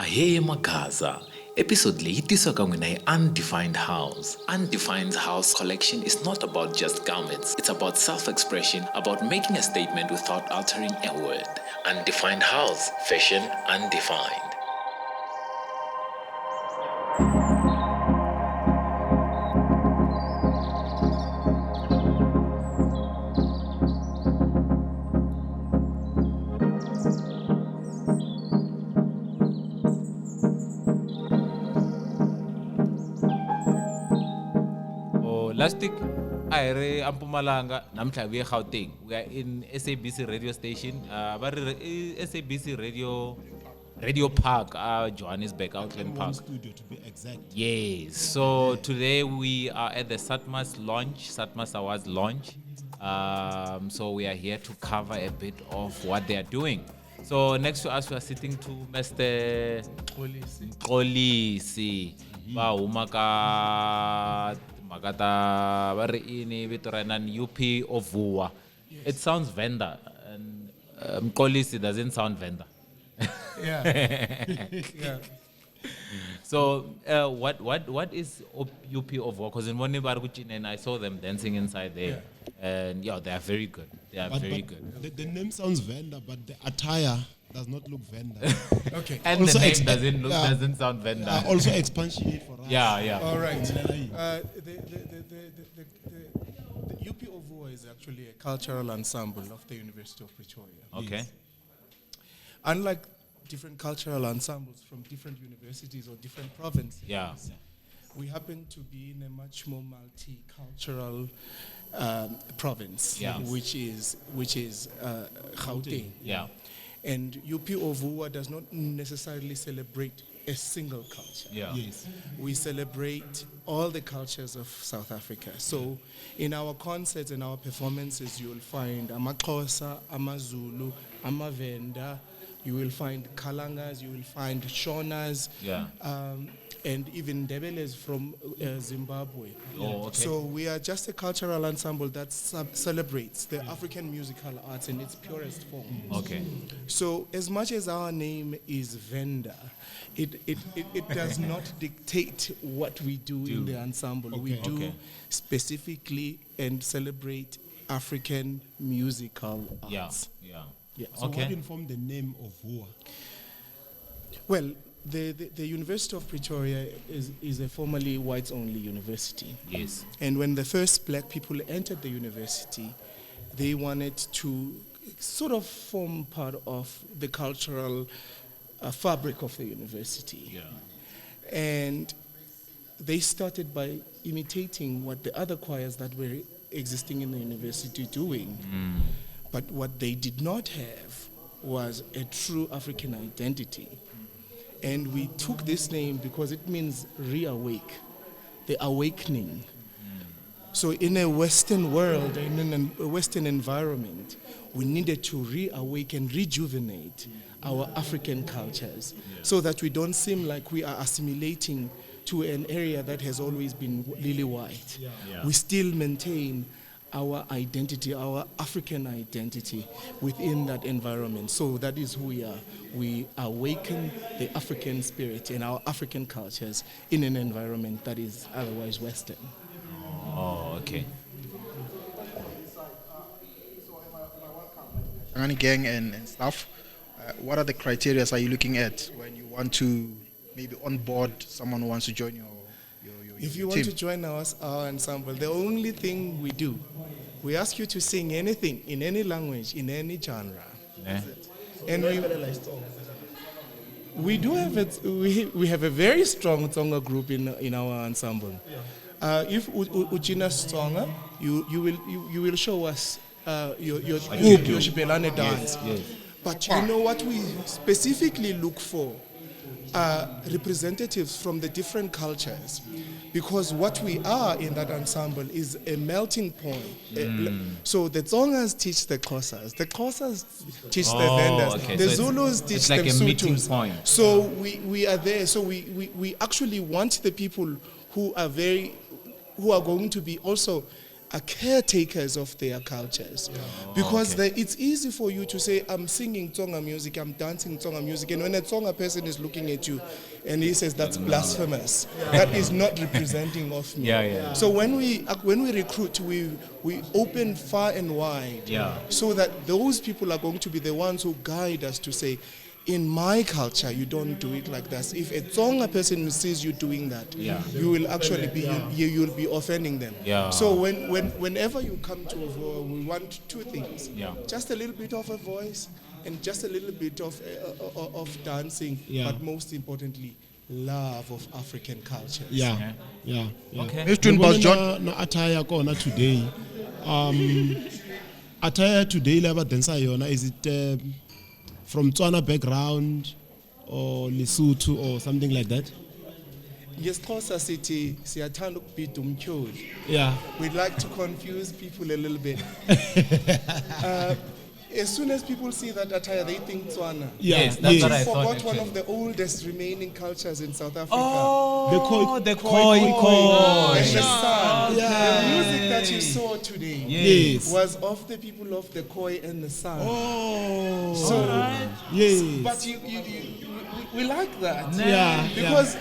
Ahee Magaza. Episode leyi yi tisiwa ka n'wina hi Undefined House. Undefined House collection is not about just garments. It's about self-expression, about making a statement without altering a word. Undefined House, fashion undefined. Oh, last week a hi ri eMpumalanga namuntlha hi vuye Gauteng. We are in SABC radio station. Va ri i SABC Radio Park, Johannesburg, Outland Park. Studio to be exact. Yes. So today we are at the Satmas launch, Satmas Awards launch. So we are here to cover a bit of what they are doing. So next to us we are sitting to Mr. Mxolisi. Va huma ka timhaka ta va ri ini vito ra yena ni UP Ovuwa. It sounds Venda and Mxolisi doesn't sound Venda. Yeah. Yeah. So what is UP Ovuwa? Because in Moni ba ri ku cineni, I saw them dancing inside there. And yeah, they are very good. They are But, very but good. The name sounds Venda, but the attire does not look Venda. Okay. And Also the name doesn't look, yeah. doesn't sound Venda. Also expatiate for us. Yeah, yeah. All right. The UP Ovuwa is actually a cultural ensemble of the University of Pretoria. Okay. Yes. Unlike different cultural ensembles from different universities or different provinces, Yeah. we happen to be in a much more multicultural province, Yeah. which is Gauteng. Yeah. And UP Ovuwa does not necessarily celebrate a single culture. Yeah. Yes. We celebrate all the cultures of South Africa. So in our concerts and our performances, you will find amaXhosa, amaZulu, amaVenda, you will find Kalangas, you will find Shonas, Yeah. and even Ndebeles from Zimbabwe. Oh, okay. So we are just a cultural ensemble that celebrates the African musical arts in its purest form. Okay. So as much as our name is Venda, it does not dictate what we do in the ensemble. We Okay. do Okay. specifically and celebrate African musical Yeah. arts. Yeah. Yeah. So Okay. what informed the name Ovuwa? Well, the University of Pretoria is a formerly whites-only university. Yes. And when the first black people entered the university, they wanted to sort of form part of the cultural fabric of the university. Yeah. And they started by imitating what the other choirs that were existing in the university doing. But what they did not have was a true African identity. And we took this name because it means reawake, the awakening. So in a Western world, in a Western environment, we needed to reawaken, rejuvenate our African cultures so that we don't seem like we are assimilating to an area that has always been lily white. Yeah. Yeah. We still maintain our identity, our African identity within that environment. So that is who we are. We awaken the African spirit and our African cultures in an environment that is otherwise Western. Oh, okay. Shangani gang and stuff, what are the criteria are you looking at when you want to maybe onboard someone who wants to join your If you want team? to join our ensemble, the only thing we do, we ask you to sing anything in any language, in any genre. Yeah. And we do have a, we have a very strong Tsonga group in our ensemble. Yeah. If Uchina Tsonga, you will show us What you do. your Xibelani dance. Yes, yes. But you know what we specifically look for? Representatives from the different cultures, because what we are in that ensemble is a melting point. So the Tsongas teach the Xhosas, the Xhosas teach the Oh, Vendas, okay. the So Zulus teach it's like the a meeting Sotos. point. So we are there. So we actually want the people who are very, who are going to be also are caretakers of their cultures. Because it's easy for you to say, I'm singing Tsonga music, I'm dancing Tsonga music, and when a Tsonga person is looking at you and he says, that's blasphemous, that is not representing of me. Yeah, yeah, yeah. So when we recruit, we open far and wide, Yeah. so that those people are going to be the ones who guide us to say, in my culture, you don't do it like that. If a Tsonga person sees you doing that, Yeah. you will actually be you will be offending them. Yeah. So whenever you come to a voice, we want two things. Yeah. Just a little bit of a voice and just a little bit of dancing, Yeah. but most importantly, love of African cultures. Yeah. Okay. Yeah. Yeah. Okay. Mr. Ni Boss vona John. na attire kona today. Attire today la ba dancer yona, is it from Tswana background or Lesotho or something like that? NgesiXhosa sithi siyathanda ukubhida umtyholi. Yeah. We'd like to confuse people a little bit. As soon as people see that attire, they think Tswana. Yeah. Yes, that's what I You thought, forgot one actually. of the oldest remaining cultures in South Africa. Oh, The Khoi- the Khoi Khoi. And the San. Yeah. The music that you saw today Yes. was of the people of the Khoi and the San. Oh. So, yes. but we like that. Yeah. Because,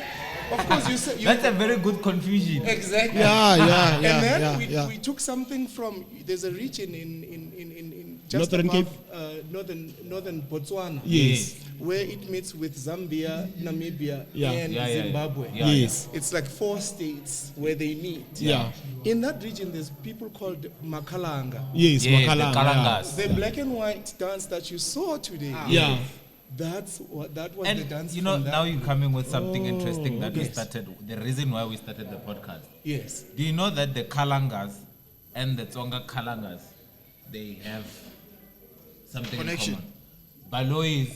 of course, you said... That's a very good confusion. Exactly. Yeah, yeah, yeah. And then yeah, we took something from... There's a region in just Northern above, Cape? northern Botswana. Yes. Where it meets with Zambia, Namibia, Yeah. and Yeah, yeah, yeah. Zimbabwe. Yeah, Yes. It's like 4 states where they meet. Yeah. In that region, there's people called Makalanga. Yes, Yes, the Makalanga. Kalangas. The black and white dance that you saw today. Yeah. That's what that was And the dance. you know, from that. now you're coming with something interesting that we Yes. started. The reason why we started the podcast. Yes. Do you know that the Kalangas and the Tsonga Kalangas, they have something Connection. in common? Balois,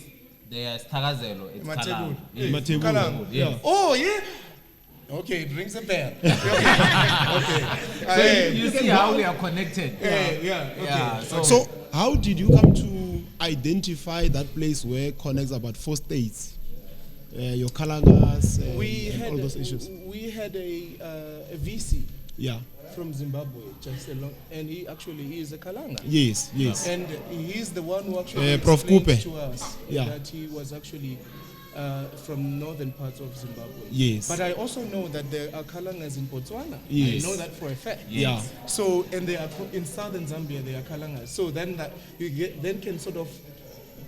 they are Sthakazelo, it's Mathebula. Kalanga. Yes. Mathebula. Kalanga. Yes. Oh yeah. Okay, it rings a bell. Okay. So you see how we are connected. Yeah, yeah, okay. Yeah, So how did you come to identify that place where connects about 4 states? Your Kalangas and all those issues. We had a VC Yeah. from Zimbabwe, just along, and he actually is a Kalanga. Yes, yes. And he's the one who actually Prof explained Kupe. to us Yeah. that he was actually from northern parts of Zimbabwe. Yes. But I also know that there are Kalangas in Botswana. Yes. I know that for a fact. Yeah. So, and they are in southern Zambia, they are Kalangas. So then that you get, then can sort of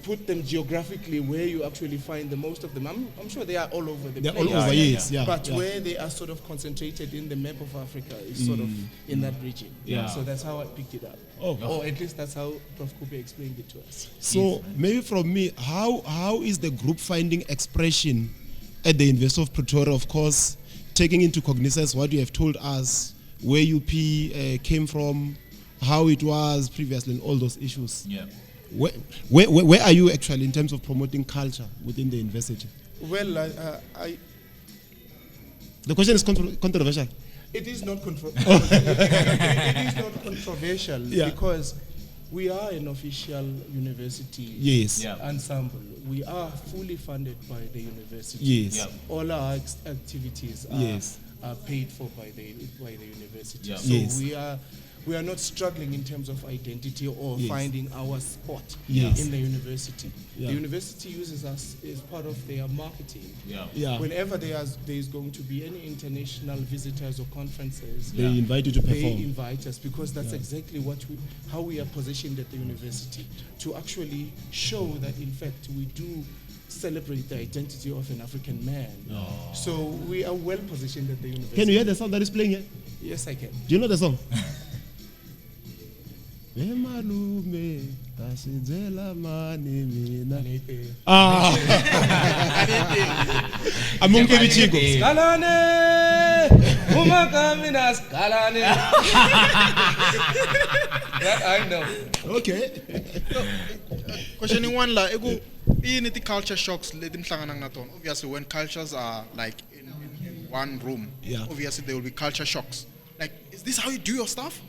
put them geographically where you actually find the most of them. I'm sure they are all over the They're place. all over, yes, yeah. But yeah. where they are sort of concentrated in the map of Africa is sort of in that region. Yeah. So that's how I picked it up. Oh. Or at least that's how Prof. Kupe explained it to us. So maybe from me, how is the group finding expression at the University of Pretoria, of course, taking into cognizance what you have told us, where UP came from, how it was previously, and all those issues. Yeah. Where are you actually in terms of promoting culture within the university? Well, I The question is controversial. It is not it is not controversial Yeah. because we are an official university Yes. Yeah. ensemble. We are fully funded by the university. Yes. Yeah. All our activities are, Yes. are paid for by the university. Yeah. So Yes. we are not struggling in terms of identity or Yes. finding our spot Yes. in the university. Yeah. The university uses us as part of their marketing. Yeah. Yeah. Whenever there is going to be any international visitors or conferences, They invite you to they perform. invite us because that's exactly how we are positioned at the university, to actually show that in fact we do celebrate the identity of an African man. So we are well positioned at the university. Can you hear the song that is playing here? Yes, I can. Do you know the song? Malume, tashidzela mani mina. Ah. Amunke bichiko. Skalane, umakamina skalane. That I know. Okay. Questioning one la, ego, in the culture shocks leti mhlanganang na tona. Obviously, when cultures are like in one room, Yeah. obviously there will be culture shocks. Like, is this how you do your stuff?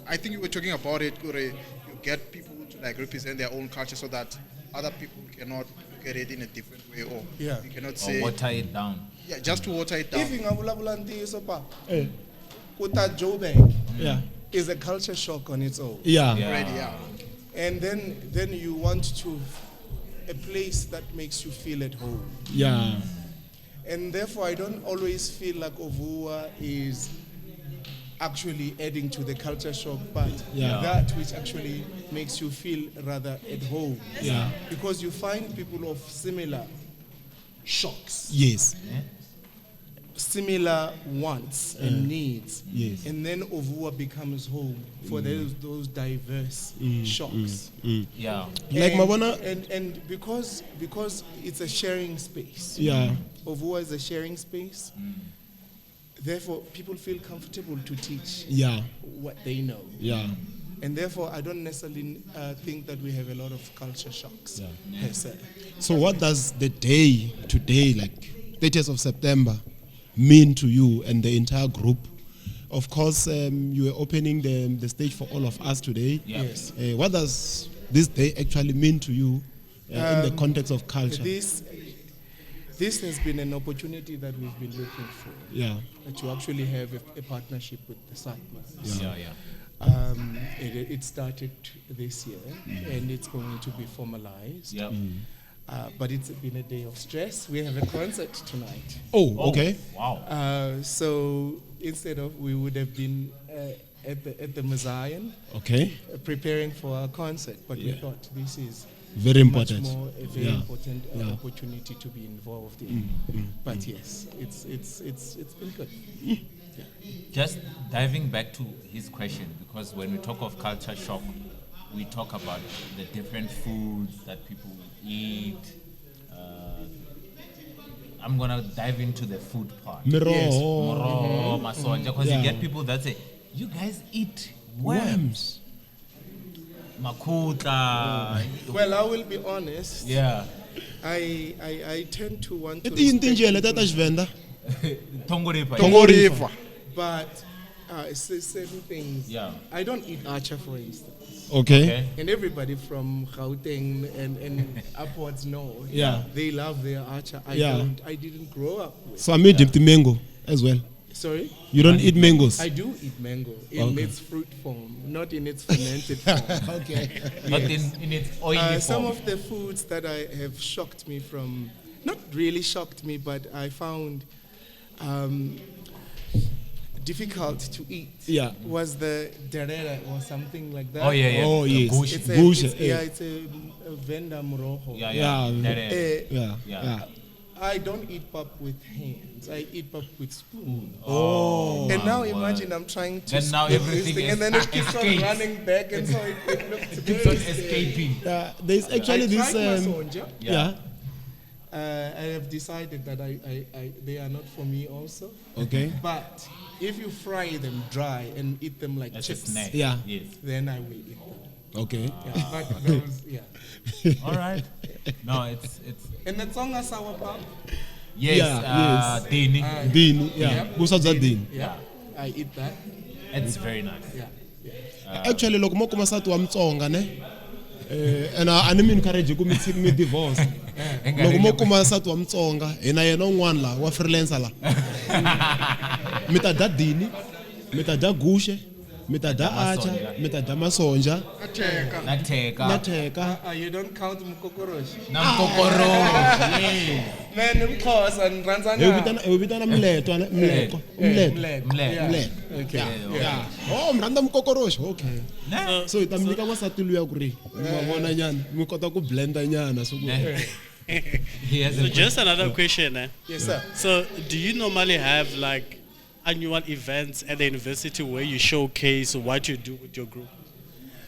I think you were talking about it, Kure, you get people to like represent their own culture so that other people cannot look at it in a different way, or Yeah. you cannot Or say water it down. Yeah, just to water it down. If you vulavula ntiyiso pa, Eh. ku ta Joburg, Yeah. Is a culture shock on its own. Yeah. Already, yeah. And then you want to a place that makes you feel at home. Yeah. And therefore, I don't always feel like Ovua is actually adding to the culture shock, but that which actually makes you feel rather at home. Yeah. Because you find people of similar shocks. Yes. Similar wants and needs. Yes. And then Ovua becomes home for those diverse shocks. Yeah. Like And, Mabona. And because it's a sharing space. Yeah. Ovua is a sharing space. Therefore, people feel comfortable to teach what they know. Yeah. And therefore, I don't necessarily think that we have a lot of culture shocks per se. So what does the day today, like 30th of September, mean to you and the entire group? Of course, you are opening the stage for all of us today. Yeah. Yes. What does this day actually mean to you in the context of culture? This has been an opportunity that we've been looking for. Yeah. To actually have a partnership with the SATMA. Yeah, yeah. It started this year, and it's going to be formalized. Yeah. But it's been a day of stress. We have a concert tonight. Oh, okay. Wow. So instead of, we would have been at the Museum, okay, preparing for our concert, but we thought this is very important, much more a very important opportunity to be involved in. But yes, it's been good. Yeah. Just diving back to his question, because when we talk of culture shock, we talk about the different foods that people eat. I'm gonna dive into the food part. Moroho, masonja, because you get people that say, "You guys eat worms." Makuta. Well, I will be honest. Yeah. I tend to want to. Tongoripa. But certain things. Yeah. I don't eat archer, for instance. Okay. And everybody from Gauteng and upwards north, they love their archer. I don't. I didn't grow up with. So I made the mango as well. Sorry? You don't eat mangoes? I do eat mango in its fruit form, not in its fermented form. Okay. Not in its oily form. Some of the foods that I have shocked me from, not really shocked me, but I found difficult to eat was the derera or something like that. Oh, yeah, yeah. Oh, yes. It's a, it's a venda moroho. Yeah, yeah. Yeah. I don't eat pap with hands. I eat pap with spoon. Oh. And now imagine I'm trying to then now everything this thing, and then it keeps on running back, and so it looks it keeps on escaping. There's actually this. Yeah. I have decided that I they are not for me also. Okay. But if you fry them dry and eat them like That's chips, a snack. Yeah. Yes. Then I will eat them. Okay. Yeah, but those, yeah. All right. No, it's And the Tsonga sour pap. Yes. Yeah, yes. Dini. Dini. Yeah. Busadza dini. Yeah. I eat that. It's very nice. Yeah. Yeah. Actually, loko mo kuma sati wa Mutsonga ne. And I mi encourage ku mi divorce. Loko mo kuma sati wa Mutsonga, hina yena un'wana la wa freelancer la. Mi ta dya dini, mi ta dya guxe, mi ta dya acha, mi ta dya masonja. Na theka. Na theka. You don't count mkokoroshi. Na mkokoroshi. Yes. Man, mxhosa ngirandzana. Hi vitana mletwa, mletwa, mletwa. Okay. Yeah. Oh, mrhandza mkokoroshi. Okay. So hi ta mi nyika n'wansati luya ku ri ma vona nyana, mi kota ku blenda nyana so ku. So just another question, eh? Yes, sir. So do you normally have like annual events at the university where you showcase what you do with your group?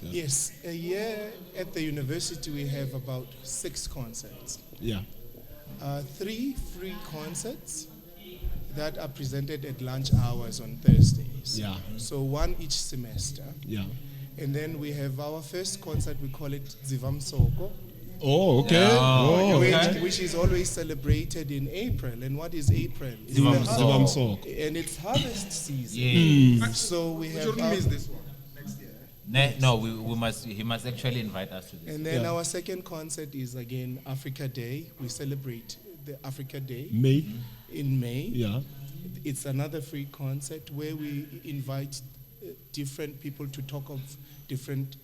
Yeah. Yes, a year at the university we have about 6 concerts. Yeah. 3 free concerts that are presented at lunch hours on Thursdays. Yeah. So 1 each semester. Yeah. And then we have our first concert, we call it Dzivamsoko. Oh, okay. Oh, okay. Which is always celebrated in April. And what is April? It's Dzivamsoko. And it's harvest season. Yes. So we have. We shouldn't miss this one next year. No, we must. He must actually invite us to this. And then our second concert is again Africa Day. We celebrate the Africa Day. May. In May. Yeah. It's another free concert where we invite different people to talk of different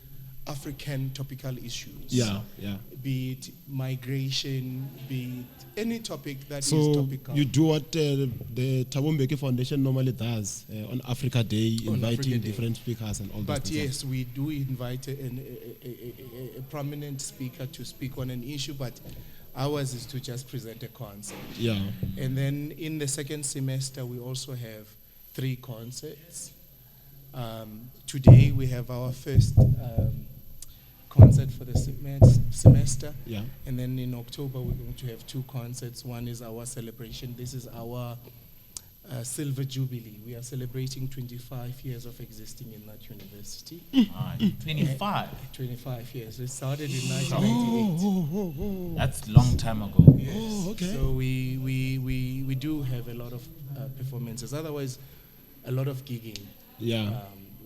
African topical issues. Yeah, yeah. Be it migration, be it any topic that is So topical. you do what the Thabo Mbeki Foundation normally does on Africa Day, On inviting Africa Day. different speakers and all that. But yes, we do invite a prominent speaker to speak on an issue, but ours is to just present a concert. Yeah. And then in the second semester, we also have 3 concerts. Today, we have our first concert for the semester. Yeah. And then in October, we're going to have 2 concerts. One is our celebration. This is our Silver Jubilee. We are celebrating 25 years of existing in that university. 25? 25 years. It started in 1998. Oh. That's a long time ago. Yes. Oh, okay. So we do have a lot of performances. Otherwise, a lot of gigging. Yeah.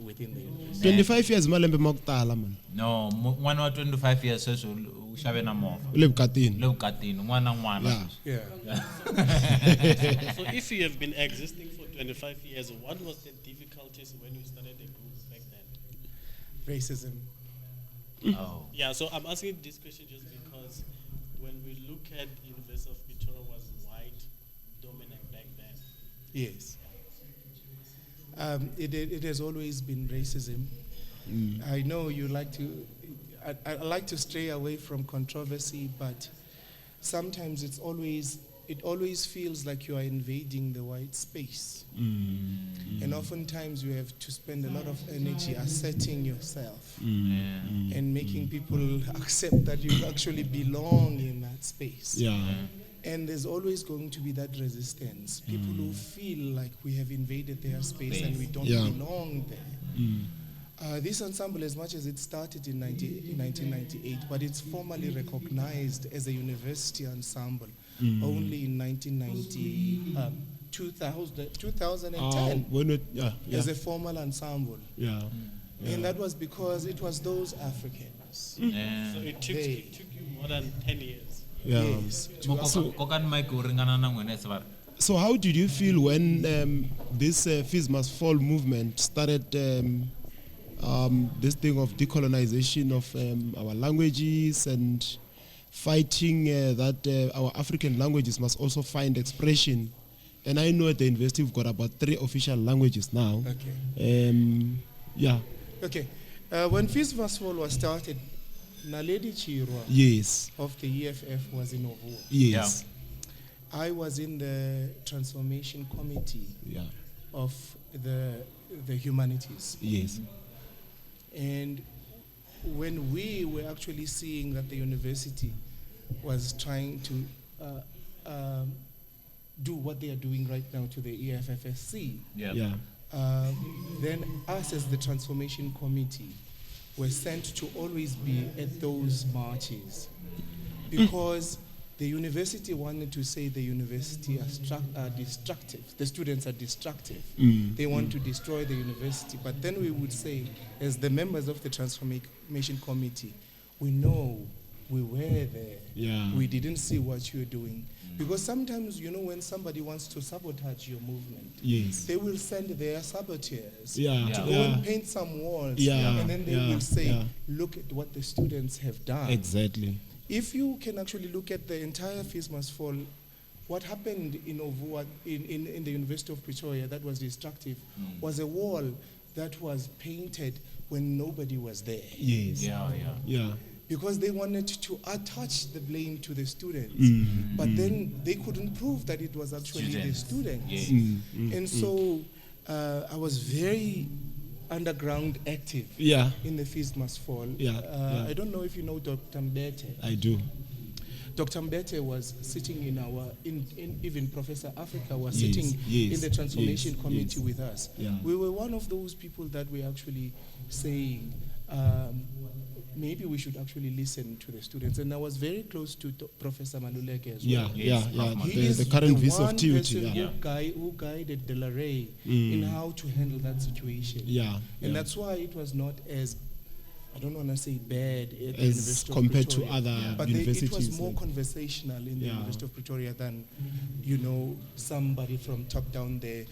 Within the university. 25 years malembe ma ku tala, man. No, n'wana wa 25 years sweswi u xave na movha. U le vukatini. U le vukatini, n'wana na n'wana Yeah. sweswi. Yeah. So if you have been existing for 25 years, what was the difficulties when you started the group back then? Racism. Oh. Yeah, so I'm asking this question just because when we look at University of Pretoria was white dominant back then. Yes. It has always been racism. I know you like to, I like to stray away from controversy, but sometimes it always feels like you are invading the white space. And oftentimes you have to spend a lot of energy asserting yourself and making people accept that you actually belong in that space. Yeah. And there's always going to be that resistance. People who feel like we have invaded their space and we don't belong there. This ensemble, as much as it started in 1998, but it's formally recognized as a university ensemble only in 2010 When it, yeah, yeah. as a formal ensemble. Yeah. And that was because it was those Africans. Yeah. So it took you more than 10 years. Yeah. Yes. Kokani Mike u ringana na n'wina Sivara. So how did you feel when this Fees Must Fall movement started, this thing of decolonization of our languages and fighting that our African languages must also find expression? And I know at the university we've got about 3 official languages now. Okay. Yeah. Okay. When Fees Must Fall was started, Naledi Chirwa Yes. of the EFF was in Ovua. Yes. Yeah. I was in the transformation committee Yeah. of the humanities. Yes. And when we were actually seeing that the university was trying to do what they are doing right now to the EFFSC, Yeah. Yeah. Then us as the transformation committee were sent to always be at those marches because the university wanted to say the university are destructive. The students are destructive. They want to destroy the university. But then we would say, as the members of the transformation committee, we know we were there. Yeah. We didn't see what you were doing. Because sometimes, when somebody wants to sabotage your movement, Yes. they will send their saboteurs Yeah. to go Yeah. and paint some walls. Yeah. And then they Yeah. will say, Yeah. look at what the students have done. Exactly. If you can actually look at the entire Fees Must Fall, what happened in Ovua, in the University of Pretoria that was destructive, was a wall that was painted when nobody was there. Yes. Yeah, yeah. Yeah. Because they wanted to attach the blame to the students. But then they couldn't prove that it was actually the Students. students. Yes. And so I was very underground active Yeah. in the Fees Must Fall. Yeah, yeah. I don't know if you know Dr. Mbete. I do. Dr. Mbete was sitting in our, in even Professor Africa was Yes, sitting yes, in the transformation yes, committee yes. with us. Yeah. We were one of those people that were actually saying, maybe we should actually listen to the students. And I was very close to Professor Maluleke as Yeah, well. Yes, yeah, yeah. Prof. He The, is the current the VC of one TUT. person Yeah. who guided De La Rey in how to handle that situation. Yeah, And yeah. that's why it was not as I don't want to say bad at the As University of compared to Pretoria, other but it was universities, more like- conversational in the Yeah. University of Pretoria than, you know, somebody from top down there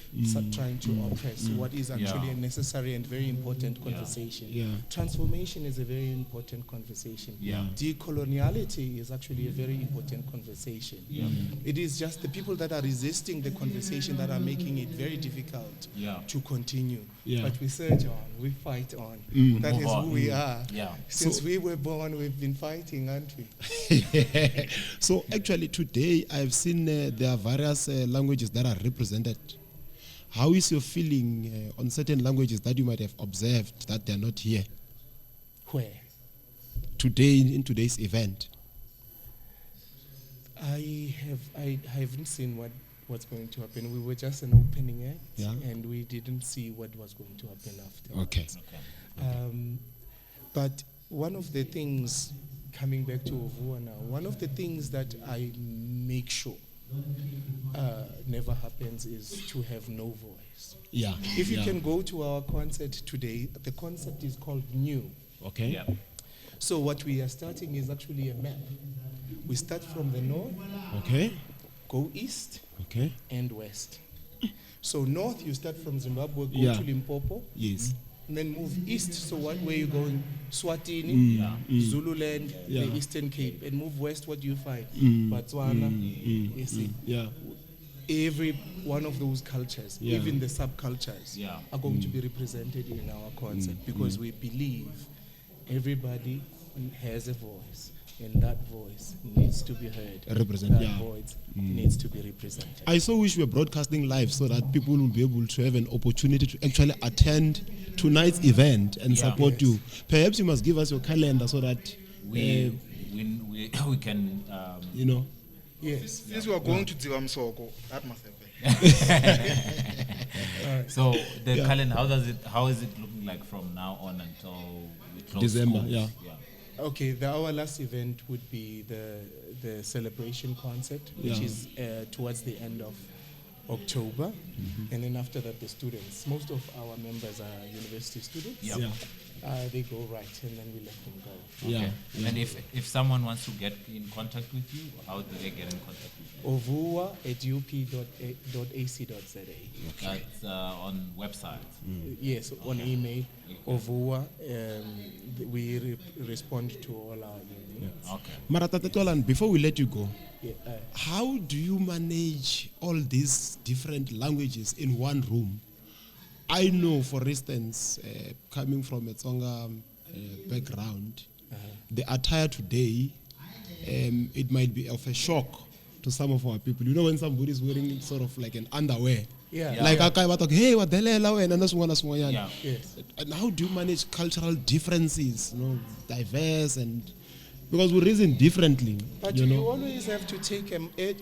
trying to oppress what is actually Yeah. a necessary and very important conversation. Yeah. Transformation is a very important conversation. Yeah. Decoloniality is actually a very important conversation. Yeah. It is just the people that are resisting the conversation that are making it very difficult Yeah. to continue. Yeah. But we surge on, we fight on. That Move is on. who we are. Yeah. Since we were born, we've been fighting, aren't we? So actually today I've seen there are various languages that are represented. How is your feeling on certain languages that you might have observed that they are not here Where? today in today's event? I haven't seen what's going to happen. We were just an opening act, Yeah. and we didn't see what was going to happen afterwards. Okay. But one of the things, coming back to Ovua now, one of the things that I make sure never happens is to have no voice. Yeah. If you yeah. can go to our concert today, the concept is called New. Okay. Yeah. So what we are starting is actually a map. We start from the north, Okay. go east, Okay. and west. So north, you start from Zimbabwe, go Yeah. to Limpopo, Yes. and then move east. So what, where you going? Swatini, Zululand, Yeah. the Eastern Cape, and move west. What do you find? Botswana. You see, Yeah. every one of those cultures, Yeah. even the subcultures, Yeah. are going to be represented in our concert because we believe everybody has a voice, and that voice needs to be heard. Represent, That yeah. voice needs to be represented. I so wish we were broadcasting live so that people will be able to have an opportunity to actually attend tonight's event and Yeah. support you. Perhaps you must give us your calendar so that We can you know. Yes. Since we are going to Dzivamisoko, that must happen. So the calendar, how is it looking like from now on until we close December, schools? yeah. Yeah. Okay, our last event would be the celebration concert, which Yeah. is towards the end of October. And then after that, the students. Most of our members are university students. Yeah. Yeah. They go right, and then we let them go. Yeah. Okay. And if someone wants to get in contact with you, how do they get in contact with you? Ovua@up.ac.za. That's on website. Yes, on email. Ovua. We respond to all our emails. Okay. Mara Tate Xolani, before we let you go, Yeah, how do you manage all these different languages in one room? I know, for instance, coming from a Tsonga background, the attire today, it might be of a shock to some of our people. You know, when somebody is wearing sort of like an underwear, Yeah. like Yeah. akaya ba talk, hey, what the hell, wena, na swin'wana na swin'wanyana." Yeah. Yes. And how do you manage cultural differences, you know, diverse and because we reason differently, But you you, know? always have to take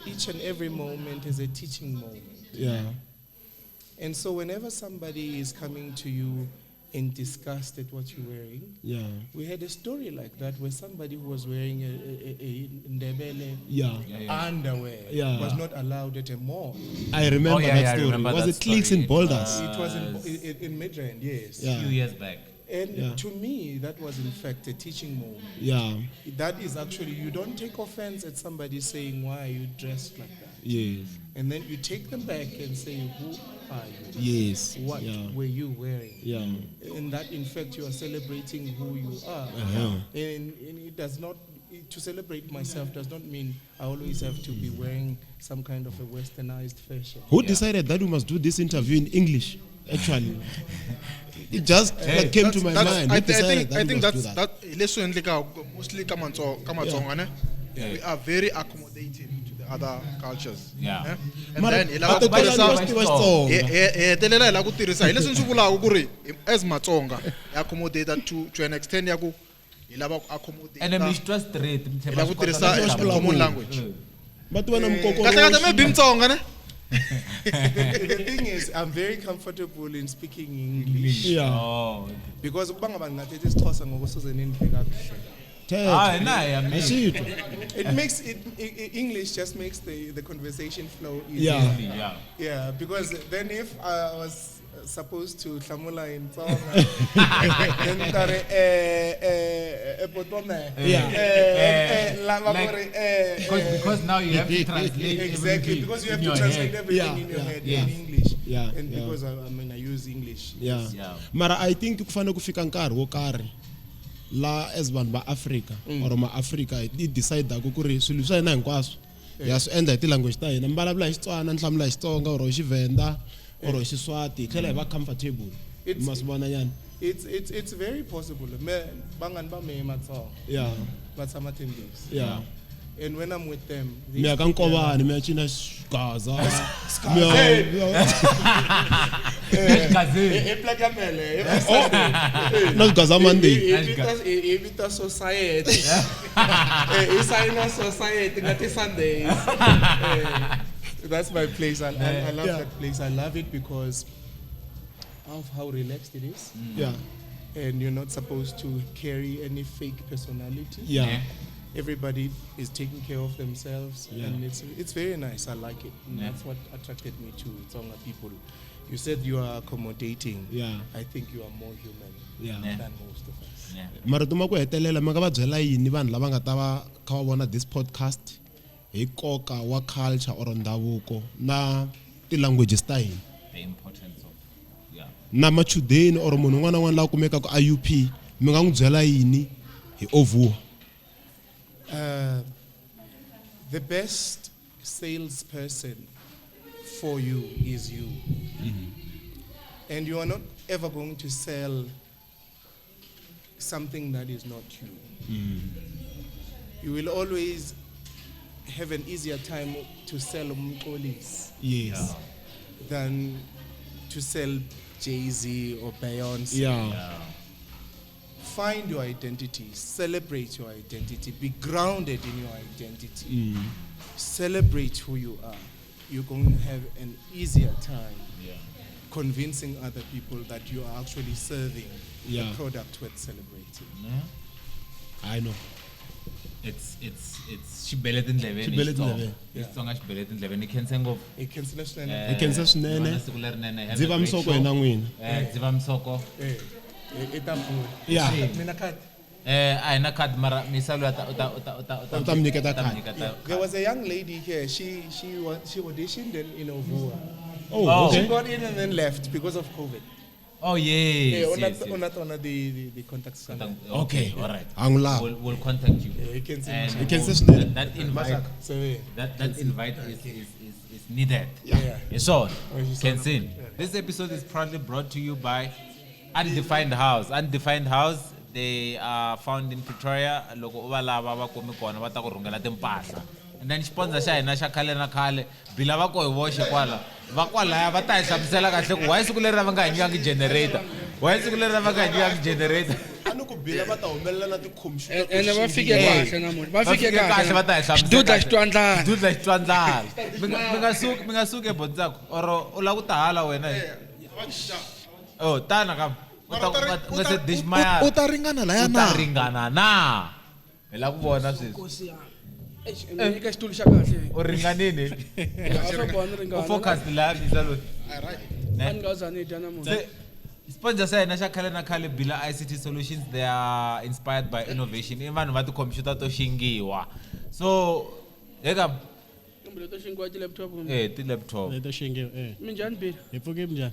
each and every moment as a teaching moment. Yeah. And so whenever somebody is coming to you in disgust at what you're wearing, Yeah. we had a story like that where somebody who was wearing a Ndebele Yeah. Yeah, yeah. underwear Yeah. was not allowed at a mall. I remember Oh, yeah, that yeah, I story. remember Was that it Clicks story. in Boulders? It was in Midrand, yes. Yeah. A few years back. And Yeah. to me, that was in fact a teaching moment. Yeah. That is actually, you don't take offense at somebody saying, why are you dressed like that? Yes. And then you take them back and say, who are you? Yes. What Yeah. were you wearing? Yeah. And that, in fact, you are celebrating who you are. Uh-huh. And it does not, to celebrate myself does not mean I always have to be wearing some kind of a westernized fashion. Who decided that we must do this interview in English? Actually, it just came to my mind. Who decided that I we think must do that's that? that. Leswi endlekaka, mostly ka Matsonga, ne? We are very accommodating to the other cultures. Yeah. Eh? And Mara- then hi lava but ku the tirhisa Xolani was Tsonga. hi hetelela hi lava ku tirhisa hi leswi ndzi vulaka ku ri as Matsonga hi accommodate to an extent ya ku hi lava ku accommodate And then we trust straight. hi lava ku tirhisa common language. Va tiva na mikokoro Kahle kahle maybe Mutsonga ne? The thing is, I'm very comfortable in speaking English. Yeah. Oh. Okay. Because ukuba ngaba ngingathetha isiXhosa ngokusoze nindle kakuhle. Thetha. Ah, nah, I mean, Ashito. It makes it, English just makes the conversation flow easier. Yeah. yeah. Yeah, because then if I was supposed to hlamula in Tsonga. Then tari botome. Yeah. Lava Like, gore, because now you have to translate Exactly, everything because you have in to your translate head. everything Yeah, in your yeah, head yeah. in English. Yeah, And yeah. because I mean I use English. Yeah. Yeah. Mara I think ku fanele ku fika nkarhi wo karhi la as vanhu va Africa or ma-Africa hi decide-aku ku ri swilo swa hina hinkwaswo hi ya swi endla hi ti-language ta hina. Mi vulavula hi Xitswana, ni hlamula hi Xitsonga or hi Xivhenda or hi Xiswati, hi tlhela hi va comfortable. Ma swi vona nyana? It's very possible. Me bangani ba me Matsonga. Yeah. Va tshama Tembisa. Yeah. And when I'm with them, they Mi ya ka speak their Nkovani, mi ya cina Xigaza. Gazelle. E Plakamele, every Sunday. Na Xigaza Monday. E vita society. E sign society ngati Sundays. That's my place. I love Yeah. that place. I love it because of how relaxed it is. Yeah. And you're not supposed to carry any fake personality. Yeah. Everybody is taking care of themselves, Yeah. and it's very nice. I like it. And Yeah. that's what attracted me to Tsonga people. You said you are accommodating. Yeah. I think you are more human Yeah. Yeah. than most of us. Yeah. Marito ma ku hetelela mi nga va byela yini vanhu lava nga ta va kha va vona this podcast hi nkoka wa culture or ndhavuko na ti-languages ta hina? The importance of, yeah. Na machudeni or munhu un'wana na un'wana la kumekaka a UP, mi nga n'wi byela yini hi Ovuwa? The best salesperson for you is you. And you are not ever going to sell something that is not you. You will always have an easier time to sell Umxolisi Yes. than to sell Jay-Z or Beyonce. Yeah. Find your identity, celebrate your identity, be grounded in your identity. Celebrate who you are. You're going to have an easier time convincing other people that you are actually serving Yeah. a product worth celebrating. I know. It's xibele tindleveni. Xibele Xitsonga. tindleveni. Xitsonga xibele tindleveni. Khense ngopfu. I khensa swinene. Hi khensa swinene. Vana siku lerinene. Have a Dziva great Msoko show. hina n'wina. Dziva Msoko. I ta pfuna. Yeah. Mina card. A hi na card mara Misa loyi U ta mi nyiketa u ta mi card. nyiketa There was a young lady here. She auditioned in Ovuwa. Oh, Oh. She okay. got in and then left because of COVID. Oh, yes, Yeah, yes, yes. ona the contacts. Okay. All right. A n'wi lava. We'll contact you. Yeah, you can send And me. You can send swinene. that invite. So, yeah. That invite is needed. Yeah. It's on. Oh, it's Can on. see. This episode is proudly brought to you by Undefined House. Undefined House, they are found in Pretoria. Loko u va lava va kumi kona va ta ku rhungela timpahla. And then sponsor xa hina xa khale na khale, Bila va ko hi voxe kwala. Va kwalaya va ta hi hlamusela kahle ku why siku leri va nga hi nyikangi generator. Why siku leri va nga hi nyikangi generator. A ni ku Bila va ta humelela na ti-computer Ene va fike kahle namuntlha. Va Va fike fike kahle va ta hi hlamusela. Xidudla xitwandlana. Xidudla xitwandlana. Mi nga suki ebontsako or u lava ku ta hala wena. Oh, tana kam. U ta u nga se dish maya. U ta ringana laya U ta na? ringana na. Hi lava ku vona sweswi. Nkosi ya. Eish, mi nyika xitulu xa kahle. U ringanini? Ya, swa boha ni ringana. U focus laya Misa loyi. A ni nga za ni dya namuntlha. Se sponsor xa hina xa khale na khale Bila ICT Solutions, they are inspired by innovation. I vanhu va ti-computer to xingiwa. So, eka Kumbe leto xingiwa ti-laptop kumbe. ti-laptop. Leto xingiwa, eh. Minjhani Bila? Hi pfuke minjhani?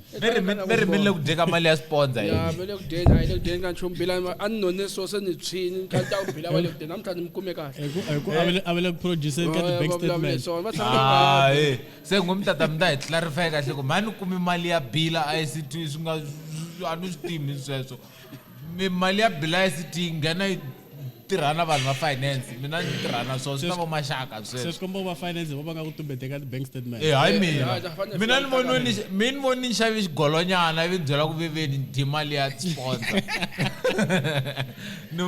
Mi ri mi le ku dyeka mali ya sponsor Ya, yini? va le ku dyeni, a hi le ku dyeni ka nchumu Bila a ni none so se ni tshwini, ni kha ni ta ku Bila va le ku dyeni, namuntlha ni mi kume kahle. Hi ku a va le ku produce-eni ka ti-bank Va vulavule statement. swona, va tshama Ah, eh. Se n'wi mi tata mi ta hi clarify kahle ku mhani kumi mali ya Bila ICT swi nga a ni swi tivi sweswo. Mi mali ya Bila ICT yi nghena yi tirha na vanhu va finance, mina ni tirha na swona swi ta vo maxaka Se sweswo. swi komba ku va finance va nga ku tumbete ka ti-bank statement. Eh, hayi mina. Ya, fanele Mina ni swi vone ni mi ni vone ni xave xigolonyana ivi ni byela ku veveni ni dye mali ya sponsor. Ni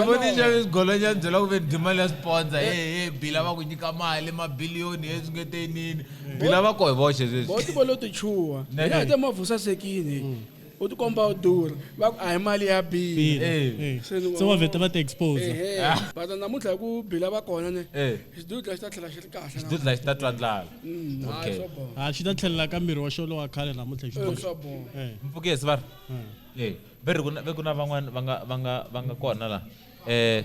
vone ni xave xigolonyana ni byela ku veni dye mali ya sponsor. Hey, hey, Bila va ku nyika mali mabiliyoni he swi nge te nini. Bila va ko hi voxe sweswi. Boti vo lo ti chuha. Ne. Hina hi te movha wu sasekile. U tikomba u durha va ku a hi mali ya bila. Eh. Se ni- Se va vheta va ti expose. Ehe. But namuntlha hi ku bila va kona ne Eh. xidudla xi ta tlhela xi ri kahle na- Xidudla xi ta twa ndlala. Hayi, Okay. swa boha. Ha xi ta tlhelela ka miri wa xona wa khale namuntlha Eh, xidudla. swa boha. Eh. Mpfukesi va ri. Eh, ve ri ku na ve ku na van'wana va nga kona la. Eh,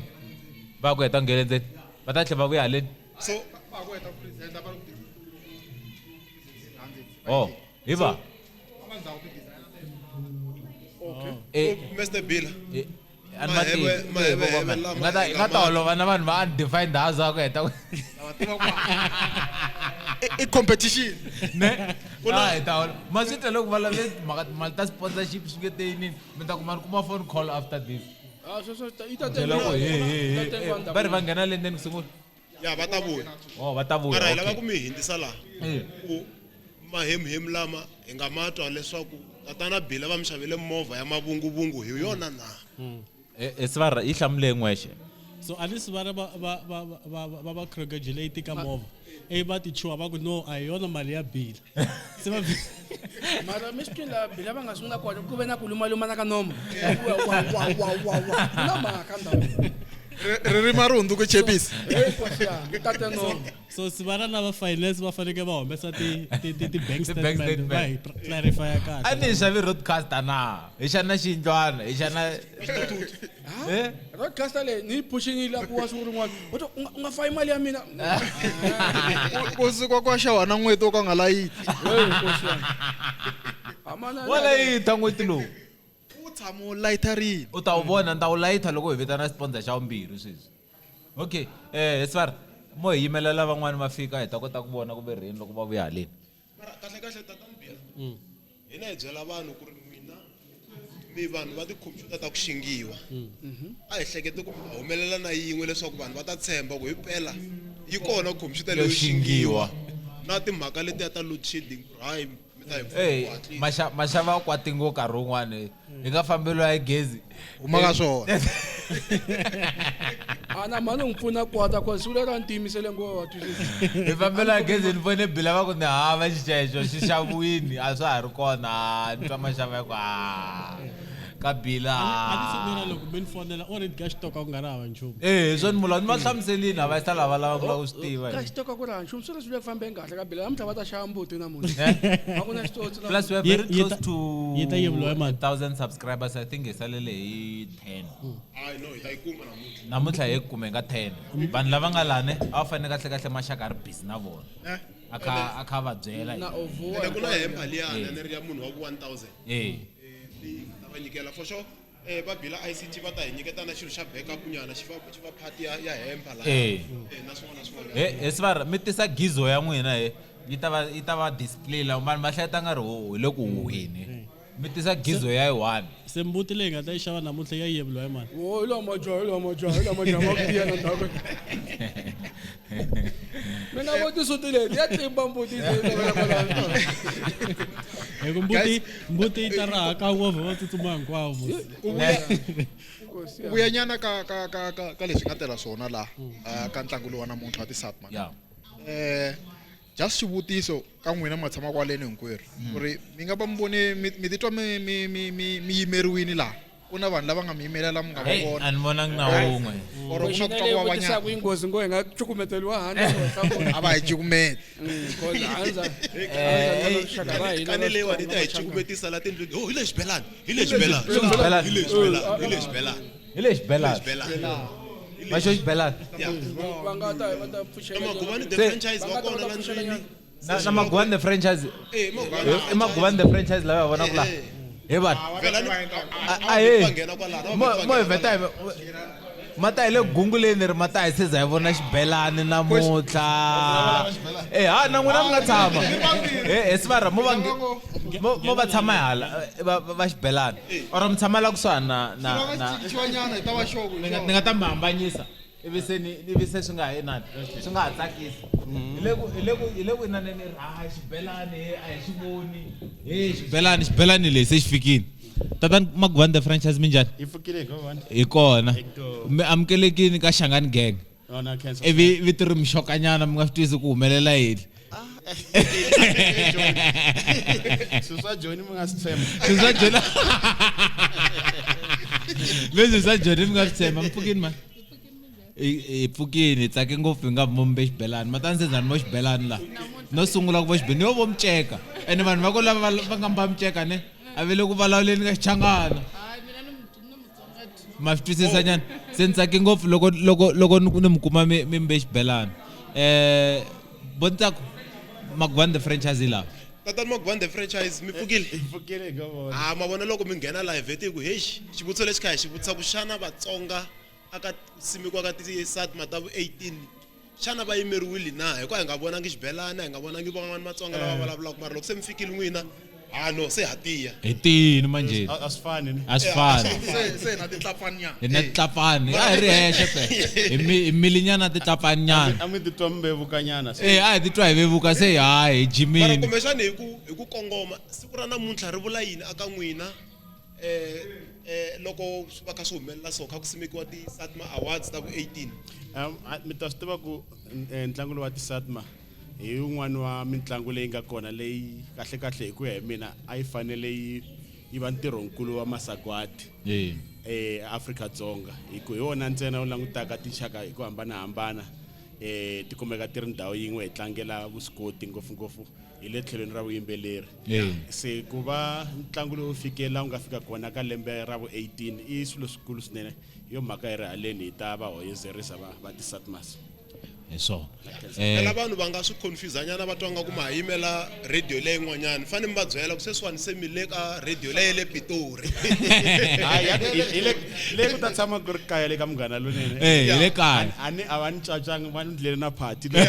va ku heta ku nghena endzeni. Va ta tlhela va vuya haleni. So Va ku heta ku present va ri ku Oh, hi va. Okay. Eh, Mr. Bila. eh, a ni va tivi. Maheve- lama Hi nga ta hi hi nga nga ta ma- holova na vanhu va undefined house va ku heta ku I competition. ne ah hi ta hola ma swi twa loko va lave timhaka timali ta sponsorship swi nge te yinini mi ta kuma ni kuma phone call after this. Ah, sweswo yi ta Byela ku he he yi ta he tekiwa eh, va ri va nghena le ndzeni ku sungula. Ya va ta vuya. Oh, va ta vuya. Mara hi lava Okay. ku mi hindzisa laha. Eh. Ku mahemuhemu lama hi nga ma twa leswaku tatana Bila va mi xavele movha ya mavunguvungu hi yona na. Eh, eh, Sivara yi hlamule n'wexe. So a ni swi vana va congratulate ka movha. Ivi va ti chuha va ku no a hi yona mali ya bila. Se va mara mi swi twini laha bila va nga sungula kona ku ve na ku lumalumana ka nomo Wa, wa, wa, wa, wa, wa. Ku na mhaka ndhawu. Ririmi a ri hundzuki chepisi. Eh, Nkosi yami, tate nomo. So sivana na va finance va fanekele va humesa ti bank Ti bank statement va hi clarify A kahle. ni hi xavi roadcaster na hi xana xiyindlwana hi xana Eh? Roadcaster leyi ni yi phuxini la ku wa siku rin'wana u to, u nga fayi mali ya mina. Ku suka kwa xava na n'weti wo ka nga layiti. Eh, Nkosi yami. Amana- wa layita n'hweti lowu. U tshama u layita rini? U ta wu vona ni ta wu layita loko hi vitana sponsor xa vumbirhi sweswi. Okay, eh Sivara mo hi yimelela van'wani va fika hi ta kota ku vona ku ve rini loko va vuya haleni. Mara kahle kahle tatana Bila. Hina hi byela vanhu ku ri n'wina mi vanhu va tikhompyuta ta ku xingiwa. A hi hlekete ku mi ta humelela na yin'we leswaku vanhu va ta tshemba ku himpela yi kona khompyuta Yo leyo xingiwa. Na timhaka letiya ta load shedding ku ri hayi mi ta hi pfuna Ey, ku hatlisa. maxava kwati ngo nkarhi wun'wani hi nga fambeliwa hi gezi. Huma ka swona. A na mhani n'wi pfuna kwata cause siku lero a ni tiyimisele ngo wa twisisa. Hi fambeliwa hi gezi ni vone bila va ku ni hava xixexo xi xaviwini a swa ha ri kona ni twa maxava ya ku a ka bila. A ni sungula loko mi ni fonela already ka xitoka ku nga ri hava nchumu. Eh, hi swona mulawu ni va hlamuselini a va yisa lava lava ku lava ku swi tiva. Ka xitoka ku ri hava nchumu swilo swi le ku fambeni kahle ka bila namuntlha va ta xava mbuti namuntlha. A ku na xitsotsi Plus we are Yi- very yi close ta- to yi ta yevuriwa hi mani? 1000 subscribers. I think hi salele hi 10. Hayi no hi ta yi kuma namuntlha. Namuntlha hi kume ka 10. Vanhu lava nga lani a va fanele kahle kahle maxaka a ri busy na vona. A kha va byela. na ovuwa. Ende ku na hemba liyani ni ri ya munhu wa ku 1000. Eh. Leyi nga ta va nyikela for sure. Eh va Bila ICT va ta hi nyiketa na xilo xa backup nyana xi va xi va part ya hemba laha. Eh. Eh na swin'wana na swin'wana. He he Sivara mi tisa gizo ya n'wina he yi ta va display la vanhu va hleketa nga ri ho hi le ku huhweni. Mi tisa gizo ya yi one. Se mbuti leyi nga ta yi xava namuntlha ya yevuriwa hi mani? Wo hi lawa majaha hi lawa majaha hi lawa majaha ma ku tiya na ndhawu. Mi nga voti suti leti ya tlimba mbuti yi tlevela kwalano. Hi ku mbuti yi ta raha kan'we va tsutsuma hinkwavo. mos. Ku vuya Nkosi ku yami. vuya nyana ka leswi nga tela swona laha ka ntlangu lowu wa namuntlha wa ti-Satma. Yeah. Eh just xivutiso ka n'wina ma tshama kwaleni hinkwerhu ku ri mi nga va mi vone mi titwa mi yimeriwini laha ku na vanhu lava nga mi yimelela mi nga va Hey, vona a ni vonangi na wun'we. or ku na ku Question twa ku leyi vava vutisaka nyana yi nghozi ngo hi nga cukumeteriwa handle a va hi cukumeti cause anza rixaka ra hina Kani ra leyiwani yi ta hi Xitsonga. cukumetisa la tindlwini. Oh hi le xibelani, hi le xibelani, Xibelani. hi le xibelani, hi le xibelani, Hi le xibelani. xibelani. Va xo xibelani. Va nga ta va ta pfuxela Na Magubani the Se- franchise Va va nga ta kona va ta la pfuxela ndlwini. nyana. Na Magubani the franchise. Eh Magubani. I Magubani the franchise lava hi vonaka laha. He vanhu. Vhela ni A he. va nghena kwalano. Mo hi vheta hi mata hi le gunguleni ri mata hi seza hi vona xibelani namuntlha. Eh ha na n'wina mi nga tshama. Eh Sivara mo va mo va tshama hi hala va xibelani. Or mi tshama la kusuhani na cinciwanyana hi ta va sure ku ni nga ta mi hambanyisa ivi se ni ivi se swi nga ha inani swi nga ha tsakisi hi le ku inaneni ri ha xibelani he a hi xi voni he xibelani leyi se xi fikile tatani Magubani the franchise minjhani? Yi pfukile hi govani. Hi kona. Eko. Mi amukelekini ka Shangani Gang. Yona cancel. Ivi vito ri mixokanyana mi nga swi twisi ku humelela yini. Ah, Swilo swa Joni mi nga swi tshemba. Swilo swa Joni. Leswi swa Joni mi nga swi tshemba. Mi pfukini mani? Hi pfukini, hi tsake ngopfu hi nga vumbe xibelani. Matani se njhani vo xibelani la? No sungula ku vo xibelani, yo vo miceka. Ene vanhu va ku lava va nga mba miceka ne? A ve le ku vulavuleni ka Xichangana. Ma swi twisisa nyana? Se ni tsake ngopfu loko loko loko ni mi kuma mi mi mbe xibelani. Bo Ntsako, Magwande franchise yi laha. Tatana Magwande franchise mi pfukile? Hi pfukile hi ka vona. Ah, ma vona loko mi nghena la hi vhete hi ku hexi xivutiso lexi kha hi xi vutisa ku xana Vatsonga aka simekiwa ka ti-SATMA ta vu 18 xana va yimeriwile na hikuva hi nga vonangi xibelana hi nga vonangi van'wana Vatsonga lava vulavulaka mara loko se mi fikile n'wina ha no se ha tiya Hi tiyini manjhe A swi fani ni a swi fani Se se na titlapfanyana. hi na titlapfani a hi ri hexe pe hi hi milinyana titlapfaninyana A mi titwa mi vevukanyana se e a hi titwa hi vevuka se ha hi mara jimini kumbexani hi ku hi ku kongoma siku ra namuntlha ri vula yini aka n'wina eh eh loko swi va kha swi humelela so kha ku simekiwa ti-SATMA awards ta vu 18 Mi ta swi tiva ku ntlangu lowu wa ti-SATMA hi wun'wani wa mitlangu leyi nga kona leyi kahle kahle hi ku ya hi mina a yi fanele yi yi va ntirhonkulu wa masagwadi eAfrika-Dzonga hi ku hi wona ntsena wu langutaka tinxaka hi ku hambanahambana ti kumeka ti ri ndhawu yin'we hi tlangela vuswikoti ngopfungopfu hi le tlhelweni ra vuyimbeleri se ku va ntlangu lowu fike laha wu nga fika kona ka lembe ra vu 18 i swilo swikulu swinene hi yo mhaka hi ri haleni hi ta va hoyozerisa va va ti-SATMAs Hi swona. Phela vanhu va nga swi confuse nyana va twa nga ku ma ha yimela radio leyi n'wanyana fane mi va byela ku sweswiwani se mi le ka radio leyi le Pitori. Hayi, ya- hi le le ku ta tshama ku ri kaya le ka Munghana Lonene. Eh, hi le kaya. A ni a va ni cacangi va ni ndlele na party. Eh,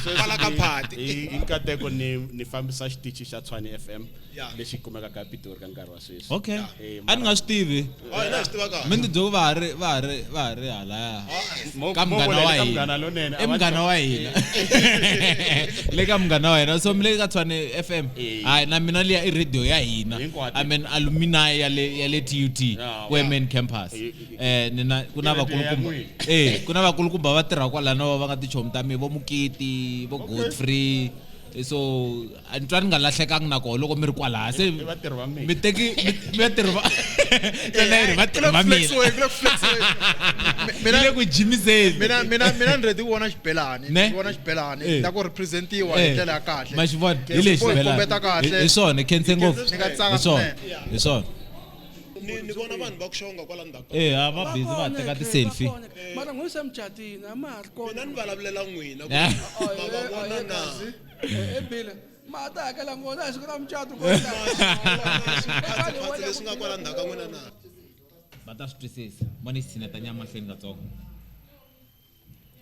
sweswi Kwala ka party. Hi nkateko ni ni fambisa xitichi xa Tshwane FM Yeah. lexi kumekaka ePitori ka nkarhi wa sweswi. Okay. Eh, A ni nga swi tivi. Oh, hina hi swi tiva kahle. Mi ni byele ku va ha ri va ha ri va ha ri halaya. Mo- Ka mo munghana vula wa le ka hina. Munghana Lonene, I a va munghana wa hina. Le ka munghana wa hina. So mi le ka Tshwane FM. Eh. Hayi na mina liya i radio ya hina. Hinkwato. I mean alumni ya le ya le TUT Yeah. ku main campus. Eh, Eh ni na ku na I radio ya vakulukumba. n'wina. Eh ku na vakulukumba va tirha kwalano va nga tichomi ta mina vo Mukiti, vo Godfrey. So a ni twa ni nga lahlekangi na koho loko mi ri kwalaha se I vatirhi va mina. mi teki mi vatirhi va tena yi ri vatirhi va mina Ku le ku flexiweni. mi le ku jimiseni Mina mina mina ni ready ku vona xibelani. Ne? Ni vona xibelani. Eh. Ta ku representiwa hi Eh, ndlela ya kahle. ma xi vona hi lexi Hi xibelani kombeta kahle. hi swona khense ngopfu Ni nga tsaka hi swona swinene. hi swona Ni ni vona vanhu va ku xonga kwala ndzhaku. eh a va busy va teka ti-selfie mara n'wini se mucatini a ma ha ri kona Mina ni vulavulela n'wina ku Yeah. ma va vona na. ebile ma ta hakela ngona hi siku ra mucato Swiphatsiphatsi leswi nga kwala ndzhaku ka n'wina na. Va ta swi twisisa mo ni tshineta nyama mahlweni katsongo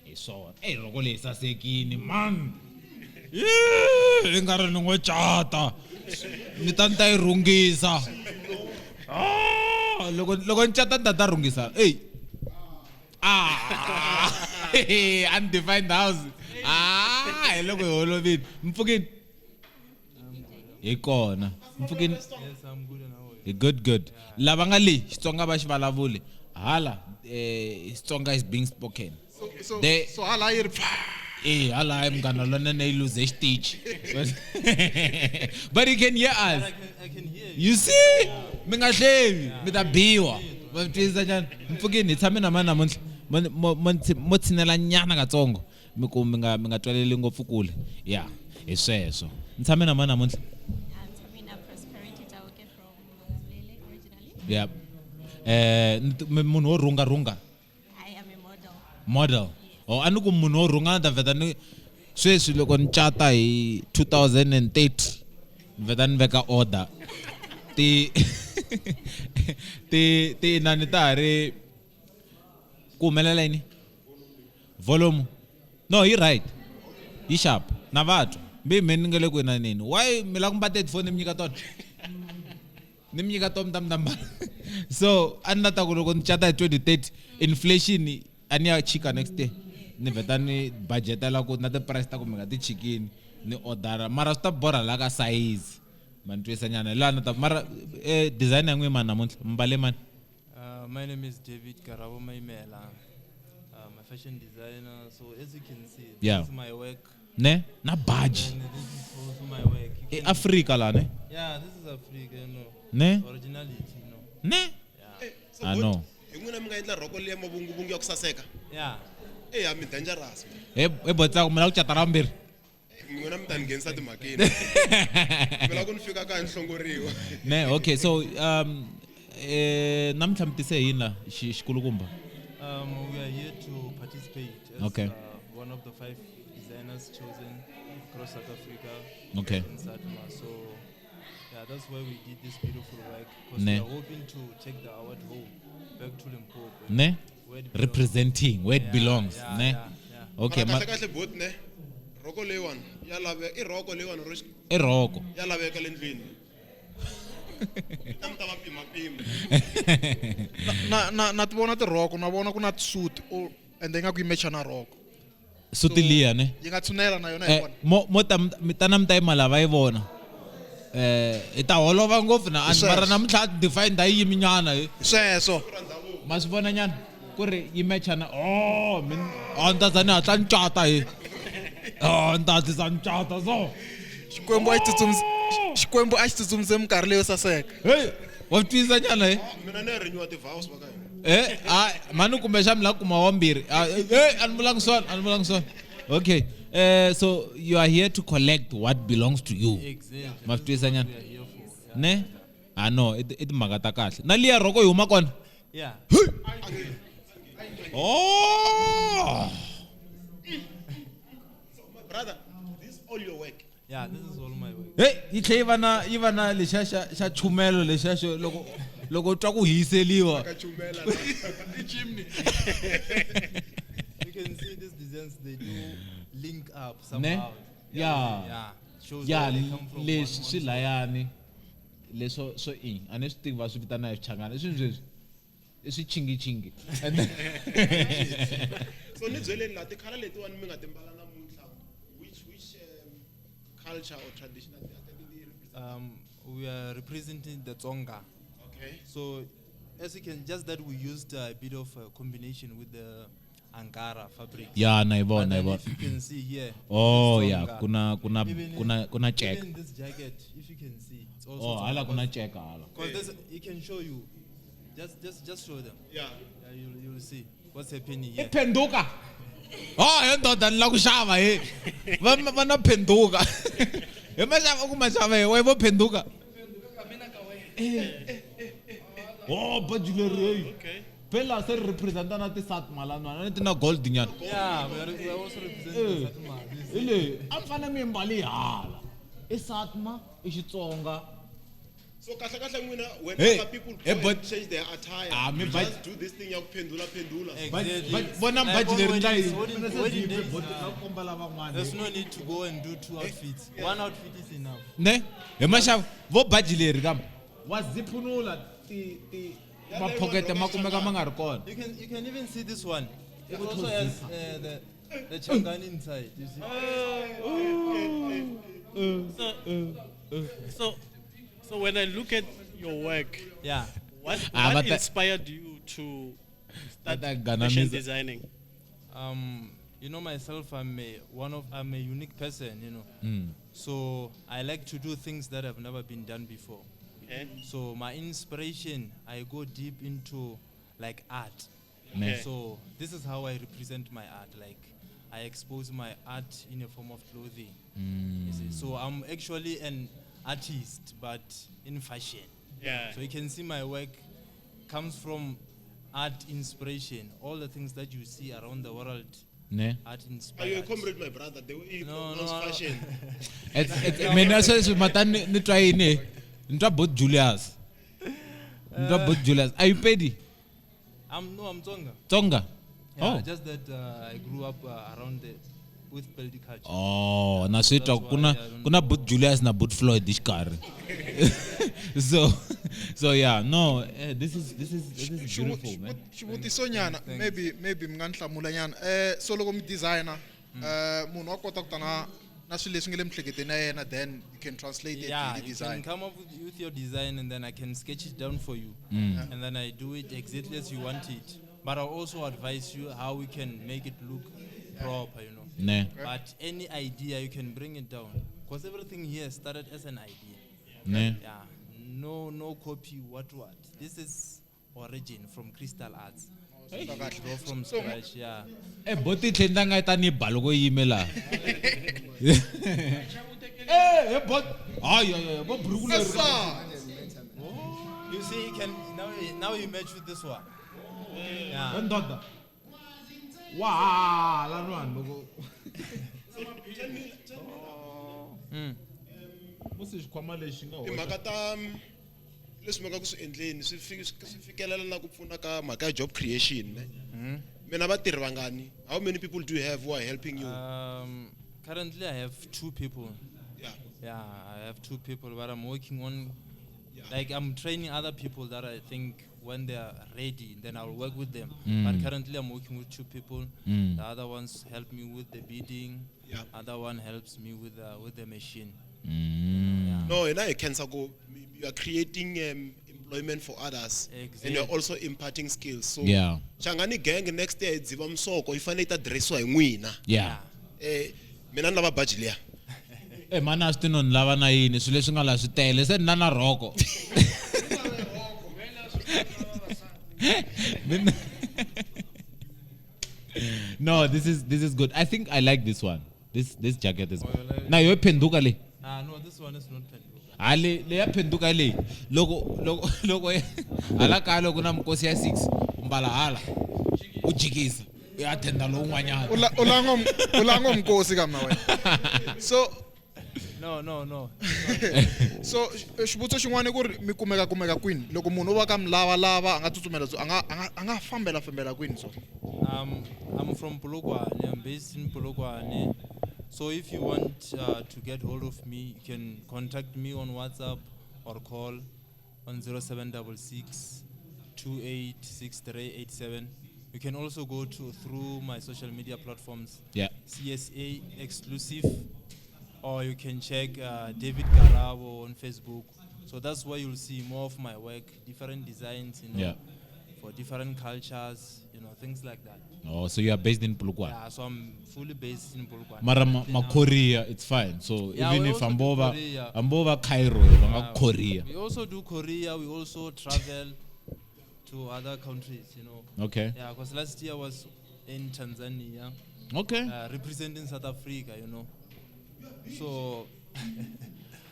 hi swona eyi rhoko leyi sasekini man i nga ri ni ngo cata ni ta ni ta yi rhungisa. Ah, loko loko ni cata ni ta ta rhungisa eyi ah undefined house ah hi loko hi holovile mpfukini hi kona mpfukini Yes, I'm good and how are you? hi good good lava nga le Xitsonga va xi vulavuli hala Xitsonga is being spoken. So They- so hala yi ri Eh, hala hayi Munghana Lonene yi luze xitichi but you can hear us. I can hear you. You see mi nga hlevi mi ta biwa va twisisa nyana mpfukini hi tshame na mani namuntlha mo tshinela nyana katsongo mi ku mi nga mi nga twaleli ngopfu kule ya hi sweswo ni tshame na mani namuntlha. I'm Tamina Prosperity Tauke from Malamulele originally. Ya munhu wo rhunga rhunga. I am a model. Model. Oh a ni ku munhu wo rhunga ni ta vheta ni sweswi loko ni cata hi 2030 ni vheta ni veka order ti ti ti inani ta ha ri ku humelela yini volume no yi right yi sharp na vatwa mbi me ni nga le ku inaneni why mi lava ku mba ti-headphone ni mi nyika tona ni mi nyika tona mi ta mi ta mbala so a ni la ta ku loko ni cata hi 2030 inflation a ni ya chika next year ni vheta ni budgetela ku na ti-price ta ku mi nga ti chikini ni order mara swi ta borha la ka size ma ni twisa nyana hi laha ni ta mara design ya n'wina mani namuntlha mbale mani. My name is David Karabo Maimela. I'm a fashion designer. So as you can see, this Yeah. is my work. Ne na baji. And this is also my work. You I can- Afrika la ne. Yeah, this is Africa, you know. Ne? Originality, you know. Ne? Yeah. So I what- know. Hi n'wina mi nga endla rhoko liya mavunguvungu ya ku saseka. Yeah. Eya mi dangerous. He he botsako mi lava ku cata ra vumbirhi. N'wina mi ta ni nghenisa timhakeni. Mi lava ku ni fika kaya ni hlongoriwa. Ne, okay, so namuntlha mi tise yini la xikulukumba? We are here to participate as Okay. one of the 5 designers chosen across South Africa. Okay. In Satma. So, yeah, that's why we did this beautiful work, because Ne. we are hoping to take the award home back to Limpopo. Ne? Where it belongs. Representing where it Yeah, belongs, yeah, ne? yeah, yeah. Okay, Mara kahle kahle bot ne. Rhoko leyiwani ya laveka, i rhoko leyiwani ro i rhoko. Ya laveka le ndlwini. Ta mi ta va pimapima. Na ti vona tirhoko, na vona ku na tisuti ende ingaku yi mecha na rhoko. Suti liya ne? Yi nga tshunela na yona hi vona. Mo ta mi ta na mi ta yima la va yi vona. Hi ta holova ngopfu na Hi mara sweswo. namuntlha define da yi yimi nyana hi. Sweswo. Ma swi vona nyana ku ri yi mecha na oh min oh ni ta za ni hatla ni cata hi. Oh ni ta hatlisa ni cata so. Xikwembu a xi tsutsumise, Xikwembu a xi tsutsumise minkarhi leyo saseka. Hey, wa twisisa nyana hi. Mina ni ya renew ti-vows va ka hina. Mani kumbe xa mi la kuma wa mbirhi. A ni vulangi swona, a ni vulangi swona. Okay. So you are here to collect what belongs to you. Exactly. Ma swi twisisa nyana? We are here for. Yeah. Ne? Ah no, i timhaka ta kahle. Na liya rhoko yi huma kona? Yeah. Oh! So, my brother, this is all your work. Yeah, this is all my work. Hey, yi tlhe yi va na yi va na lexiya xa chumelo lexiya xo loko loko u twa ku hiseliwa. Ka chumela. I chimney. You can see these designs, they do link up Ne? somehow. Yeah. Yeah. Shows Yeah, where they come from. leswi one swi layani leswo swo i a ni swi tivi va swi vitana hi Xichangani i swini sweswi i swichingi-chingi. And then So ni byeleni la tikhala letiwani mi nga ti mbala namuntlha, which culture or tradition are they represent? We are representing the Tsonga. Okay. So as you can, just that we used a bit of a combination with the Ankara fabric. Yeah, na yi vona, But na yi then vona. if you can see here. Oh, it's yeah, Tsonga. kuna Even kuna check. Even this jacket, if you can see, it's also Oh, hala Tsonga. kuna check hala. Because this, it can show you. Just show them. Yeah. Yeah, you'll see what's happening here. I phenduka. Oh, he ndoda ni la ku xava he. Va na phenduka. Hi maxava ku maxava he, wa vo phenduka. Oh, baji leri hey. Okay. Phela se ri representa na ti-Satma la nwana, ni ti na gold nyana. Yeah, we are also representing the Satma. This Hi leyi, a mi fanele mi yi mbale hala. I Satma, i Xitsonga. So kahle kahle n'wina when Hey, other people hey, go but and change their attire, Ah, mi you but just do this thing ya ku phendula phendula. Exactly. But vona Like baji leri on ndla weddings, yini? wedding days, komba lavan'wana. There's no need to go and do 2 outfits. One outfit is enough. Ne? Hi maxava vo baji leri kambe wa ziphunula ti maphokete ma kumeka ma nga ri kona. You can even see this one. It also has the Changani inside. You see? So when I look at your work, Yeah. what but that inspired you to start But that Ghana fashion music- designing? You know myself, I'm a unique person, you know. So I like to do things that have never been done before. Okay. So my inspiration, I go deep into art. Ne. Okay. So this is how I represent my art. I expose my art in a form of clothing. You see? So I'm actually an artist, but in fashion. Yeah. So you can see my work comes from art inspiration. All the things that you see around the world, Ne. art Are you a inspired. comrade, my brother? The way you No, pronounce no, no. fashion. Mina sweswi mata ni twa yini? Ni twa Bot Julius. Ni twa Bot Julius. Are you Pedi? I'm Tsonga. Tsonga? Yeah, Oh. just that I grew up around the with Pedi culture. Oh, na swi twa That's why kuna I don't kuna Bot Julius na Bot Floyd xikarhi. So yeah, no, this is beautiful, man. Xivutiso nyana, maybe mi nga ni hlamula nyana. So loko mi designer, munhu wa kota ku ta na swilo leswi nga le miehleketweni ya yena, then you can translate it Yeah, to the you design. can come up with your design and then I can sketch it down for you. And then I do it exactly as you want it. But I also advise you how we can make it look proper, you know. Ne. But any idea you can bring it down, because everything here started as an idea. Ne. Yeah. No, no copy. What what? This is origin from Crystal Arts. Hey. Draw from So- scratch. Yeah. E boti tlhe ndanga yi ta ni ba loko yi yime laha. Eh, he bot. Hayi hayi, vo buruku leri. You see, you can now. Now you match with this one. Yeah. He ndoda. Wa la nwana loko. Musi xikhwama lexi nga hoxa. Timhaka ta leswi mi nga ku swi endleni swi swi fikelela na ku pfuna ka mhaka ya job creation ne? Mina vatirhi vangani? How many people do you have who are helping you? Currently, I have two people. Yeah. Yeah, I have two people, but I'm working on, like, I'm training other people that I think when they are ready, then I'll work with them. But currently, I'm working with two people. The other ones help me with the beading. Yeah. Other one helps me with the machine. No, hina hi khensa ku you are creating employment for others and you're also imparting skills. So Yeah. Shangani gang next year hi Dzivamisoko yi fanele yi ta dressiwa hi n'wina. Yeah. Mina ni lava baji liya. Eh mana a swi ti no ni lava na yini swilo leswi nga la swi tele se ni na na rhoko. No, this is good. I think I like this one. This jacket is. Na yo phenduka le. Ah, no, this one is not Penduka. Ha le le ya phenduka leyi. Loko loko loko hala kaya loko na mikosi ya 6 u mbala hala. U jikisa. U ya attenda lowun'wanyana. Ulanga umkosi kama wena. So No, no, no. So xivutiso xin'wana i ku ri mi kumeka kumeka kwini loko munhu o va ka mi lavalava a nga tsutsumela a nga a nga a nga fambela fambela kwini so I'm from Polokwane. I'm based in Polokwane. So if you want to get hold of me, you can contact me on WhatsApp or call on 0766 286387. You can also go to through my social media platforms. Yeah. CSA exclusive, or you can check David Garabo on Facebook. So that's where you'll see more of my work, different designs, Yeah. for different cultures, things like that. Oh, so you are based in Polokwane. Yeah, so I'm fully based in Polokwane. Mara Currently ma now. Korea, it's fine. So Yeah, even we if also do Korea. Ambova Cairo, va nga Yeah, Korea. We also do Korea. We also travel to other countries. Okay. Yeah, because last year I was in Tanzania. Okay. Representing South Africa. So.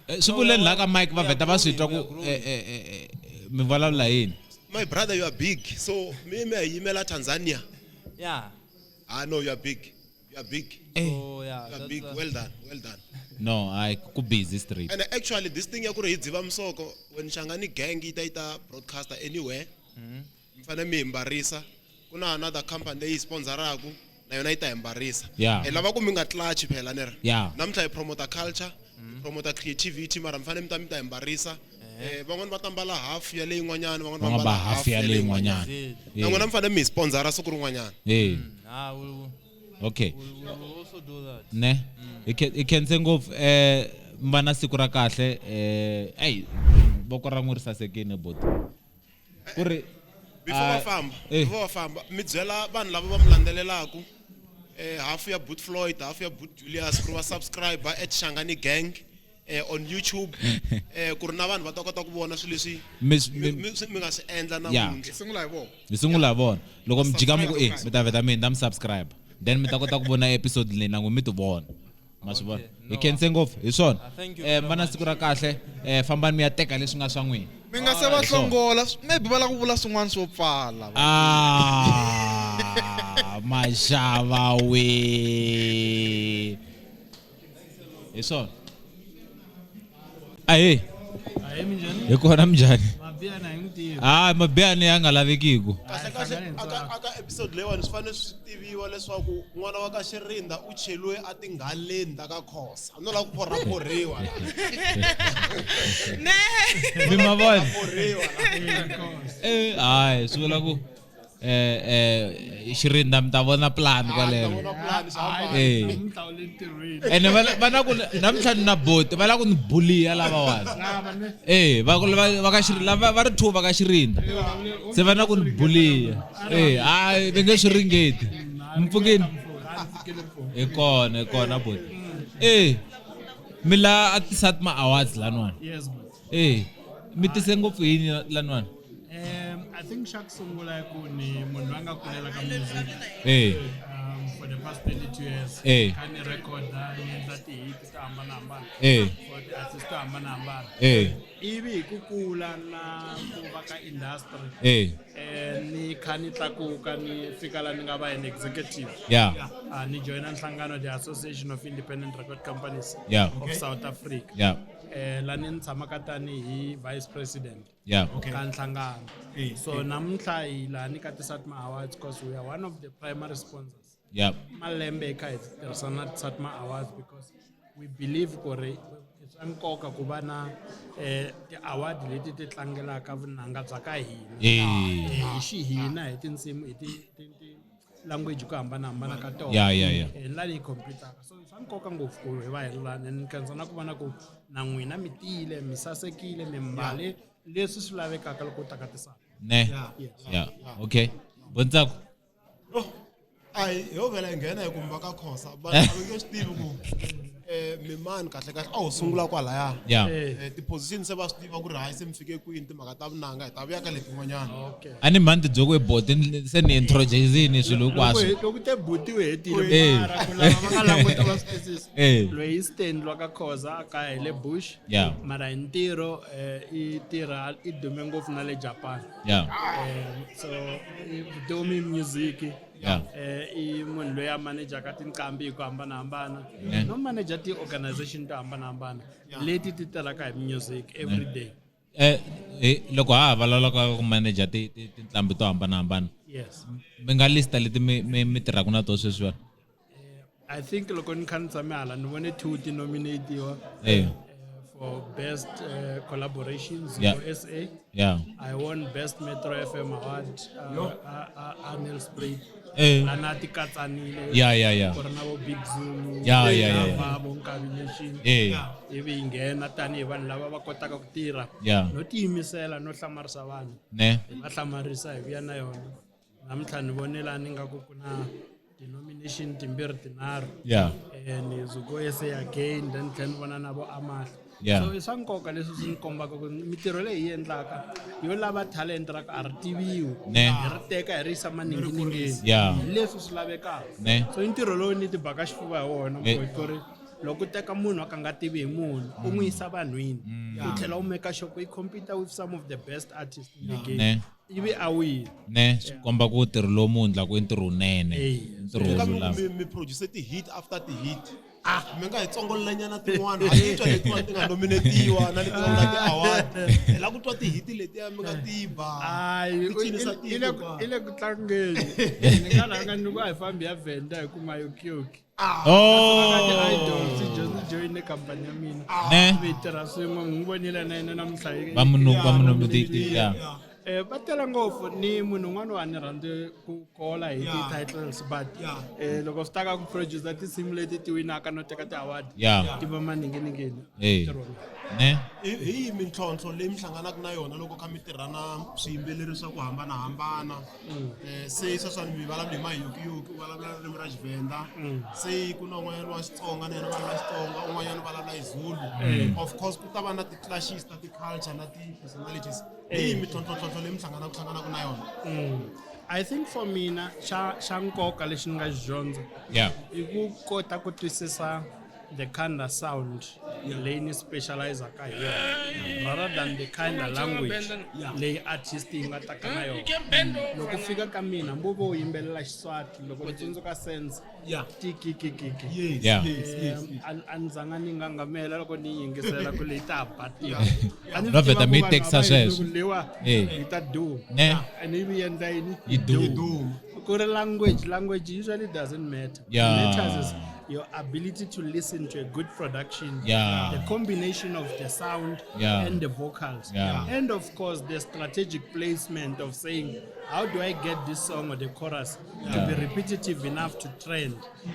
Swi No, vuleni la ka mic va we are vheta va swi twa growing, ku we are growing. mi vulavula yini. My brother, you are big. So me me yimela Tanzania. Yeah. Ah no, you are big. You are big. So, yeah, You are that's, big. Well done. Well done. No, I ku busy street. And actually this thing ya ku ri hi Dzivamisoko when Shangani gang yi ta yi ta broadcaster anywhere. Mi fanele mi hi mbarisa. Ku na another company leyi sponsoraku na yona yi ta hi mbarisa. Yeah. Hi lava ku mi nga clutch phela ne ri. Yeah. Namuntlha hi promote culture, hi promote creativity mara mi fanele mi ta mi ta hi mbarisa. Van'wani va ta mbala half ya leyi yin'wanyana, van'wani va Van'wana mbala va half ya leyi yin'wanyana. Na n'wina mi fanele mi hi sponsora siku rin'wanyana. Eh. Ah, we'll, Okay. we'll also do that. Ne? Hi khense ngopfu mi va na siku ra kahle ey voko ra n'wi ri sasekile boti. Ku ri Before va ah, famba, eh. before va famba, mi byela vanhu lava va mi landzelelaku half ya Boot Floyd, half ya Boot Julius ku ri va subscribe at Shangani Gang on YouTube ku ri na vanhu va ta kota ku vona swilo leswi Mi mi nga swi endla Yeah. namuntlha. Sungula hi vona. Hi sungula hi vona. Loko mi jika mi ku Subscribe. mi ta vheta mi hundza mi subscribe. Then mi ta kota ku vona episode leyi na n'wi mi ti vona. Ma swi vona. Hi khense ngopfu hi swona. Ah, thank you Mi va na siku ra kahle. Fambani mi ya teka leswi nga swa n'wina. Mi nga se va Hi swona. hlongola maybe va lava ku vula swin'wana swo pfala. Ah, maxava we. Hi swona. Ahee. Ahee, minjhani? Hi kona minjhani? Mabiyana hi n'wi tivi. Ah, mabiyana ya nga lavekiku. Kahle kahle aka episode leyiwani swi fanele swi tiviwa leswaku n'wana wa ka Xirinda u cheliwe a tinghaleni ta ka Khosa. A no lava ku phorhaphorhiwa. Ne. Mi ma vona? Phorhiwa. Hayi, swi vula ku Xirinda mi ta vona plan kwaleno. Namuntlha u le ntirhweni. Ene va na ku namuntlha ni na boti va lava ku ni buliya lavawani. Lava ne? Va ku va ka Xirinda va ri two va ka Xirinda. Se va na ku ni buliya. Hayi va nge swi ringeti. Mpfukeni. Hi kona, hi kona buti. Eh. Mi la a ti-SATMA Awards laniwani. Yes, but Eh. Mi tise ngopfu yini laniwani? I think xa ku sungula i ku ni munhu loyi a nga kulela ka music Eh. For the past 22 years Eh. kha ni recorda ni endla ti-hit to hambanahambana Eh. for ti-artist to hambanahambana Eh. ivi hi ku kula na ku va ka industry Eh. ni kha ni tlakuka ni fika la ni nga va an executive. Yeah. Ni joyina nhlangano, the Association of Independent Record Companies Yeah. of Okay. South Africa. Yeah. La ni tshamaka tanihi vice president Yeah. ka nhlangano. So namuntlha hi laha ni ka ti-SATMA Awards because we are one of the primary sponsors. Yeah. Malembe hi kha hi tirhisana na ti-SATMA Awards because we believe ku ri i swa nkoka ku va na ti-award leti ti tlangelaka vunanga bya ka hina. Eh. Hi xihina, hi tinsimu, hi ti language ku hambanahambana ka tona. Yeah. Hi lani hi computaka, so i swa nkoka ngopfu ku hi va hi ri lani. Ni khensa na ku vona ku na n'wina mi tiyile, mi sasekile, mi mbale leswi swi lavekaka loko u taka tisala. Ne. Yes. Yeah. Okay. Bontsako. Ayi, ho vhela hi nghena hi kumba ka Khosa, vanhu a va nge swi tivi ku mimani kahle kahle a ho sungula kwalaya. Yeah. Ti-position se va swi tiva ku ri hayi, se mi fike kwini, timhaka ta vunanga hi ta vuya ka letin'wanyana. A ni mhani tibyoko hi boti se ni introduce-ini swilo hinkwaswo. Loko te buti u hetile, Eh. mara ku lava va nga languta va swi twisisa. Eh. Loyi i Stanley wa ka Khoza, a kaya hi le Bush. Yeah. Mara hi ntirho i tirha, i dume ngopfu na le Japan. Yeah. So i vutomi music. Yeah. I munhu loyi a manejaka tinqambi hi ku hambanahambana Yeah. no manager ti-organization to hambanahambana leti ti tirhaka hi music every day. Loko ha ha vulavula ka ku manager tinqambi to hambanahambana. Yes. Mi nga lista leti mi tirhaka na to sweswiwani. I think loko ni kha ni tshame hala ni vone two ti nominatiwa Eh. for best collaborations Yeah. for SA. Yeah. I won best Metro FM award a Nelspruit. Eh. Lana ti katsanile. Yeah. Ku ri na vo Big Zulu. Yeah. Va vo Nkabi Nation. Eh. Ivi yi nghena tanihi vanhu lava va kotaka ku tirha. Yeah. No tiyimisela no hlamarisa vanhu. Ne. Hi va hlamarisa hi vuya na yona. Namuntlha ni vone laha ni nga ku ku na denomination timbirhi tinharhu. Yeah. Ni Zuko SA again, then tlhela ni vona na vo Amahla. Yeah. So i swa nkoka leswi swi ni kombaka ku mitirho leyi hi yi endlaka yo lava talent ra ku a ri tiviwi. Ne. Hi ri teka hi ri yisa maninginingini. Yeah. Hi leswi swi lavekaka. Ne. So i ntirho lowu ni ti baka xifuva hi wona Eh. mfowethu, ku ri loko u teka munhu a ka nga tivi hi munhu u n'wi yisa vanhwini, u tlhela u make sure ku i compete with some of the best artists in the game, Ne. ivi a wina. Ne, swi komba ku ntirho lowu mu endlaka i ntirho wunene. Eh. Ntirho wo Ka mi lulama. mi produce ti-hit after ti-hit, mi nga hi tsongolelanyana tin'wana, ha ti twa letin'wana ti nga nominatiwa na leti nga wina ti-award, hi lava ku twa ti-hit letiya mi nga ti ba. Hayi, Ti cinisa i le tiko kwala. i le ku tlangeni. Ni nga rhanga ni ku a hi fambi ya Venda hi kuma Yokiyoki. Oh. Ti-idols just joyine company ya mina. Ne. Mi tirha swin'we, n'wi vonile na yena namuntlha Va mu yeah. Va tele ngopfu, ni munhu un'wana wa ni rhandzi ku kola hi ti-titles, but loko swi ta ka ku producer tinsimu leti ti winaka no teka ti-award Yeah. ti va maninginingini. Eh. Ntirho lowu. Ne. Hi yihi mintlhontlho leyi mi hlanganaka na yona loko kha mi tirha na swiyimbeleri swa ku hambanahambana? Se sweswiwani mi vulavula hi Mayokiyoki, u vulavula ririmi ra Xivenda, se ku na un'wanyana wa Xitsonga na yena vulavula Xitsonga, un'wanyana u vulavula Zulu. Of course ku ta va na ti-clashes ta ti-culture na ti-personalities. Hi yihi mintlhontlhontlhontlho leyi mi hlanganaka na yona? I think for mina xa nkoka lexi ni nga xi dyondza Yeah. i ku kota ku twisisa the kind of sound leyi ni specializaka hi yona rather than the kind of language leyi artist yi nga taka na yona. Loko fika ka mina hambi vo yimbelela Xiswati, loko ni tsundzuka sense tikikikiki. Yes, Yeah. yes, yes, yes. A ni zanga ni ngangamela loko ni yingisela ku leyi ta ba tiva. A ni No swi tiva vheta ku mi yi vanhu tekisa a va endli sweswo. ku leyiwa Eh. yi ta duma. Ne. And ivi endla yini? Yi duma. Ku ri language usually doesn't matter. Yeah. What matters is your ability to listen to a good production. Yeah. The combination of the sound Yeah. and the vocals. Yeah. And of course the strategic placement of saying, how do I get this song or the chorus to be repetitive enough to trend,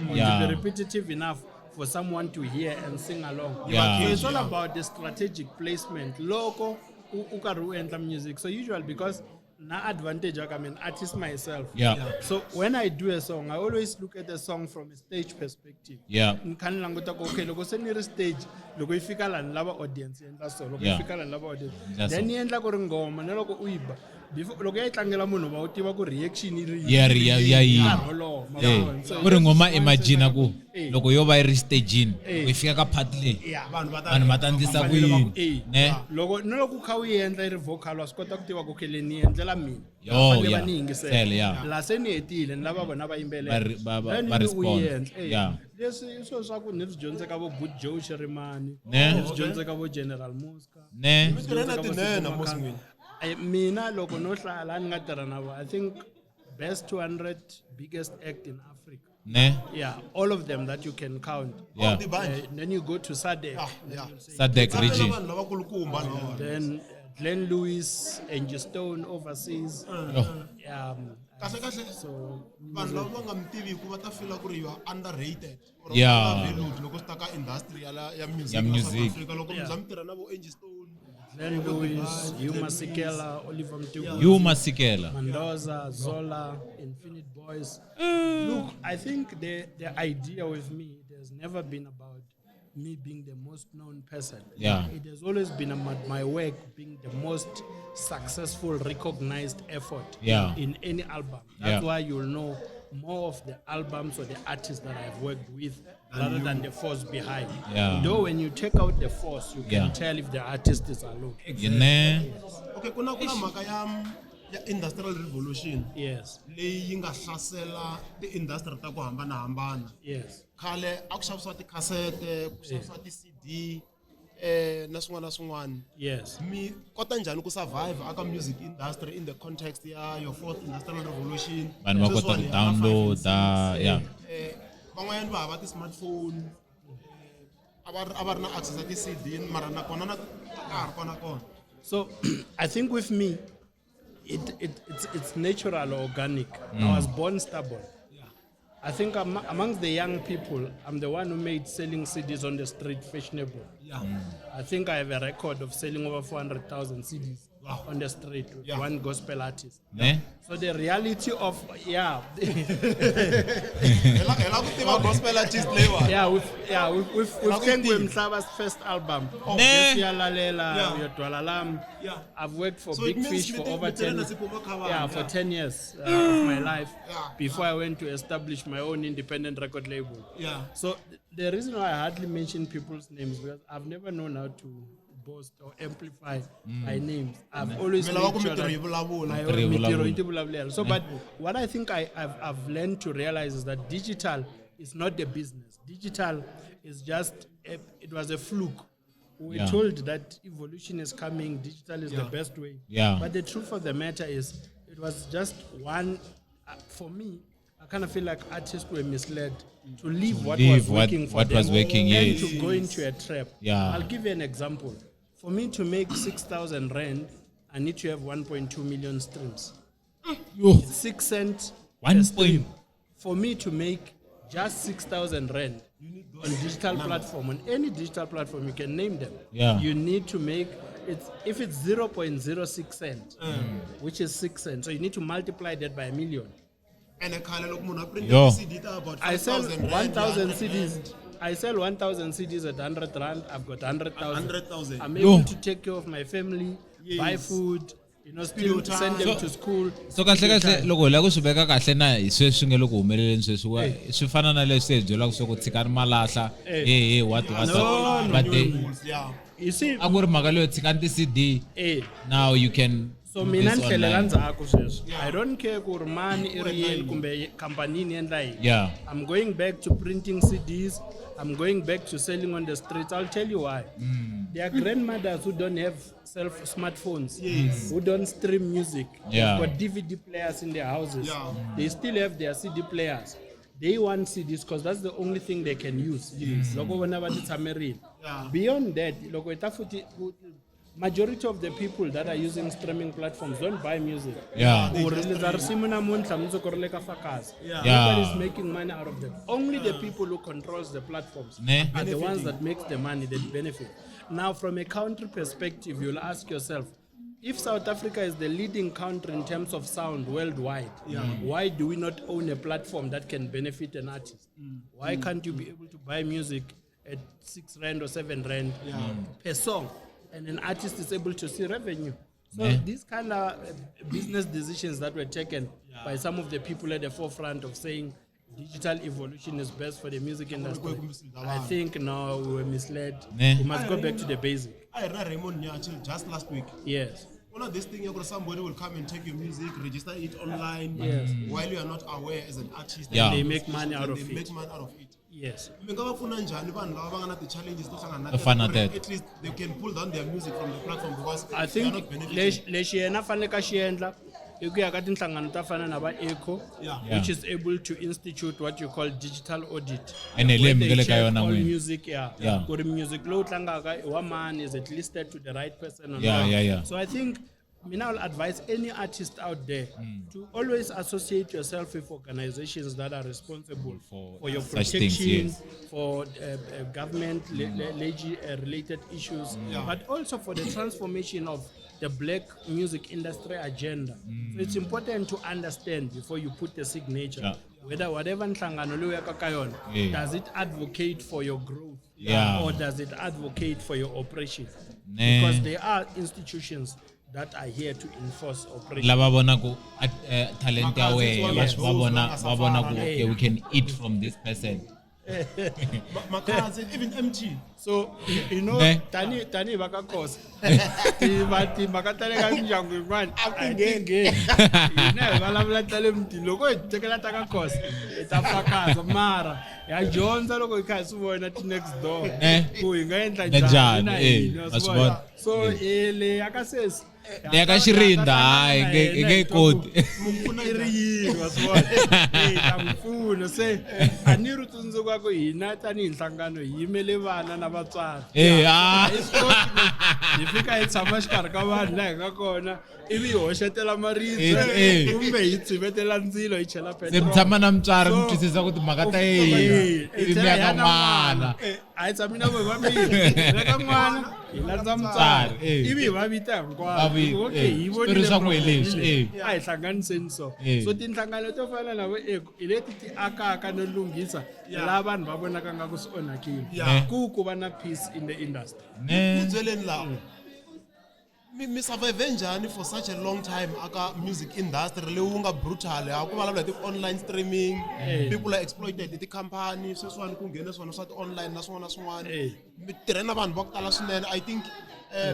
or Yeah. to be repetitive enough for someone to hear and sing along. Yeah. So it's all about the strategic placement. Loko u karhi u endla music. So usually because Na advantage like I'm an artist myself. Yeah. Yeah. So when I do a song, I always look at the song from a stage perspective. Yeah. Ni kha ni languta ku okay loko se ni ri stage loko yi fika laha ni lava audience yi endla so loko yi Yeah. fika laha ni lava audience Endla then so. yi endla ku ri nghoma na loko u yi ba before loko ya yi tlangela munhu va u tiva ku reaction yi ri Ya ri ya ya yini. Nkarhi wolowo, ma Eh, vona. So ku ri ngoma just imagine ku Eh. loko yo va yi ri stagini Eh. loko yi fika ka part leyi Yeah. vanhu va ta endlisa ku Fanele va ku, yini eh. ne loko na loko u kha u yi endla yi ri vocal wa swi kota ku tiva ku okay leyi ni yi endlela mina Yo, Va fanele va yeah. ni yingisela Sele, yeah. laha se ni hetile ni lava vona va yimbelela Va ri- va- va- Then va ivi u respond. yi endla. Eh, Yeah. leswi i swilo swa ku ni swi dyondze ka vo Good Joe Shirimani Ne. ni swi dyondze ka vo General Muzka Ne. ni swi dyondze ka vo Mi tirhe na Sipho tinene, mos Makanga. n'wina. Eh, mina loko no hlaya laha ni nga tirha na vo I think best 200 biggest act in Africa Ne. yeah all of them that you can count Yeah. Oh, the bunch. Then you go to SADC Yeah. SADC region. Vanhu lavakulukumba lava. Then Glenn Lewis, Angie Stone overseas. Oh. Kahle kahle So vanhu lava va nga mi tiviku va ta fila ku ri you are underrated or Yeah. undervalued loko swi ta ka industry ya la- ya music Ya la South music. Africa loko mi Yeah. za mi tirha na vo Angie Stone Glenn Lewis, Hugh Masekela, Oliver Mtukudzi, Hugh Masekela. Mandoza, Zola, Infinite Boys. Look, I think the idea with me, it has never been about me being the most known person. Yeah. It has always been about my work being the most successful, recognized effort Yeah. in any album. That's Yeah. why you'll know more of the albums or the artists that I've worked with rather than the force behind. Yeah. Though when you take out the force, you can Yeah. tell if the artist is alone. Ne. okay ku na ku na mhaka ya ya industrial revolution Yes. leyi yi nga hlasela ti-industry ta ku hambanahambana Yes. khale a ku xavisiwa tikhasete ku xavisiwa ti-cd na swin'wana na swin'wana Yes. mi kota njhani ku survive aka music industry in the context ya your fourth industrial revolution Vanhu va kota Sweswiwani ku hi ya ka five and download-a, six. yeah. Van'wanyana va hava ti-smartphone a va ri na access ya ti-cd mara nakona na a ka ha ri kona kona So I think with me, it's natural or organic. I was born stubborn. I think amongst the young people, I'm the one who made selling CDs on the street fashionable. Yeah. I think I have a record of selling over 400,000 CDs Wow. on the street with Yeah. one gospel artist. Ne? So the reality of, yeah. Hi la ku tiva gospel artist leyiwani Yeah, with Hi la ku Thengwe tiva. Mhlaba's first album. Oh. Ne. Jesu Yalalela, Yeah. Uyodwala Lam. Yeah. I've worked for So it Big means Fish for over mi tirhe 10 na Sipho Makhabane, yeah, for yeah. 10 years of my life Yeah. before I went to establish my own independent record label. Yeah. So the reason why I hardly mention people's names because I've never known how to boast or amplify my names. I've always Mi lava made ku sure mintirho that yi vulavula. my Mintirho yi mintirho yi vulavula. tivulavulela. So, but what I think I've learned to realize is that digital is not the business. Digital is just it was a fluke. We were Yeah. told that evolution is coming, digital is the Yeah. best way. Yeah. But the truth of the matter is, it was just one. For me, I kind of feel like artists were misled to leave what leave was working for what them was working, and yes. to go into a trap. Yeah. I'll give you an example. For me to make 6,000 rand, I need to have 1.2 million streams. Yo. 6 cents One per stream. point. For me to make just 6,000 rand on digital platform, on any digital platform, you can name them. Yeah. You need to make, it's, if it's 0.06 cent, which is 6 cents, so you need to multiply that by a million. ene khale loko munhu a print Yo. CD ta about I sell 5,000 rand, 1,000 100 CDs. rand. I sell 1,000 CDs at 100 rand. I've got 100,000. 100,000. I'm Yo. able to take care of my family, buy Yes. food, Studio still send them time. to school. So kahle kahle loko hi lava ku swi veka kahle na hi sweswi swi nge le ku humeleleni sweswi swi fana na leswi hi byelaka swa ku tshikani malahla hey hey what what No, what but they Yeah. You see, a ku ri mhaka leyo tshikani ti-CD eh, now you can so do mina this ni tlhelela online. ndzhaku sweswi. I don't care ku ri mani i ri yini kumbe khampani yini endla yini. Yeah. I'm going back to printing CDs. I'm going back to selling on the streets. I'll tell you why. There are grandmothers who don't have self smartphones, who don't stream music. Yeah. They've got DVD players in their houses. Yeah. They still have their CD players. They want CDs because that's the only thing they can use. Loko vona va ti tshamerile. Yeah. Beyond that, loko hi ta futhi majority of the people that are using streaming platforms don't buy music. Yeah. U release risimu namuntlha mundzuku ri le ka Fakazi. Yeah. Yeah. Nobody's making money out of them. Only the people who controls the platforms Ne. are the ones that makes the money that benefit. Now, from a country perspective, you'll ask yourself, If South Africa is the leading country in terms of sound worldwide, why do we not own a platform that can benefit an artist? Why can't you be able to buy music at 6 rand or 7 rand per song, and an artist is able to see revenue? So these kind of business decisions that were taken by some of the people at the forefront of saying digital evolution is best for the music industry, I think now we were misled. Ne. We must go back to the basic. I read Raymond Nyachi just last week. Yes. One of this thing, you somebody will come and take your music, register it online, Yes. while you are not aware as an artist. Yeah. They make money out And of they it. make money out of it. Yes. Mi nga va pfuna njhani vanhu lava va nga na ti-challenges to hlangana na To fana teto, teto. at least they can pull down their music from the platform because I they are think not benefiting. lexi yena a faneleke a xi endla i ku ya ka tinhlangano ta fana na va eco Yeah. which is able to institute what you call digital audit. Ene leyi Where mi they nga le ka check yona all n'wini. music, yeah. Yeah. Ku ri music lowu tlangaka i wa mani, is it listed to the right person or Yeah, not? yeah. So I think mina I will advise any artist out there to always associate yourself with organizations that are responsible For for your such things, protection, yes. for government related issues, but also for the transformation of the black music industry agenda. So it's important to understand before you put the signature whether whatever nhlangano leyi u yaka ka yona, does it advocate for your growth or does it advocate for your oppression? Ne. Because there are institutions that are here to enforce oppression. Lava vonaku talent ya Makazi wena is one va of va those vona va nga va vona ku safara. okay we can eat from this person. Makazi, even MT. So you know, Ne. tani tani va ka Khosa, timhaka ta le ka mindyangu yin'wana a hi ti ngheni. Hina hi vulavula ta le mutini, loko hi tekela ta ka Khosa hi ta fakaza, mara ha dyondza loko hi kha hi swi vona ti-next door Ne. ku hi nga endla Endla njhani na njhani, eh, hina, wa wa swi swi vona? vona. So le ya ka sesi Leya ka Xirinda, hayi, hi nge yi koti. I ri yini wa swi vona? Eh, ta n'wi pfuna se a ni ri tsundzuka ku hina tanihi nhlangano hi yimele vana na vatswari. Eh, ah. A hi swi koti ku hi fika hi tshama xikarhi ka vanhu laha hi nga kona ivi hi hoxetela maribye Eh, eh. kumbe hi tshivetela ndzilo hi chela Se mi tshama na mutswari mi So, twisisa ku timhaka ta Eh, yena eh, ivi mi ya ka ya na n'wana. Eh, a hi tshami na voho vambirhi na ka n'wana hi landza mutswari Mutswari, eh. ivi hi va vita Va hinkwavo vita, okay eh. hi Switori vonile swa n'we problem leswi, leyi. eh. A hi hlanganiseni so. Eh. So tinhlangano to fana na vo eco hi leti ti akaka no lunghisa laha vanhu va vonaka nga ku swi onhakile Yeah. ku va na peace in the industry. Ne. Ni byeleni laha mi survive njhani for such a long time aka music industry leyi wu nga brutal ha ku vulavula hi ti-online streaming, people are exploited hi ti-company sweswiwani ku nghene swona swa ti-online na swin'wana na swin'wana, mi tirhe na vanhu va ku tala swinene. I think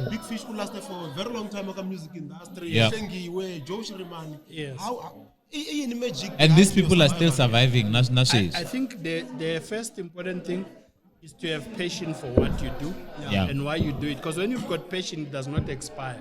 Big Fish u lasted for a very long time aka music industry. Hlengiwe, Joe Shirimani. Yes. How i yini magic And these behind your people are still survival? surviving na I sweswi. think the first important thing is to have passion for what you do and why you do it. Because when you've got passion, it does not expire.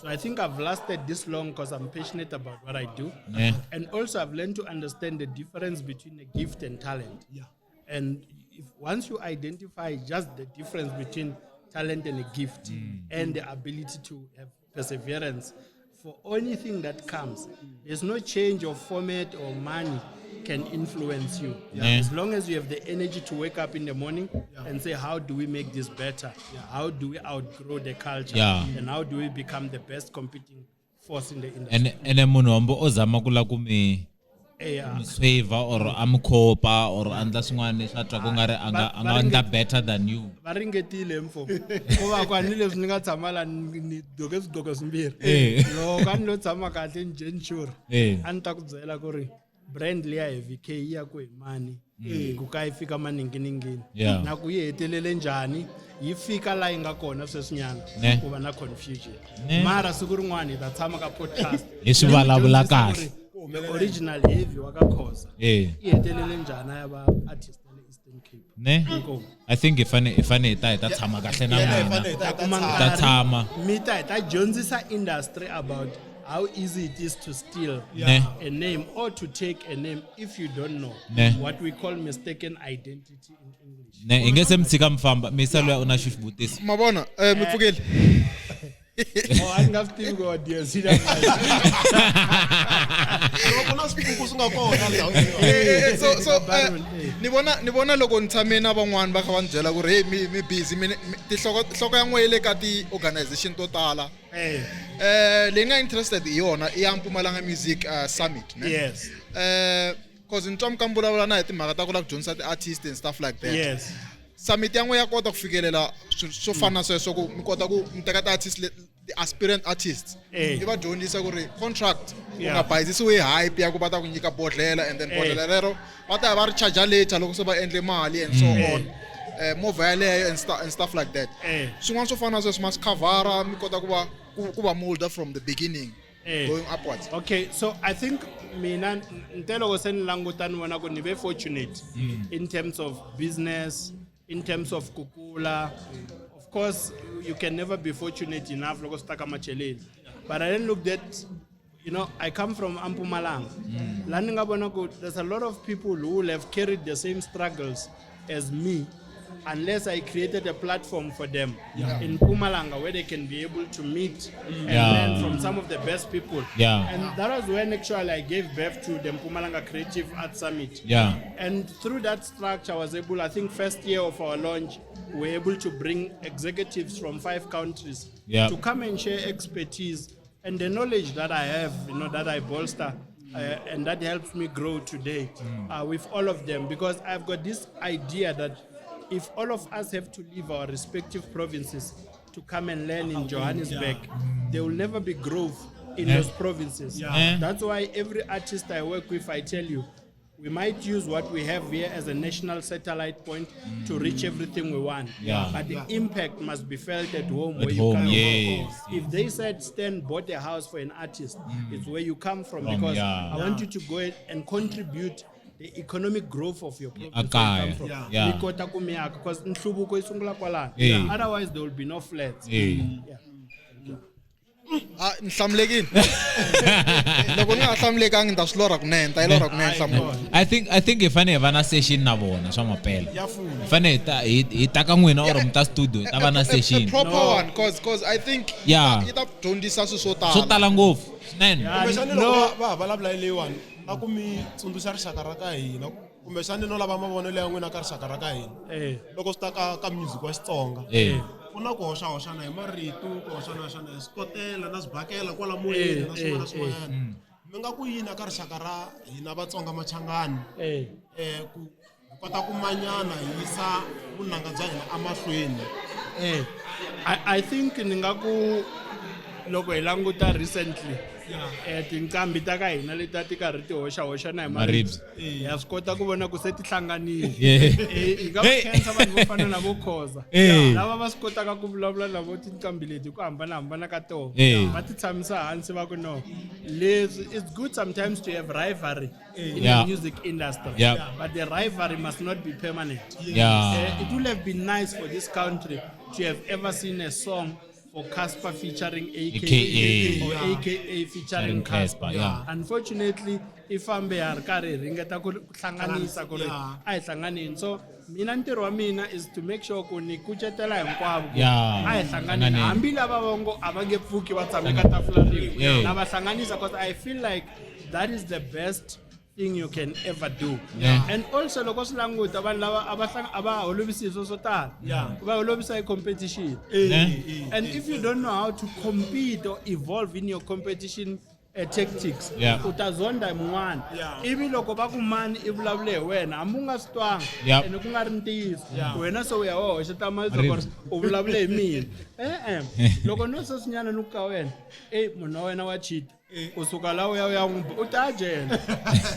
So I think I've lasted this long because I'm passionate about what I do. Yeah. And also I've learned to understand the difference between a gift and talent. Yeah. And if once you identify just the difference between talent and a gift and the ability to have perseverance for anything that comes, there's no change of format or money can influence you. Yeah. As long as you have the energy to wake up in the morning and say, how do we make this better? How do we outgrow the culture? Yeah. And how do we become the best competing force in the industry? Ene ene munhu hambi o zama ku lava ku mi Yeah. mi sweva or a mi khopa or a endla swin'wana leswi a twaka ku nga ri a nga endla better than you. Va ringetile mfo ku va ku a ni leswi ni nga tshama la ni gqoke swigqoko swimbirhi. Eh. Loko a ni lo tshama kahle ni dye ni xurha, Eh. a ni ta ku byela ku ri brand liya hi VK yi ya ku hi mani ku ka yi fika maninginingini Yeah. na ku yi hetelele njhani yi fika laha yi nga kona sweswinyana Ne. ku va na confusion. Ne. Mara siku rin'wana hi ta tshama ka podcast Hi swi vulavula kahle. The original Heavy wa ka Khoza Eh. yi hetelele njhani a ya va artist ya le Eastern Cape. Ne? Inkomu. I think hi fane hi ta tshama kahle na Yeah, hi n'wina. fane hi ta- hi ta Kuma tshama. Ta tshama. mi ta hi ta dyondzisa industry about how easy it is to steal Ne. a name or to take a name if you don't know. Ne. What we call mistaken identity in English. Ne, hi nge se mi tshika mi famba misa luya u na xivutiso. Mabona, mi pfukile. Oh, a ni nga swi tivi ku wa DLC Loko na swipuku swi nga kona ndhawini. So ni vona loko ni tshame na van'wani va kha va ni byela ku ri hey, mi busy tinhloko nhloko ya n'we yi le ka ti-organization to tala. Leyi nga interested hi yona i ya Mpumalanga Music Summit, ne? Yes. Cause ni twa mi ka mi vulavula na hi timhaka ta ku lava ku dyondzisa ti-artist and stuff like that. Yes. Summit ya n'we ya kota ku fikelela swo fana na sweswo, ku mi kota ku mi teka ti-artist ti-aspirant artists, i va dyondzisa ku ri contract u nga bayizisiwi hi hype ya ku va ta ku nyika bodlela and then bodlela rero va ta ya va ri charge later loko se va endle mali and so on, movha yaleyo and stuff like that. Swin'wana swo fana na sweswo ma swi khavhara, mi kota ku va molder from the beginning going upwards? Okay, so I think mina nte loko se ni languta ni vona ku ni ve fortunate in terms of business, in terms of kukula. Of course you can never be fortunate enough loko swi ta ka macheleni, but I then looked at, I come from Mpumalanga, la ni nga vona ku there's a lot of people who will have carried the same struggles as me unless I created a platform for them in Mpumalanga where they can be able to meet and learn from some of the best people. And that was when actually I gave birth to the Mpumalanga Creative Arts Summit. And through that structure, I was able, I think first year of our launch, we were able to bring executives from five countries to come and share expertise and the knowledge that I have, that I bolster, and that helps me grow today with all of them, because I've got this idea that if all of us have to leave our respective provinces to come and learn in Johannesburg, there will never be growth in those provinces. That's why every artist I work with, I tell you, we might use what we have here as a national satellite point to reach everything we want. But the impact must be felt at home At where you home, come from. If they said Stan bought a house for an artist, it's where you come from, because I want you to go and contribute the economic growth of your province where you Akaya. come from. Mi kota ku mi aka, because nhluvuko yi sungula kwalano. Otherwise there will be no flats. Yeah. Ah, ni hlamulekile. Loko ni nga hlamulekangi, ni ta swi lorha kunene, ni ta yi lorha kunene nhlamulo. I think hi fanele hi va na session na vona swa mapela. Ya funa. Hi fanele hi ta ka n'wina or mi ta studio, hi ta va na A session. proper one, cause I think yi ta dyondzisa swilo swo tala. Swo tala ngopfu swinene. Kumbexani loko va ha vulavula hi leyiwani na ku mi tsundzuxa rixaka ra ka hina, kumbexani no lava mavonelo ya n'wina ka rixaka ra ka hina loko swi ta ka music wa Xitsonga, ku na ku hoxahoxana hi marito, ku hoxanahoxana hi swikotela na swibakela kwala moyeni na swin'wana na swin'wanyana, mi nga ku yini ka rixaka ra hina Vatsonga Machangani ku hi kota ku manyana hi yisa vunanga bya hina emahlweni? I think ni nga ku loko hi languta recently, tinqambi ta ka hina leti a ti karhi ti hoxahoxana hi Maribye. maribye, ya swi kota ku vona ku se ti hlanganile. Hi nga khensa vanhu vo fana na vo Khoza, lava va swi kotaka ku vulavula na vo tinqambi leti hi ku hambanahambana ka tona, va ti tshamisa hansi va ku no, leswi it's good sometimes to have rivalry in the music industry, but the rivalry must not be permanent. It would have been nice for this country to have ever seen a song for Cassper featuring AKA, AKA. or AKA featuring Featuring Cassper. Cassper, yeah. Unfortunately, i fambe ha ri karhi hi ringeta ku hlanganisa ku ri a hi hlanganeni. So mina ntirho wa mina is to make sure ku ni kucetela hinkwavo ku a hi hlanganeni, Hlanganeni. hambi lava va ngo a va nge pfuki va tshame ka tafula rin'we, na va hlanganisa, because I feel like that is the best thing you can ever do. And also loko swi languta vanhu lava a va holovisi hi swo tala, va holovisa hi competition. And if you don't know how to compete or evolve in your competition tactics, u ta zonda hi mun'wana. Ivi loko va ku mani i vulavule hi wena hambi u nga swi twanga, ene ku nga ri ntiyiso, wena se u ya wa hoxeta marito ku ri u vulavule hi mina. E-e, loko no sweswinyana ni ku ka wena, e munhu wa wena wa cheat, u suka la u ya n'wi ba, u ta jela,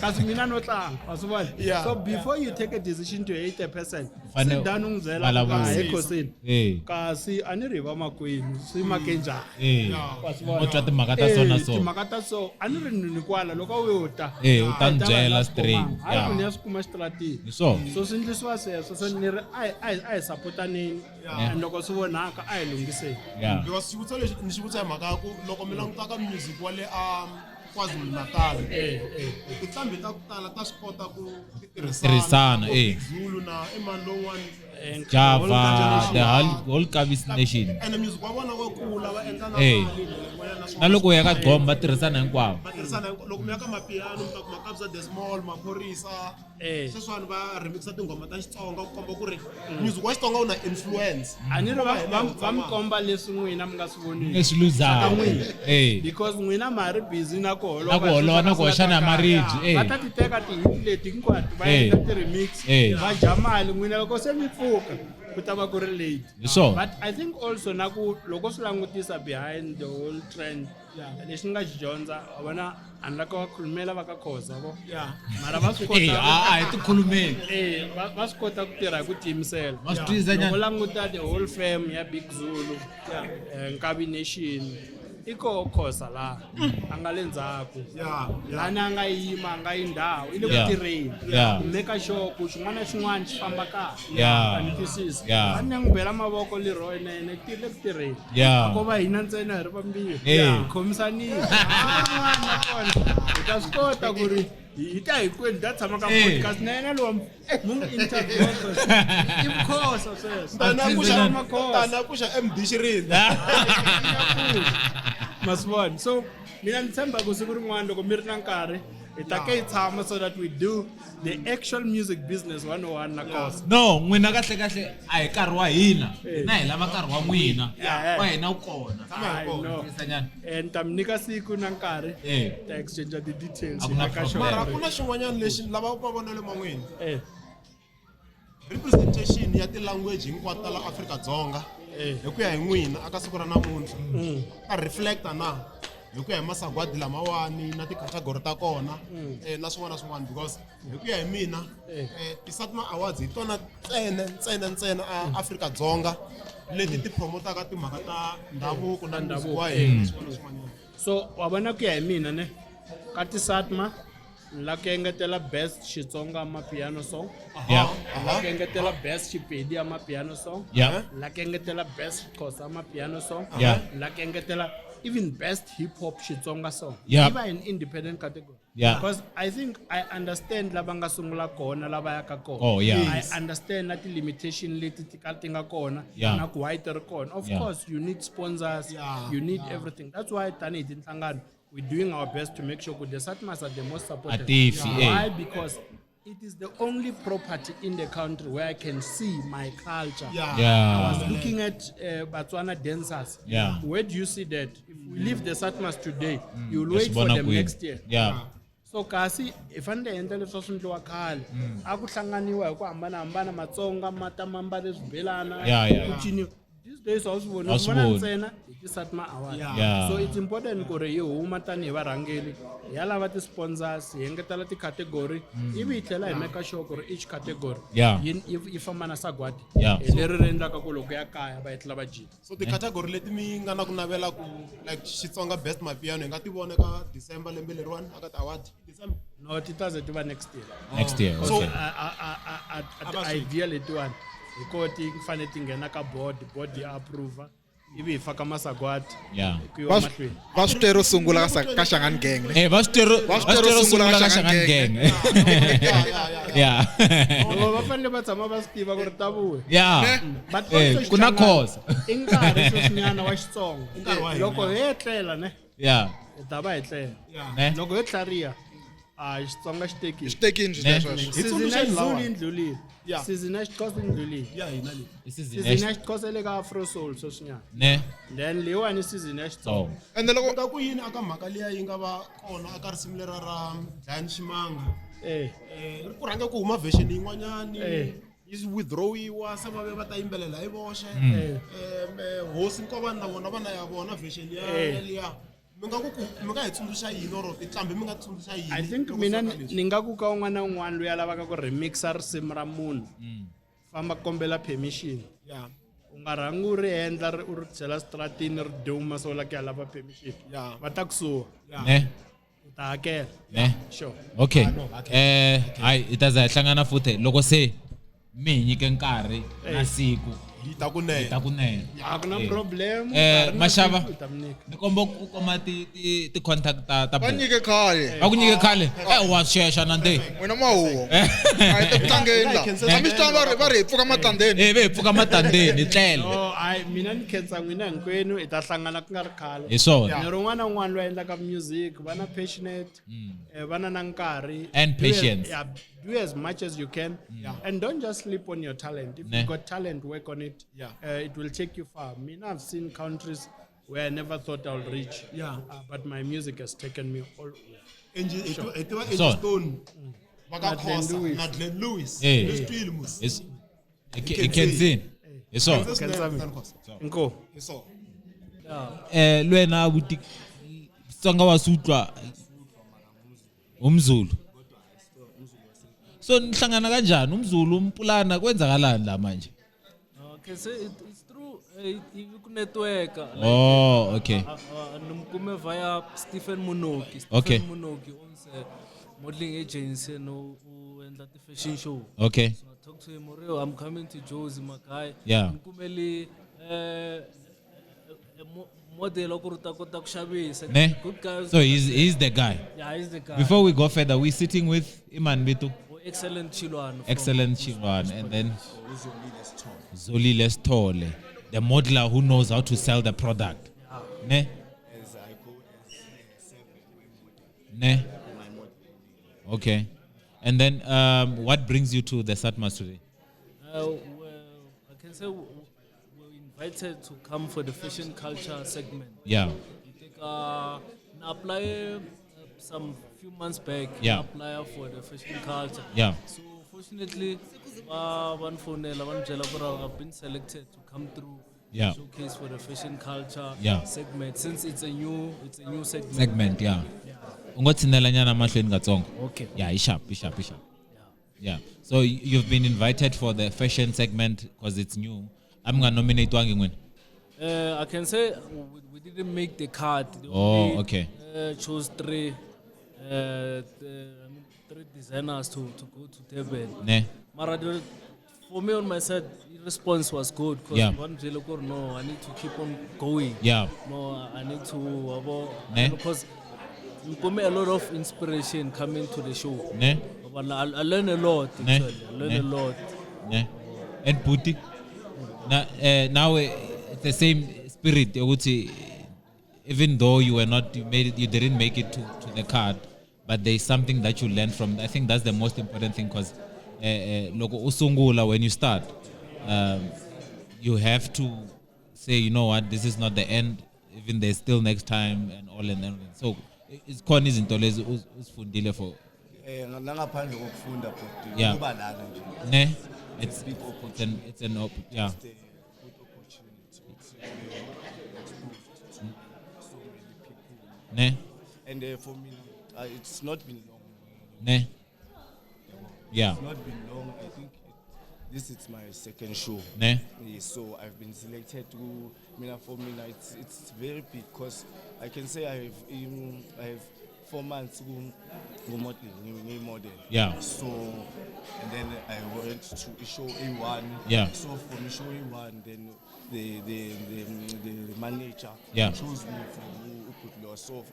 kasi mina no tlanga, wa swi vona? So before you take a decision to hate a person, Fane sit down u n'wi byela ku, vulavula. "Ah, ekhosini, kasi a ni ri hi vamakwenu, swi make njhani?" Wa swi vona? U twa timhaka ta so na so. Timhaka ta so, a ni ri nini kwala loko u yo ta, U ta ni a hi ta byela vanhu va swi straight. kumanga. Hayi, ku ni ya swi kuma xitaratini. Hi swona. So swi endlisiwa sweswo, so ni ri a hi sapotaneni, and loko swi vonaka a hi lunghiseni. Because xivutiso lexi ni xi vutisa hi mhaka ya ku loko mi languta ka music wa le a KwaZulu Natal, tinqambi ta ku tala ta swi kota ku ti Tirhisana, Vo eh. Big Zulu na i mani lowun'wani? Java, the whole Kabis nation. Ene music wa vona wa kula va endla na Eh. mali na Na swin'wana. loko u ya ka Gqom va tirhisana hinkwavo. Va tirhisana loko mi ya ka mapiano mi ta kuma Kabza De Small, Maphorisa. Eh. Sweswiwani va remixa tinghoma ta Xitsonga ku komba ku ri music wa Xitsonga wu na influence. A ni ri Ku va hina hi va mi tshama. komba leswi n'wina mi nga swi voniki. Leswi luzaka. Swa ka n'wina. Eh. Because n'wina ma ha ri busy na ku holova. Na ku holova, na ku hoxana maribye, eh. Va ta ti teka ti-hit leti hinkwato va Eh. endla ti-remix. Eh. Va dya mali n'wina loko se mi pfuka ku ta va ku ri late. Hi swona. But I think also na ku loko swi langutisa behind the whole trend lexi ni nga xi dyondza wa vona a ni la ku va khulumela va ka Khoza vo. Mara va swi Eh, kota a hi ti khulumeli. Eh, va swi kota ku tirha hi ku tiyimisela. Va swi twisisa nyana. Loko u languta the whole fam ya Big Zulu, Nkabi Nation, i koho Khoza laha a nga le ndzhaku. Lani a nga yima a nga yi ndhawu i le ku tirheni. Ku make sure ku xin'wana na xin'wana xi famba kahle. A ni twisisa. A ni n'wi bela mavoko Leroy na yena i le ku tirheni. A ko va hina ntsena hi ri vambirhi. Hi khomisanile. Van'wana na kona hi ta swi kota ku ri hi ta hinkwenu hi ta tshama ka podcast na yena lowa mu n'wi interview i Mkhosa sweswo. Tana pfuxa MD Xirindza. Ma swi vona. So mina ni tshemba ku siku rin'wana loko mi ri na nkarhi hi ta ke hi tshama so that we do the actual music business 101 na Khoza. No, n'wina kahle kahle a hi nkarhi wa hina. Hina hi lava nkarhi wa n'wina. Wa hina wu kona. I know. Ni ta mi nyika siku na nkarhi. Ta exchange the details. A ku na Hi maka sure. Mara ku na xin'wanyana lexi ni lava mavonelo ma n'wina. Representation ya ti-language hinkwato ta la Afrika-Dzonga hi ku ya hi n'wina aka siku ra namuntlha ta reflecta na hi ku ya hi masagwadi lamawani na ti-category ta kona na swin'wana na swin'wana because hi ku ya hi mina ti-SATMA Awards hi tona ntsena ntsena ntsena a Afrika-Dzonga leti ti promotaka timhaka ta ndhavuko na music wa hina na swin'wana na swin'wanyana. So wa vona ku ya hi mina ne ka ti-SATMA ni la ku engetela best Xitsonga amapiano song. Ni la ku engetela best Xipedi amapiano song. Ni la ku engetela best Xhosa amapiano song. Ni la ku engetela even best hip hop Xitsonga song. Yi va in independent category. Because I think I understand lava nga sungula kona lava yaka kona. Oh, yeah. I Yes. understand na ti-limitation leti ti ka ti nga kona na ku why ti ri kona. Of course you need sponsors, you need everything. That's why tanihi tinhlangano we're doing our best to make sure ku the SATMAs are the most supported. A ti fi, eh. Why? Because it is the only property in the country where I can see my culture. I was looking at Botswana dancers. Where do you see that? If we leave the SATMAs today, you'll Yes, wait for bona them kwini. next year. So kasi hi fanele hi endla leswi a swi endliwa khale. A ku hlanganiwa hi ku hambanahambana Matsonga ma ta ma mbale swibelana ku ciniwa. These days a wu swi voni, A u swi vona voni. ntsena hi ti-SATMA Awards. So it's important ku ri hi huma tanihi varhangeri hi ya lava ti-sponsors hi engetela ti-category ivi hi tlhela hi make sure ku ri each category yi famba na sagwadi. Hi leri ri endlaka ku loko ya kaya va hetelela va dyile. So ti-category leti mi nga na ku navela ku like Xitsonga best mapiano hi nga ti vona ka December lembe leriwani aka ti-award December. No, ti ta ze ti va next year. Next year, Because okay. a ti-idea letiwani hi ko ti fanele ti nghena ka board, board yi approve ivi hi faka masagwadi ku yiwa mahlweni. Va swi twe ro sungula ka Shangaan Gang ne? Eh, va swi twe Va swi twe ro sungula ka Shangaan Gang. Loko va fanele va tshama va swi tiva ku ri ta vuya. But also Ku na Xitsonga Khoza. i nkarhi sweswinyana wa Xitsonga. Nkarhi wa hina. Loko hi etlela ne hi ta va hi tlela. Ne? Loko hi tlhariha a Xitsonga xi tekile. Xi tekile Ne? sweswo. Hi Season ya tsundzuxeni Xizulu lawa. yi ndlulile. Season ya Xixhosa yi ndlulile. Ya hina leyi. I season ya Season ya Xixhosa yi le ka Afro Soul sweswinyana. Ne? Then leyiwani i season ya Xitsonga. So. Ende loko Nga ku yini aka mhaka liya yi nga va kona aka risimu lera ra Dlayani Ximanga. Ku rhange ku huma version yin'wanyani yi withdrawiwa se va ve va ta yimbelela hi voxe. Hosi Nkovani na vona va na ya vona version ya liya. Mi nga ku ku mi nga hi tsundzuxa yini or tinqambi mi nga tsundzuxa yini? I think loko mina swi ta ka leswi? ni nga ku ka un'wana na un'wana loyi a lavaka ku remixa risimu ra munhu famba kombela permission. U nga rhangi u ri endla u ri chela stratini ri duma so u la ku ya lava permission. Va ta ku suwa. Ne? U ta hakela. Ne? Sure. Okay. Hayi hi ta za hi hlangana futhi loko se mi hi nyike nkarhi na siku Yi ta kunene. Yi ta kunene. A ku na Eh. problem. Eh, Nkarhi na Mashava siku hi ta mi nyika. ni komba ku kuma ti ti ti contact ta ta Va nyike khale. Va ku nyike khale. Eh wa shesha na nde. Wena mahuwo. A hi te ku tlangeni la. A mi swi twa va ri hi pfuka matandeni. Eh, ve hi pfuka matandeni hi tlela. No, hayi mina ni khensa n'wina hinkwenu hi ta hlangana ku nga ri khale. Hi swona. Ni ri un'wana na un'wana loyi a endlaka music va na passionate, va na na nkarhi. And Do as- patience. yeah, do as much as you can. And don't just sleep on your talent. If Ne. you've got talent, work on it. Yeah. It will take you far. Mina, I've seen countries where I never thought I'll reach. Yeah. But my music has taken me all over. Angie, hi tiva Angie Swona. Stone va ka Na Glenn Khosa Lewis. na Glenn Lewis. Eh. Ni swi twile mos. Hi khensini. Hi swona. Khensa swinene, Khosa. Inkomu. Hi swona. Eh le wena abuti Xitsonga wa swi utlwa umZulu. So nihlangana kanjani umZulu umpulana kwenzakalani la manje? Okay, so it's through ku network. Like, Oh, okay. Nimkume via Stephen Munoki. Stephen Okay. Munoki owns a modeling agency and u endla ti fashion show. Okay. So I talked to him, Oreo, I'm coming to Jozi, my guy. Yeah. Nikumele model ku ri ta kota ku xavisa. Ne? Good guy. So he's the guy. Yeah, he's the guy. Before we go further, we're sitting with Iman Bitu. Oh, Excellent Chilwan. from Excellent Chilwan. And then Zolile Sithole, the modeler who knows how to sell the product. Ne? As I go as seven Ne? my modeling. Okay. And then what brings you to the Satmas today? Well, I can say we're invited to come for the fashion culture segment. Yeah. You take apply some few months back. Yeah. Apply for the fashion culture. Yeah. So fortunately, one phone, one I've been selected to come through. Yeah. Showcase for the fashion culture. Yeah. Segment, since it's a new segment. Segment, yeah. Yeah. U ngo tshinela nyana mahlweni katsongo. Okay. Yeah, i sharp, i sharp, i sharp. Yeah. So you've been invited for the fashion segment because it's new. I'm gonna nominate wangi n'wina. I can say we didn't make the card. They Oh, only, okay. Chose three designers to go to Durban. Ne. Mara, for me on my side, the response was good because Yeah. one day, look, no, I need to keep on going. Yeah. No, I need to, Ne. because you give me a lot of inspiration coming to the show. Ne. But I learn a lot, Ne. actually. I learn Ne. a lot. Ne. And Buti, now it's the same spirit. Ukuthi, even though you were not, you made it, you didn't make it to the card, but there's something that you learn from. I think that's the most important thing, because loko usungula, when you start, you have to say, you know what, this is not the end. Even there's still next time and all and everything. So it's khona izinto lezi uzifundile for. Nangaphandle kokufunda bhuti, Yeah. ukuba lana nje. Ne? It's It's a big opportunity. It's an yeah. It's a good opportunity to be exposed to so many people. Ne? And for me, it's not been long. Ne? Yeah. It's not been long. I think this is my second show. Ne? Yes, so I've been selected to Mina for Mina. It's very big because I can say I have 4 months go modeling, new model. Yeah. So and then I went to show A1. Yeah. So from show A1, then the manager Yeah. chose me for Uputlo. So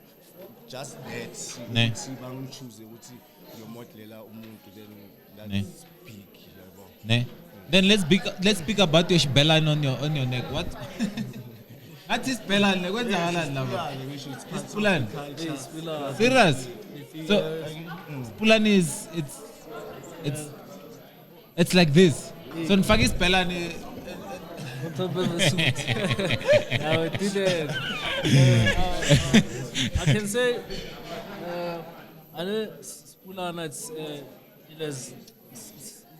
just that Ne. ukuthi bangichoose ukuthi ngiyomodelela umuntu, then that's Ne. big. Yabo. Ne? Then let's speak about your xibelani on your neck. What? Ngathi isibhelani kwenzakalani lapha? Isipulani. Serious? So isipulani is it's like this. So nifake isibhelani On top of the suit. No, it didn't. I can say, I know Spulana, it has, it's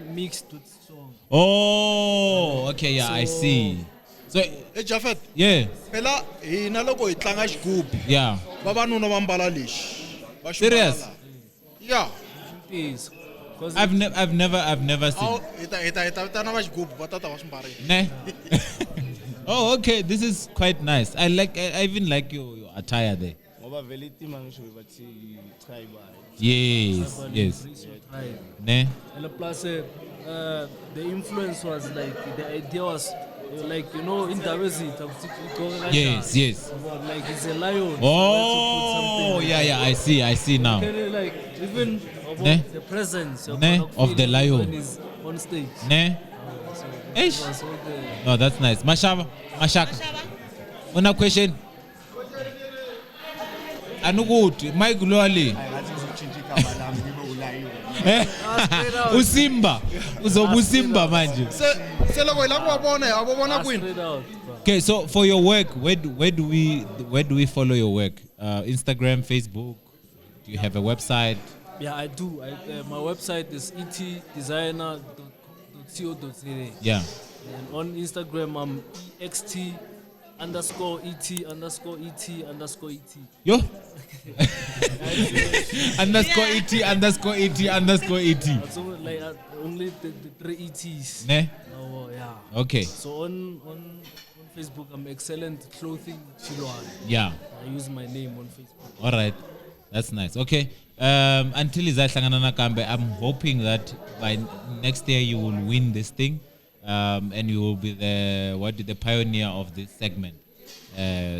mixed with song. Oh, okay, yeah, I see. So, Hey, Japhet. Yeah. Phela hina loko hi tlanga xigubu. Yeah. Vavanuna va mbala lexi. Va xi Serious? mbala. Yeah. I've never seen. Awu, hi ta vitana va xigubu va tata va swi mbarile. Ne? Oh, okay. This is quite nice. I like. I even like your attire there. Ngoba vele itima ngisho bathi tribal. Yes, yes. Tribe. Ne? And plus, The influence was like the idea was like you know in Dabezita, Yes, yes. Like it's a lion. Oh, So let's put something. yeah, yeah. I see now. Okay, like even about Ne? the presence you're Ne? gonna Of feel the lion. when he's on stage. Ne? So Eish. it was all the No, that's nice. Mashaba, Mashaka. Una question? Anukuthi Mike Lwali. Ngathi ngizotshintsha igama lami ngibe ulayoni. Usimba. Uzoba uSimba manje. Seloko ila kuwabona yabobona kwini. Okay, so for your work, where do we follow your work? Instagram, Facebook? Do you have a website? Yeah, I do. My website is etdesigner.co.za. Yeah. And on Instagram, I'm ext_et_et_et. Yo. _et_et_et. So like only the three ETs. Ne? Oh, yeah. Okay. So on Facebook, I'm Excellent Clothing Chilwane. Yeah. I use my name on Facebook. All right. That's nice. Okay. Until izahlangana nakambe, I'm hoping that by next year you will win this thing, and you will be the pioneer of this segment.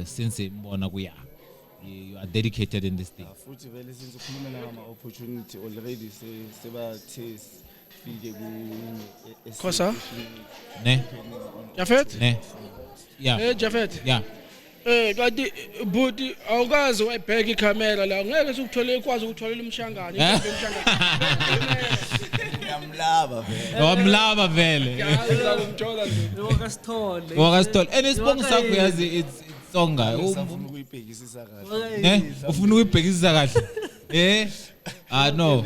Since imbona kuya, you are dedicated in this thing. Futhi vele since ukhuluma ngama opportunity already sebathe sifike ku Khosa? Ne? Jafet? Ne? Yeah. Eh Jafet. Yeah. Eh kanti buti awukazi wayibheka ikhamera la ngeke sikuthole ikwazi ukutholela umshangane umshangane. Ngiyamlaba vele. Wamlaba vele. Ngiyamthola nje. Wakasithole. Wakasithole. And isibongo sakho yazi it's Tsonga. Usafuna ukuyibhekisisa kahle. Ne? Ufuna ukuyibhekisisa kahle. Eh? Ah no.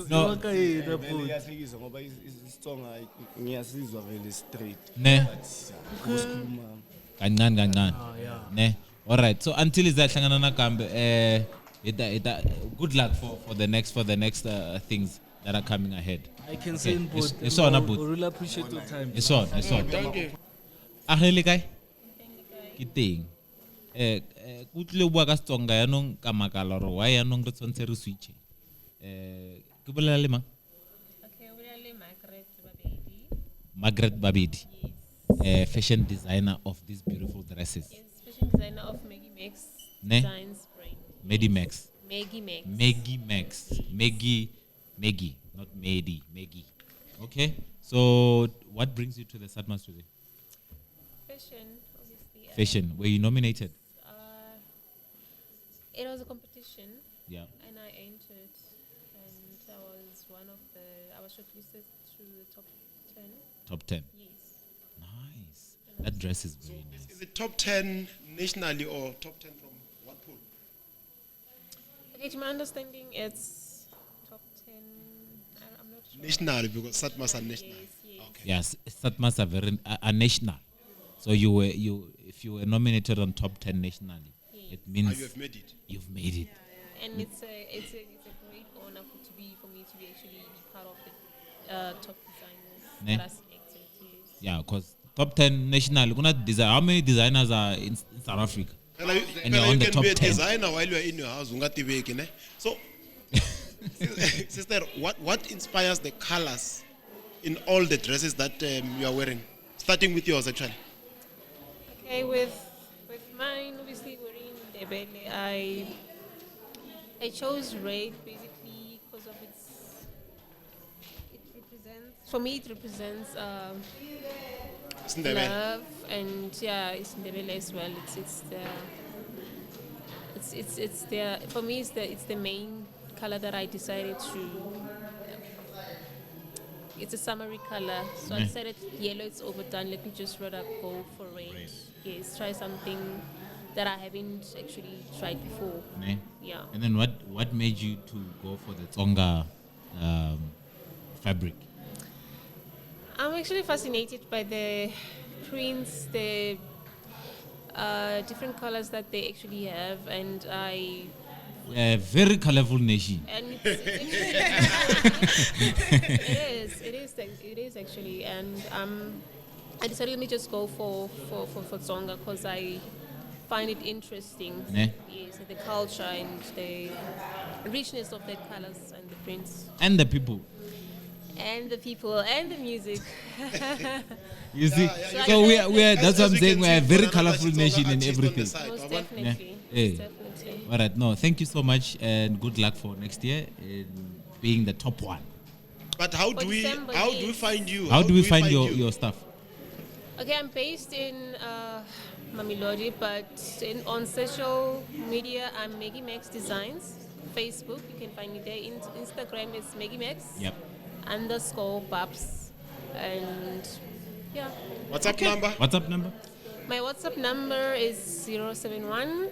No. Iyahlekisa ngoba isitsonga ngiyasizwa vele straight. Ne. But ukusikhuluma Kancane kancane. Ne. All right. So until izahlangana nakambe good luck for the next things that are coming ahead. I can say in both. It's on I both. really appreciate your time. It's on. It's on. Thank you. Agele kae? Ke teng. Ke utlwile o bua ka Setsonga yaanong ka makala gore why yaanong re tshwanetse re switche. Ke bolela le mang? Okay, o bolela le Margaret Babedi. Margaret Babedi. Fashion designer of these beautiful dresses. Yes, fashion designer of Maggie Max Ne? Designs brand. Medi Max. Maggie Max. Maggie Max. Maggie, not Medi, Maggie. Okay. So what brings you to the Satmas today? Fashion, obviously. Fashion. Were you nominated? It was a competition. Yeah. And I entered, and I was I was shortlisted to the top 10. Top 10. Yes. Nice. That dress is very nice. Is it top 10 nationally or top 10 from what pool? Okay, to my understanding, it's top 10. I'm not sure. Nationally, because Satmas are national. Yes, yes. Okay. Yes, Satmas are very are national. So if you were nominated on top 10 nationally, Yes. it means You have made it. You've made it. Yeah. And it's a great honor for me to be actually be part of the top designers Ne? that are selected. Yes. Yeah, because top 10 nationally, kuna design. How many designers are in South Africa? Fela, you, And you're fela, on you the can top be a 10. designer while you are in your house. Ungatibeki, ne? So, sister, what inspires the colors in all the dresses that you are wearing? Starting with yours, actually. Okay, with mine, obviously wearing Ndebele, I chose red basically because of it represents, for me it represents Ndebele. love, and yeah, it's Ndebele as well. It's for me it's the main color that I decided to. It's a summery color, so I decided yellow is overdone. Let me just rather go for red. Yes, try something that I haven't actually tried before. Ne? Yeah. And then what made you to go for the Tsonga fabric? I'm actually fascinated by the prints, the different colors that they actually have, and I. A very colorful nation. And it's it is actually, and I decided let me just go for Tsonga because I find it interesting. Ne? Yes, the culture and the richness of the colors and the prints. And the people. And the people and the music. You see, So I so we can- are, we are, that's As what I'm you saying. can We are a see, very Bonanza colorful Xitsonga nation and artist on the everything. side, Most wabona? definitely. Yeah. Most definitely. All right. No, thank you so much, and good luck for next year in being the top one. But how For do we December, how do we yes. find you? How do we find your stuff? Okay, I'm based in Mamelodi, but on social media, I'm Maggie Max Designs. Facebook, you can find me there. Instagram is Maggie Max Yep. underscore Babs. And yeah. WhatsApp number? WhatsApp number? My WhatsApp number is 071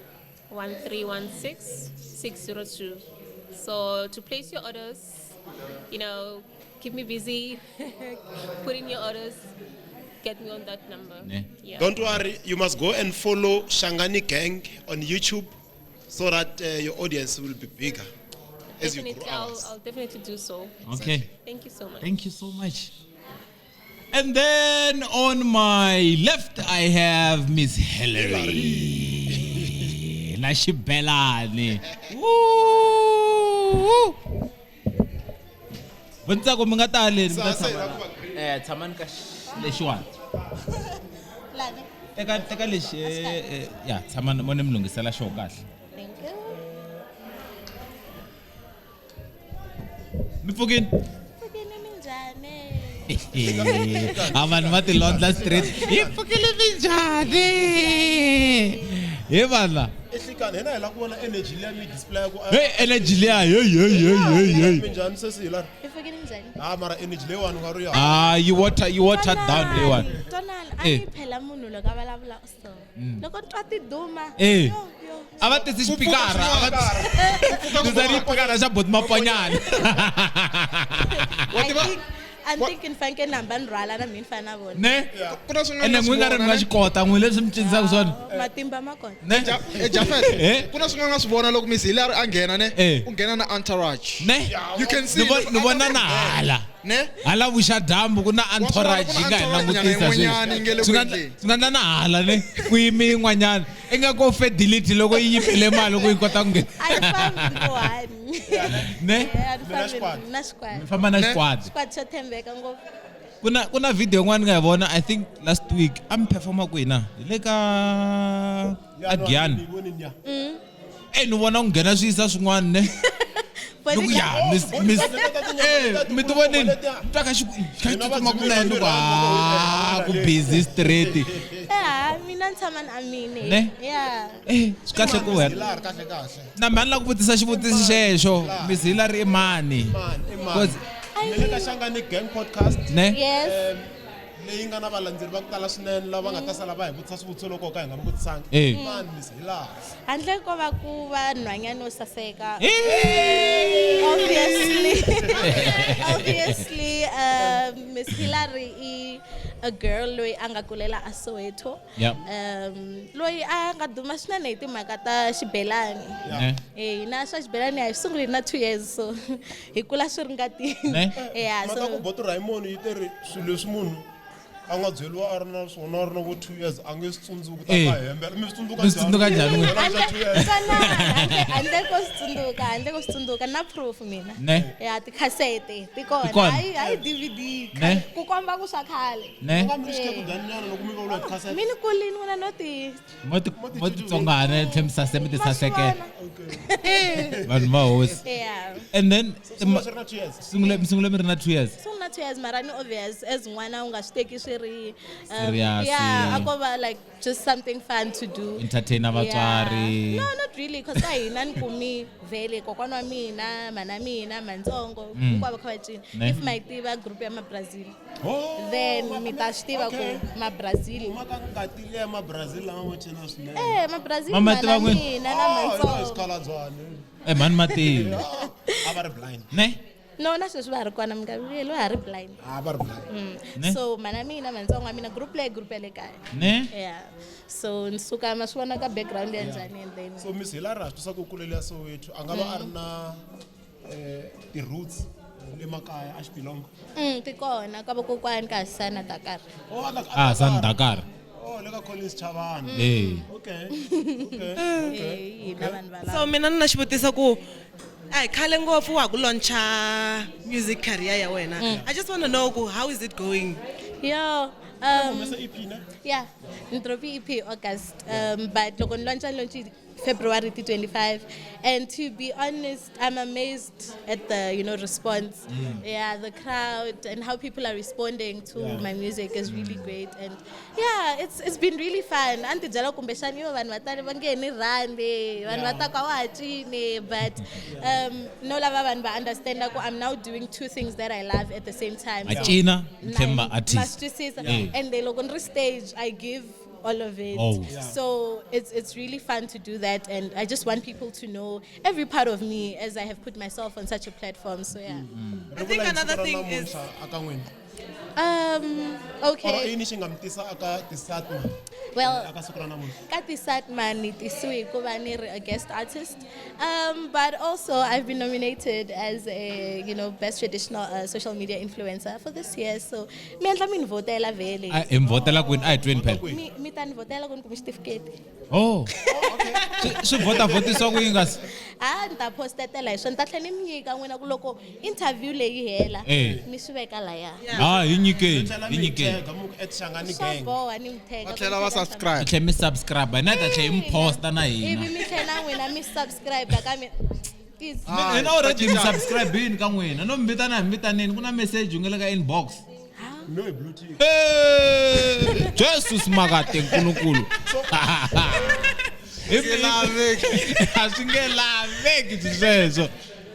1316 602. So to place your orders, you know, keep me busy, put in your orders, get me on that number. Yeah. Don't worry, you must go and follow Shangani Gang on YouTube so that your audience will be bigger as you Definitely, grow ours. I'll definitely do so. Okay. Thank you so much. Thank you so much. And then on my left, I have Miss Hillary. Nashibelani. Woo! Bontsako mi nga ta haleni, mi ta tshama la. Eh, tshamani ka lexiwani. Teka teka lexi ya tshama mo ni mi lunghisela xo kahle. Thank you. Mi pfukini? Pfukini minjhani? A vanhu va Tilondla Street. Hi pfukile minjhani? He vanhu. Ehlikani hina hi lava ku vona energy liya mi display ku Hey, energy liya, hey, hey, hey, hey, hey. Minjhani sesi Hillary? Hi pfukile minjhani? Ah, mara energy leyiwani u nga ri ya. Ah, you watered down leyiwani. Twanani, a Eh. ni phela munhu loko a vulavula so. Loko ni twa tiduma. Eh. Yo, yo. A va tisi xipikara, a va tisa xipikara xa Boti Maponyana. I think ni fanekele ni hamba ni rhwala na mina ni fana na vona. Ne? Ku na swin'wana Ene na n'wi nga ri mi nga xi kota n'wi leswi mi cinisaka swona. Matimba ma kona. Ne? Eh, Jafet, ku na swin'wana nga swi vona loko Miss Hillary a nghena ne u nghena na entourage. Ne? You can see Ni vona na hala. Ne? Hala vuxadyambu ku na entourage yi nga hi langutisa yin'wanyana yi nge le sweswi. ku endleni. Swi nga endla na hala ne ku yime yin'wanyana ingaku fidelity loko yi yimele mali ku yi kota ku nghena. A yi fambi kuhani. Ne? Eh, a ni fambi na xikwadi. Mi famba na Ne? xikwadi. Xikwadi xo tshembeka ngopfu. Ku na video yin'wana ni nga yi vona I think last week a mi performa kwihi na hi le ka a Giyani. Eh ni vona ku nghena swiyisa swin'wana ne. Ni ku ya miss eh mi ti vonini ni twa kha xi kha xi tsutsuma kunene ni ku ha ku busy straight. Eh, ha, mina ni tshama ni amile. Ne? Yeah. Eh swi kahle ku wena. Hillary kahle kahle. Na mhani la ku vutisa xivutiso xexo Miss Hillary i mani? Because Mi le ka Shangani Gang podcast. Ne? Yes. Leyi nga na valandzeri va ku tala swinene lava nga ta sala va hi vutisa swivutiso loko ka hi nga mi vutisangi. Eh. Mani Miss Hillary. Handle ko va ku va nhwanyana wo saseka. Obviously. Obviously, Miss Hillary i a girl loyi a nga kulela a Soweto. Yep. Loyi a nga duma swinene hi timhaka ta xibelani. Ne? Eh, hina swa xibelani a hi sunguli na 2 years so hi kula swi ri ngatini. Ne? Yeah, Mhaka ku so Boto Raymond yi te ri swilo leswi munhu a nga byeriwa a ri na swona a ri na vo 2 years a nge swi tsundzuki ta Eh. ka hembela. Mi swi tsundzuka Mi swi tsundzuka njhani n'wina? Byela swa 2 years. handle ko swi tsundzuka, handle ko swi tsundzuka na proof mina. Ne? Ya tikhasete ti kona. Ti kona. Hayi hayi DVD. Ne? Ku komba ku swa khale. Ne? U nga mi ri xikekudaninyana loko mi vulavula hi tikhasete. Mi ni kulini n'wina no ti Mo titsongana tlhe mi sase mi ti sasekela. Vanhu va hosi. Yeah. And then Sungula swi ri na 2 years. sungule mi sungule mi ri na 2 years. Sungula 2 years mara ni obvious as n'wana u nga swi teki swi ri Serious. yeah, a ko va like just something fun to do. Entertain-a vatswari. Yeah. No, not really because ka hina ni kumi vhele kokwana wa mina, mana mina, mantsongo, hinkwavo kha va cina. Ne. If ma yi tiva group ya ma-Brazil. Oh, Then mi ta swi tiva ku ma-Brazil. Huma ka ngati liya ma-Brazil lama mo cina swinene. Eh, ma-Brazil Ma ma mana tiva n'wina? mina na Oh, hi mantsongo. xikalabyani. Eh mhani mativi. A va ri blind. Ne? No, na sweswi va ha ri kona minkarhi va ha ri blind. A va ri blind. Ne? So mana mina mantsongo wa mina group leyi group ya le kaya. Ne? Yeah. So ni suka ma swi vona ka background ya njhani and then So Miss Hillary ha swi twisa ku kulele ya Soweto a nga va a ri na ti-roots le makaya a xipilongo. Ti kona ka vakokwani ka Hasana Dakar. Oh, a Ah San Dakar. Oh, le ka Collins Chavani. Eh. Okay. Okay. Eh, hina vanhu va So mina ni na xivutiso ku Ai khale ngopfu wa ku launcha music career ya wena. I just want to know ku how is it going? Yo, yeah, ni dropi EP August, but loko ni launcha ni launch February 25, and to be honest, I'm amazed at the response. Yeah, the crowd and how people are responding to my music is really great, and yeah, it's been really fun. Anti byela kumbexani yo vanhu va tale va nge ni rhandzi, vanhu va ta ka wa ha cini, but no lava vanhu va understand ku I'm now doing two things that I love at the same time. A cina, ni tlhela ni va Ma artist. swi twisisa? Yeah. And then loko ni ri stage, I give all of it. Oh. Yeah. So it's really fun to do that, and I just want people to know every part of me as I have put myself on such a platform. So yeah. I think another thing is aka n'wina. Or Okay. i yini xi nga mi tisa aka ti-SATMA? Well, aka siku ra namuntlha. ka ti-SATMA ni tisiwe hikuva ni ri a guest artist, but also I've been nominated as a best traditional social media influencer for this year. So mi endla mi ni vhotela vhele. A hi mi vhotela kwini? A hi tweni phela. Mi ta ni vhotela ku ni kuma xitifiketi. Oh. Swi vhota vhotisiwa ku yini kasi? A ni ta postetela hi swona, ni ta tlhela ni mi nyika n'wina ku loko interview leyi hela Eh. mi swi veka laya. Ah, hi nyikeni, hi nyikeni. Swa boha ni mi tag. Va tlhela va subscribe. Mi tlhela mi subscribe, hina hi ta tlhela hi mi posta na Ivi hina. mi tlhela n'wina mi subscribe ka mina. Hina already mi subscribe-ini ka n'wina. No mi vitana hi mi vitanini, ku na message yi nga le ka inbox. No, hi blue tick. Hey, Jesus makate nkulunkulu. A swi nge laveki sweswo.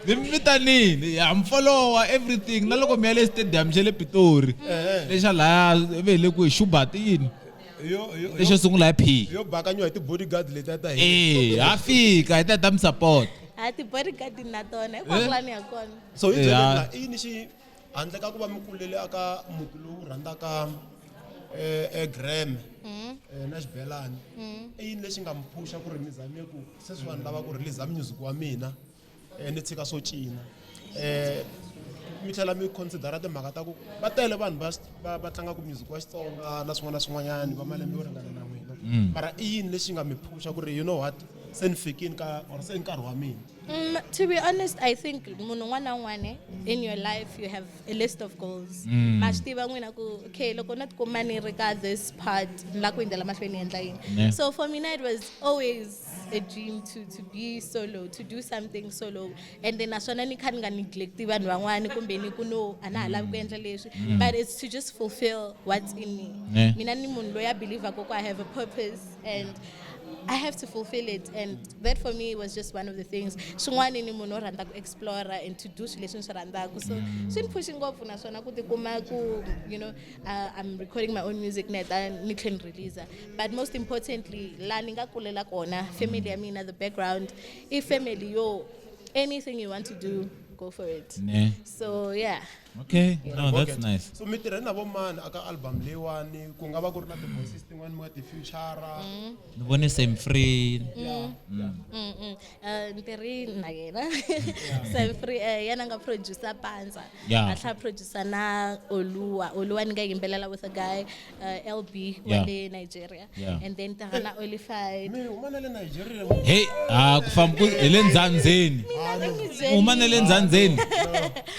Ni mi vitanini, ha mi followa everything na loko mi ya le stadium xa le Pitori. Lexa laya ve hi le kwihi Schubert yini? Lexo sungula hi P. Yo bakanyiwa hi ti-bodyguard letiya ta Eh, ha fika hi ta ta mi support. A ti-bodyguard na tona hinkwako laha ni ya kona. So hi byeleni Yeah. la i yini xi handle ka ku va mi kulele aka muti lowu rhandzaka gram na xibelani, i yini lexi nga mi phusha ku ri mi zame ku se swi vanhu lava ku release music wa mina, ni tshika swo cina, mi tlhela mi considera timhaka ta ku va tele vanhu va tlangaka music wa Xitsonga na swin'wana na swin'wanyani va malembe yo ringana na n'wina, mara i yini lexi nga mi phusha ku ri you know what, se ni fikini ka or se i nkarhi wa mina? To be honest, I think munhu un'wana na un'wana in your life you have a list of goals. Ma swi tiva n'wina ku okay loko no tikuma ni ri ka this part ni lava ku hundzela mahlweni ni endla yini. So for mina it was always a dream to be solo, to do something solo. And then naswona ni kha ni nga neglect vanhu van'wani kumbe ni ku no a na ha lavi ku endla leswi. But it's to just fulfill what's in me. Mina ni munhu loyi a believe-aka ku I have a purpose and I have to fulfill it, and that for me was just one of the things. Swin'wana ni munhu wo rhandza ku explore and to do swilo leswi ni swi rhandzaka, so swi ni phushi ngopfu naswona ku tikuma ku I'm recording my own music ni heta ni tlhela ni release. But most importantly, laha ni nga kulela kona, family ya mina, the background, i family yo anything you want to do, go for it. Ne. So yeah. Okay, no, that's nice. So mi tirhe na vo mani aka album leyiwani, ku nga va ku ri na ti-voices tin'wani mi nga ti-future? Ni vone Sam Free. Ni tirhi na yena Sam Free, yena nga producer Panza. A tlhela producer na Oluwa. Oluwa ni nga yimbelela with a guy, LB wa le Nigeria. And then tirha na Olified. Mi huma na le Nigeria? Hey, ah ku famba ku hi le ndzandzeni. Huma na le ndzandzeni.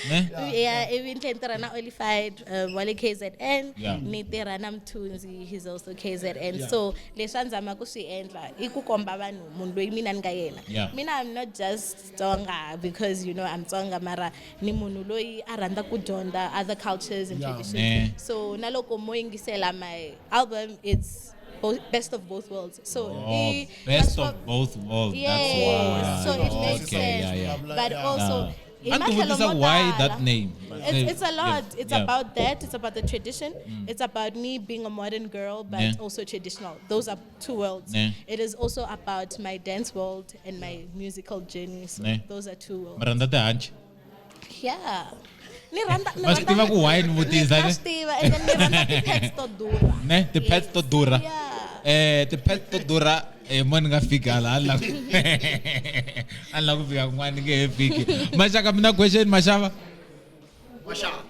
Ne? Yeah, ivi ni tlhela ni tirha na Olified, wa le KZN. Ni tirha na Mthunzi, he's also KZN. So leswi a ni zama ku swi endla i ku komba vanhu munhu loyi mina ni nga yena. Mina I'm not just Tsonga because I'm Tsonga, mara ni munhu loyi a rhandza ku dyondza other cultures and traditions. Ne. So na loko mo yingisela my album, it's best of both worlds. So Oh, best of both worlds. That's why. So it makes Okay, sense. yeah. But also, hi A ni ti matlhelo vutisa mo why tala. that name. It's a lot. It's about that. It's about the tradition. It's about me being a modern girl, but also traditional. Those are two worlds. It is also about my dance world and my musical journey. So Ne. those are two worlds. Mi rhandza tihanci? Yeah. Ni rhandza ni Va swi tiva ku why ni vutisa, Na ne? swi tiva, and then ni rhandza ti-pets to durha. Ne, ti-pets to durha. Ti-pets to durha, mo ni nga fika laha, a ni la ku fika kun'wana ni nge he fiki. Maxaka, mi na question, maxava? Maxaka.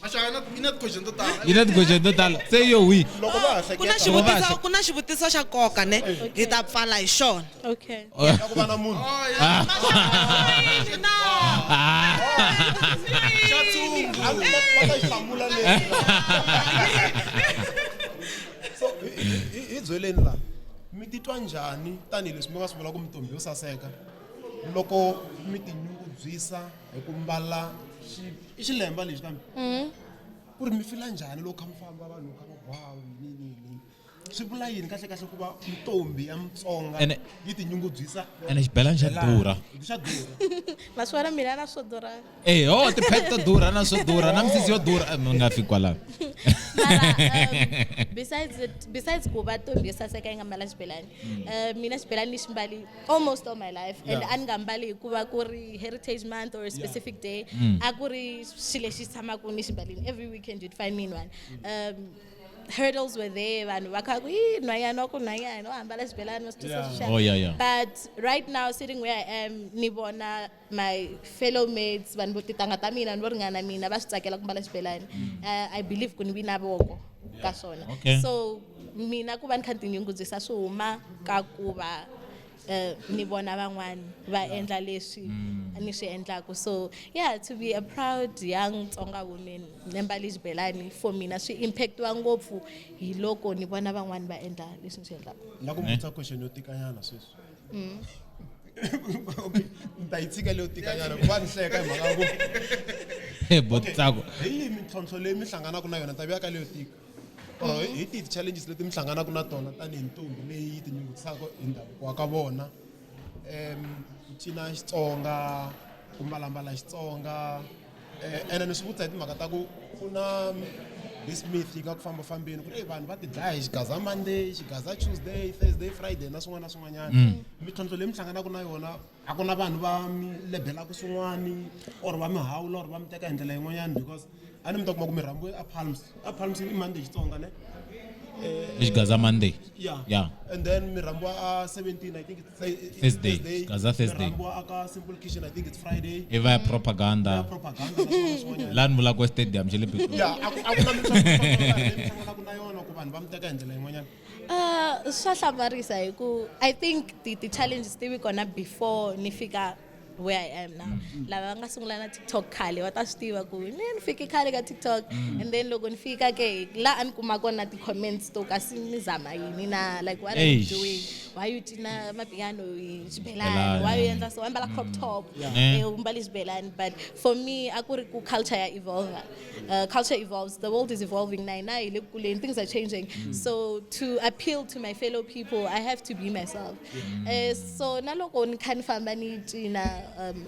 Mashaka i na ti-question to tala. Yi na ti-question to tala. Se yo wi. Loko va ha Ku na hleketa. xivutiso, ku na xivutiso xa nkoka ne. Hi ta pfala hi xona. Okay. Ku va na munhu. A va ta xi hlamula leyi. So hi byeleni la mi titwa njhani tanihileswi mi nga swi vula ku mintombi yo saseka loko mi tinyungubyisa hi ku mbala i xilemba lexi kambe ku ri mi fila njhani loko kha mi famba vanhu kha va wow yini yini swi vula yini kahle kahle ku va ntombi ya Mutsonga yi tinyungubyisa Ene xibelani xa durha. Xa durha. Maswona mina na swo durha. Eh, oh, ti-pad to durha na swo durha na misisi yo durha. Mi nga fiki kwalano. Mara, besides it, besides ku va ntombi yo saseka yi nga mbala xibelani, mina xibelani ni xi mbali almost all my life and a ni nga mbali hikuva ku ri heritage month or a specific day. A ku ri xilo lexi tshamaka ni xi mbalini every weekend, you'd find me in one. Hurdles were there, vanhu va kha ku "Ih, nhwanyana wa ku nhwanyana wa hambala xibelani wa swi twisa swi Oh, yeah, yeah. But right now, sitting where I am, ni vona my fellow mates, vanhu vo titanga ta mina, vanhu vo ringana na mina, va swi tsakela ku mbala xibelani. I believe ku ni vi na voko ka swona. So mina ku va ni kha ni tinyungubyisa swi huma ka ku va ni vona van'wani va endla leswi ni swi endlaku. So yeah, to be a proud young Tsonga woman ni mbale xibelani, for mina swi impactiwa ngopfu hi loko ni vona van'wani va endla leswi ni swi endlaka. La ku vutisa question yo tikanyana sweswi. Okay, ni ta yi tshika leyo tikanyana ku va ni hleka hi mhaka ku Hey, Botsako. Hi yihi mintlhontlho leyi mi hlanganaka na yona, ta vuya ka leyo tika, or hi tihi ti-challenges leti mi hlanganaka na tona tanihi ntombi leyi yi tinyungubyisaka hi ndhavuko wa ka vona, ku cina Xitsonga, ku mbalambala Xitsonga, ene ni swi vutisa hi timhaka ta ku ku na this myth yi nga ku fambafambeni ku ri vanhu va ti dlaya hi xigaza Monday, xigaza Tuesday, Thursday, Friday na swin'wana na swin'wanyana. Mintlhontlho leyi mi hlanganaka na yona, a ku na vanhu va mi lebelaka swin'wani or va mi hawula or va mi teka hi ndlela yin'wanyana, because a ni mi ta kuma ku mi rhambiwe a Palms, a Palms i Monday Xitsonga ne? Xigaza Monday. Yeah. Yeah. And then mi rhambiwa a 17, I think it's Thursday. Thursday. Gaza Thursday. Mi rhambiwa aka Simple Kitchen, I think it's Friday. I va ya propaganda. Propaganda na swin'wana na swin'wanyana. Laha ni vulaka ku stadium xa le Pitori. Yeah, a ku na mintlhontlho leyi mi hlanganaka na yona ku vanhu va mi teka hi ndlela yin'wanyana. Swa hlamarisa hi ku I think ti challenges ti vi kona before ni fika where I am now. Lava va nga sungula na TikTok khale va ta swi tiva ku ni fike khale ka TikTok. And then loko ni fika ke la a ni kuma kona ti-comments to kasi mi zama yini na, like, what are you Eish. doing? Why you cina mapiano hi xibelani? Xibelani. Why you endla so? Ambala crop top? U mbale xibelani. But for me, a ku ri ku culture ya evolve. Culture evolves. The world is evolving. Na hina hi le ku kuleni, things are changing. So to appeal to my fellow people, I have to be myself. So na loko ni kha ni famba ni cina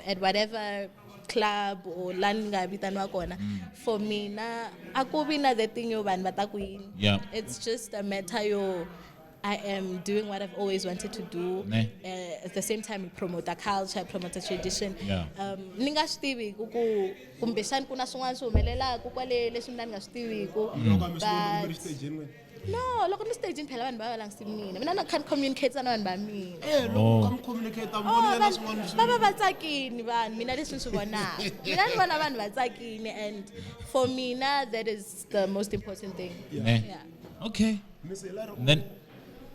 at whatever club or la ni nga vitaniwa kona, for mina a ku vi na the thing yo vanhu va ta ku yini. It's just a matter yo I am doing what I've always wanted to do. Ne. At the same time, promote a culture, promote a tradition. Ni nga swi tivi ku kumbexani ku na swin'wana swi humelelaka kwale leswi mina ni nga swi tiviku. Loko a mi swi voni ku mi ri But xitejini n'wina? no, loko ni stagini phela vanhu va va langutisi mina. Mina na kha ni communicate na vanhu va mina. Loko ka mi communicate, mi Oh, vona na vanhu swin'wana swi va va va tsakini vanhu, mina leswi ni swi vonaka. Mina ni vona vanhu va tsakini, and for mina that is the most important thing. Ne. Yeah. Okay. Miss Hillary, Then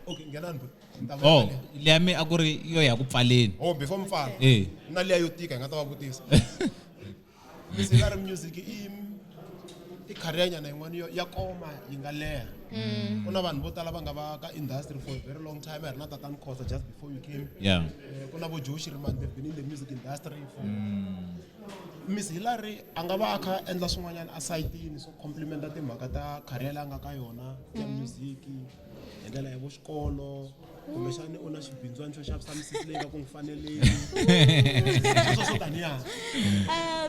okay, nghenani bro. Ni ta Oh, vula leyi. liya mi a ku ri yo ya ku pfaleni. Oh, before mi pfala. Eh. Na liya yo tika hi nga ta va vutisa. Miss Hillary, music i career nyana yin'wana yo ya koma yi nga leha. Ku na vanhu vo tala va nga va ka industry for a very long time. A ri na Tatani Khosa just before you came. Ku na vo Joe Shirimani, they've been in the music industry for Miss Hillary a nga va a kha a endla swin'wanyana a sayitini swo complimenta timhaka ta career leyi a nga ka yona ya music hi ndlela ya vo xikolo, kumbexani u na xibindzwana xo xavisa misisi leyi nga ku n'wi faneleni, sweswo swo taniya.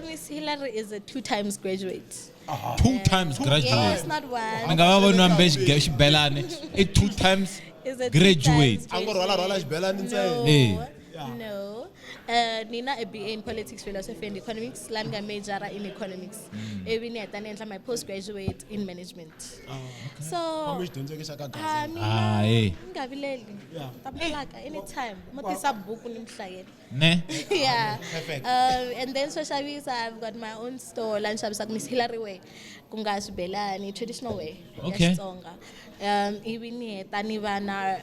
Miss Hillary is a 2 times graduate. 2 times graduate. Yes, not one. Ni nga va voni hambi xibelani i 2 times Is a two graduate. times A ngo rhwala rhwala xibelani ntsena. Eh. No. Ni na a BA in politics, philosophy and economics, la ni nga majora in economics. Ivi ni heta ni endla my postgraduate in management. So Fambe xidyondzeki xa ka Ah, Gaza. mina Ah, eh. ni nga vileli. Yeah. Ta plaka anytime. Mo tisa buku ni mi hlayela. Ne? Yeah. Perfect. And then swo xavisa, I've got my own store la ni xavisaka Miss Hillary way, ku nga swibelani, traditional way ya Xitsonga. Ivi ni heta ni va na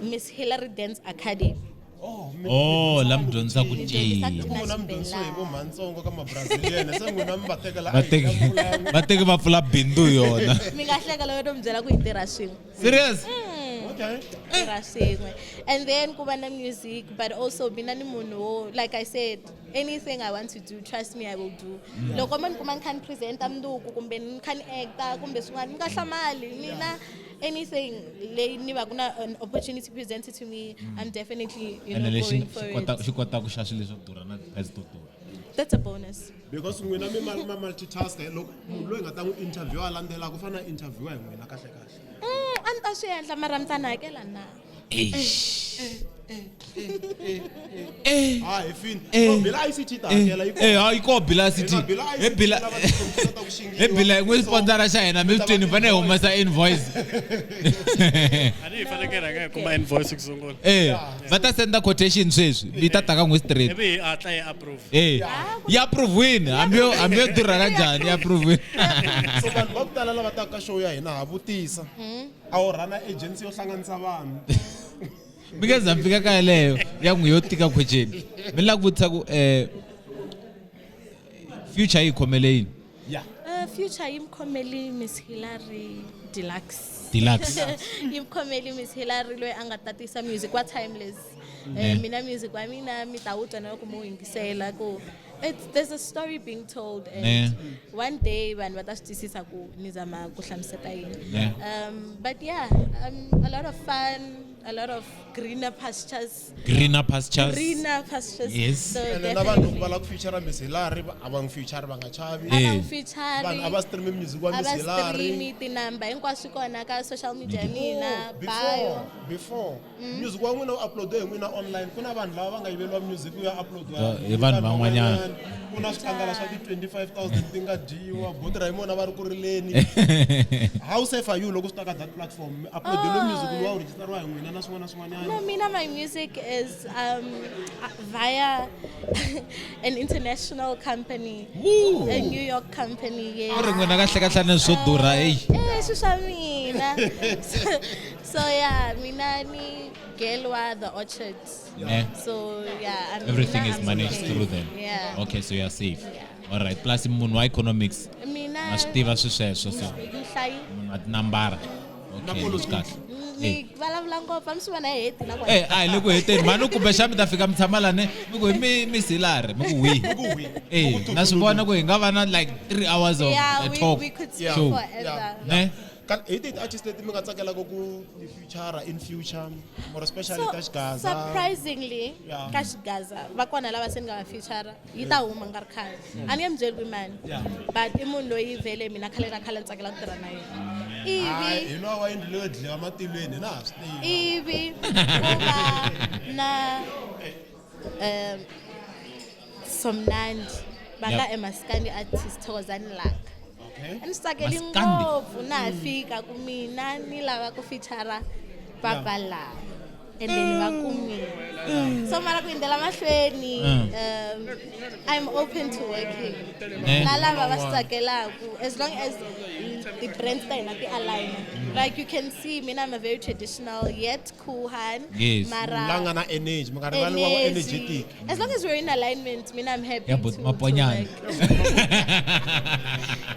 Miss Hillary Dance Academy. Oh, la mi dyondzisa ku Ni dyondzisa cina. ku cina N'wina mi dyondzisiwe hi xibelani. vo mhantsongo ka mabrazilian se n'wina mi va tekela Va teki va teki va pfula bindzu hi yona. Mi nga hleka loko no mi byela ku hi tirha swin'we. Serious? Okay. Tirha swin'we. And then ku va na music, but also mina ni munhu wo, like I said, anything I want to do, trust me, I will do. Loko mo ni kuma ni kha ni presenta mundzuku kumbe ni kha ni acta kumbe swin'wana, mi nga hlamali. Mina anything leyi ni va ku na an opportunity presented to me, I'm definitely, you Ene know, lexi going for xi kota it. xi kota ku xa swilo leswo durha na ti-price to durha. That's a bonus. Because n'wina mi ma multitask loko munhu loyi nga ta n'wi interview a landzelaka u fanele a interviewa hi n'wina kahle kahle. A ni ta swi endla mara mi ta ni hakela na? Eish. Ah, hi fini. So, Bila ICT ta hakela yi Eh, hayi ko Bila City. Eka Bila He ICT Bila lava tikhompyuta ta ku xingiwa. He Bila n'wi sponsora xa hina mi swi twini fanele hi humesa invoice. A ni hi fanekele rhanga hi kuma invoice ku sungula. Eh, va ta senda quotation sweswi. Mi ta ta ka n'wi straight. Ivi hi hatla hi approve. Eh, ya approve-wini hambi yo hambi yo durha kanjhani ya approve-wini. So vanhu va ku tala lava taka ka show ya hina ha vutisa. A wu rhana agency yo hlanganisa vanhu. Mi nge za mi fika ka yeleyo ya n'wi yo tika question. Mi lava ku vutisa ku future yi khomele yini? Yeah. Future yi mi khomeli Miss Hillary Deluxe. Deluxe. Yi mi khomeli Miss Hillary loyi a nga tatisa music wa timeless. Mina music wa mina mi ta wu twa na loko mi wu yingisela ku it's, there's a story being told and one day vanhu va ta swi twisisa ku ni zama ku hlamuseta yini. But yeah, a lot of fun, a lot of greener pastures. Greener pastures. Greener pastures. Yes. So Ene na vanhu loko definitely. va lava ku feature Miss Hillary a va n'wi feature va nga chavi. A va n'wi feature. Vanhu a va stream music wa A Miss va Hillary. stream tinamba hinkwaswo kona ka social media mina Before, bio. before music wa n'wina wu upload hi n'wina online ku na vanhu lava va nga yiveriwa music wu ya upload Hi vanhu van'wanyana. Ku na swikandala swa ti-25 000 ti nga dyiwa boti ra yimona va ri ku rileni. How safe are you loko swi ta ka that platform mi uploadeliwe music luwa wu registeriwa hi n'wina na swin'wana na swin'wanyana? No, mina my music is via an international company, Woo. a New York company. Yes. U ri n'wina kahle kahle ni swo durha eyi. Eh, swi swa mina. So yeah, mina ni girl wa The Orchard. Yeah. So yeah, I'm, Everything mina, is I'm managed okay. through them. Yeah. Okay, so you are safe. All right. Plus munhu wa economics. Mina Ma swi tiva swi sweswo so. Nhlayi. Munhu wa tinambara. Okay, swi kahle. Ni vulavula ngopfu, a mi swi vona hi heti la Eh, a hi le ku heteni mhani kumbe xa mi ta fika mi tshama lani mi ku hi mi Miss Hillary mi ku wi. Eh, na swi vona ku hi nga va na like 3 hours of Yeah, a talk. we could speak Show. forever. Ne? Hi tihi ti-artist leti mi nga tsakelaka ku ti feature in future more especially So, ta Xigaza? surprisingly, Yeah. ka Xigaza va kona lava se ni nga va feature yi ta huma nkarhi khale. A ni nge mi byeli ku i mani. Yeah. But i munhu loyi vhele mina khale na khale ni tsakela ku tirha na yena. Hayi, Ivi hi luwa wa yindlu leyo dliwa matilweni na ha swi tivi. ivi ku va na Somnandi va nga Yep. e Maskandi artist Thokozani Langa. Okay. A ni swi tsakeli Maskandi. ngopfu na ha fika ku mina ni lava ku feature papa lava and then va kumile. So mara ku hundzela mahlweni I'm open to working Ne. na lava va swi tsakelaku as long as ti-brands ta hina ti align. Like you can see mina I'm a very traditional yet cool han. Yes. Mara La nga na energy mi nga rivali wa energy. energetic. As long as we're in alignment, mina I'm happy Ya bot to Maponyane. work.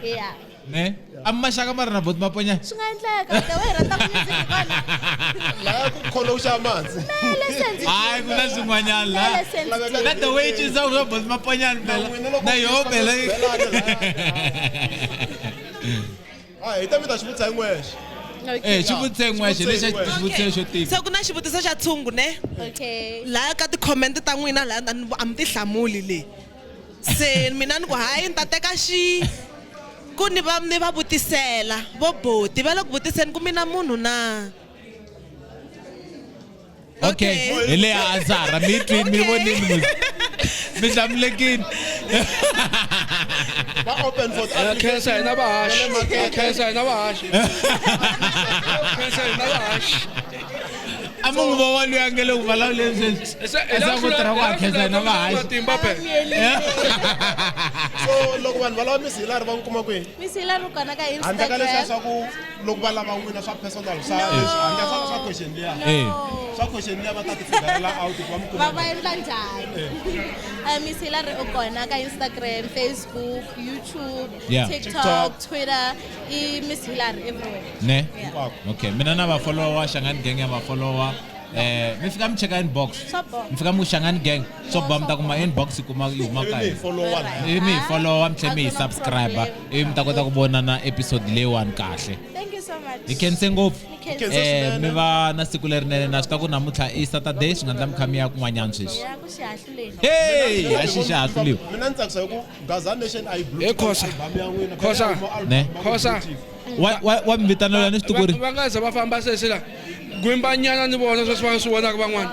Yeah. Ne? A mi maxaka mara na bot Maponyane. Swi nga endleka the way hi rhandza music hi kona. Laya ku kholoxa manzi. Mele sensitive. Hayi ku na swin'wanyana la. Mele sensitive. Na the way cinca swa bot Maponyane phela. Na yoho phela. Ah, hi ta mi ta xi vutisa hi n'wexe. Eh, xi vutise n'wexe lexi xivutiso xo tika. Se ku na xivutiso xa tshungu ne? Okay. Laha ka ti-comment ta n'wina laha a mi ti hlamuli le. Se mina ni ku hayi ni ta teka xi ku ni va ni va vutisela vo boti va le ku vutiseni ku mina munhu na. Okay, hi leya ansara mi yi twini mi vonini mos. Mi hlamulekini. Va open for the Khensa hina vahaxi. Khensa hina vahaxi. Khensa hina vahaxi. A mi n'wi vona loyi a nge le ku vulavuleni sweswi. A za ku tirha ku a khensa hina vahaxi. Matimba phela. So loko vanhu va lava Miss Hillary va n'wi kuma kwihi? Miss Hillary kona ka Handle ka leswiya Instagram. swa ku loko va lava n'wina swa personal swa No. leswi handle swa swa question liya. Eh. Swa question liya va ta ti figurela out ku va mi kuma. Va va endla njhani? Miss Hillary u kona ka Instagram, Facebook, YouTube, Yeah. TikTok, TikTok. Twitter, i Miss Hillary everywhere. Ne? Yeah. Okay, mina na va follower Shangani gang ya va follower. Mi fika mi cheka inbox. Swa boha. Mi fika mi ku Shangani gang. Swo boha mi ta kuma inbox yi kuma yi huma Ivi ka mi hi hina. follower. Ivi mi hi follower mi tlhela mi hi A ku na subscribe. problem. Ivi mi ta kota ku vona na episode leyiwani kahle. Thank you so much. Hi khense ngopfu. Ni khense. Mi va na siku lerinene na swi ta ku namuntlha i Saturday swi nga endla mi kha mi ya kun'wanyana sweswi. Ya ku xihahluleni. Hey, a xi xa hahluliwa. Mina ni tsakisa hi ku Gaza Nation a yi blue Hey, tick Khosa. album ya n'wina. Khosa. Phela yi huma album Ne. ya ku Khosa. blue tick. Wa mi vitana lani swi ku ri Va nga za va famba sesi la. Gwimbanyana ni vona sweswi va swi vonaka van'wana.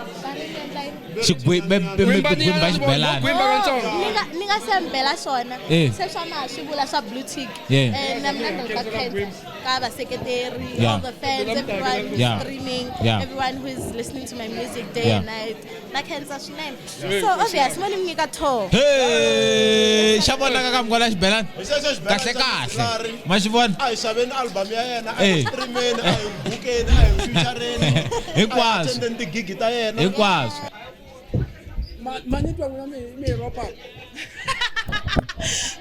Xigwimba Gwimbanyana ni vona xibelani. gwimba katsongo. Ni nga se mi bela swona Eh. se swa ma swi vula swa blue tick. Yeah. Na mina ni ka khensa ka vaseketeri, Yeah. all the fans, everyone who's Yeah. streaming, Yeah. everyone who is listening to my music day Yeah. and night. Na khensa swinene. So obvious mo ni mi nyika tour. Hey, xa vonaka ka mungwala xibelani. Hi xexo xibelani Kahle xa Miss kahle. Hillary. Ma xi vona? A hi xaveni album ya yena, a hi Eh. streameni, a hi bukeni, a hi featureni. Hinkwaswo. A hi attendeni tigigi ta yena. Hinkwaswo. Manitwa n'wina mi hi ropa.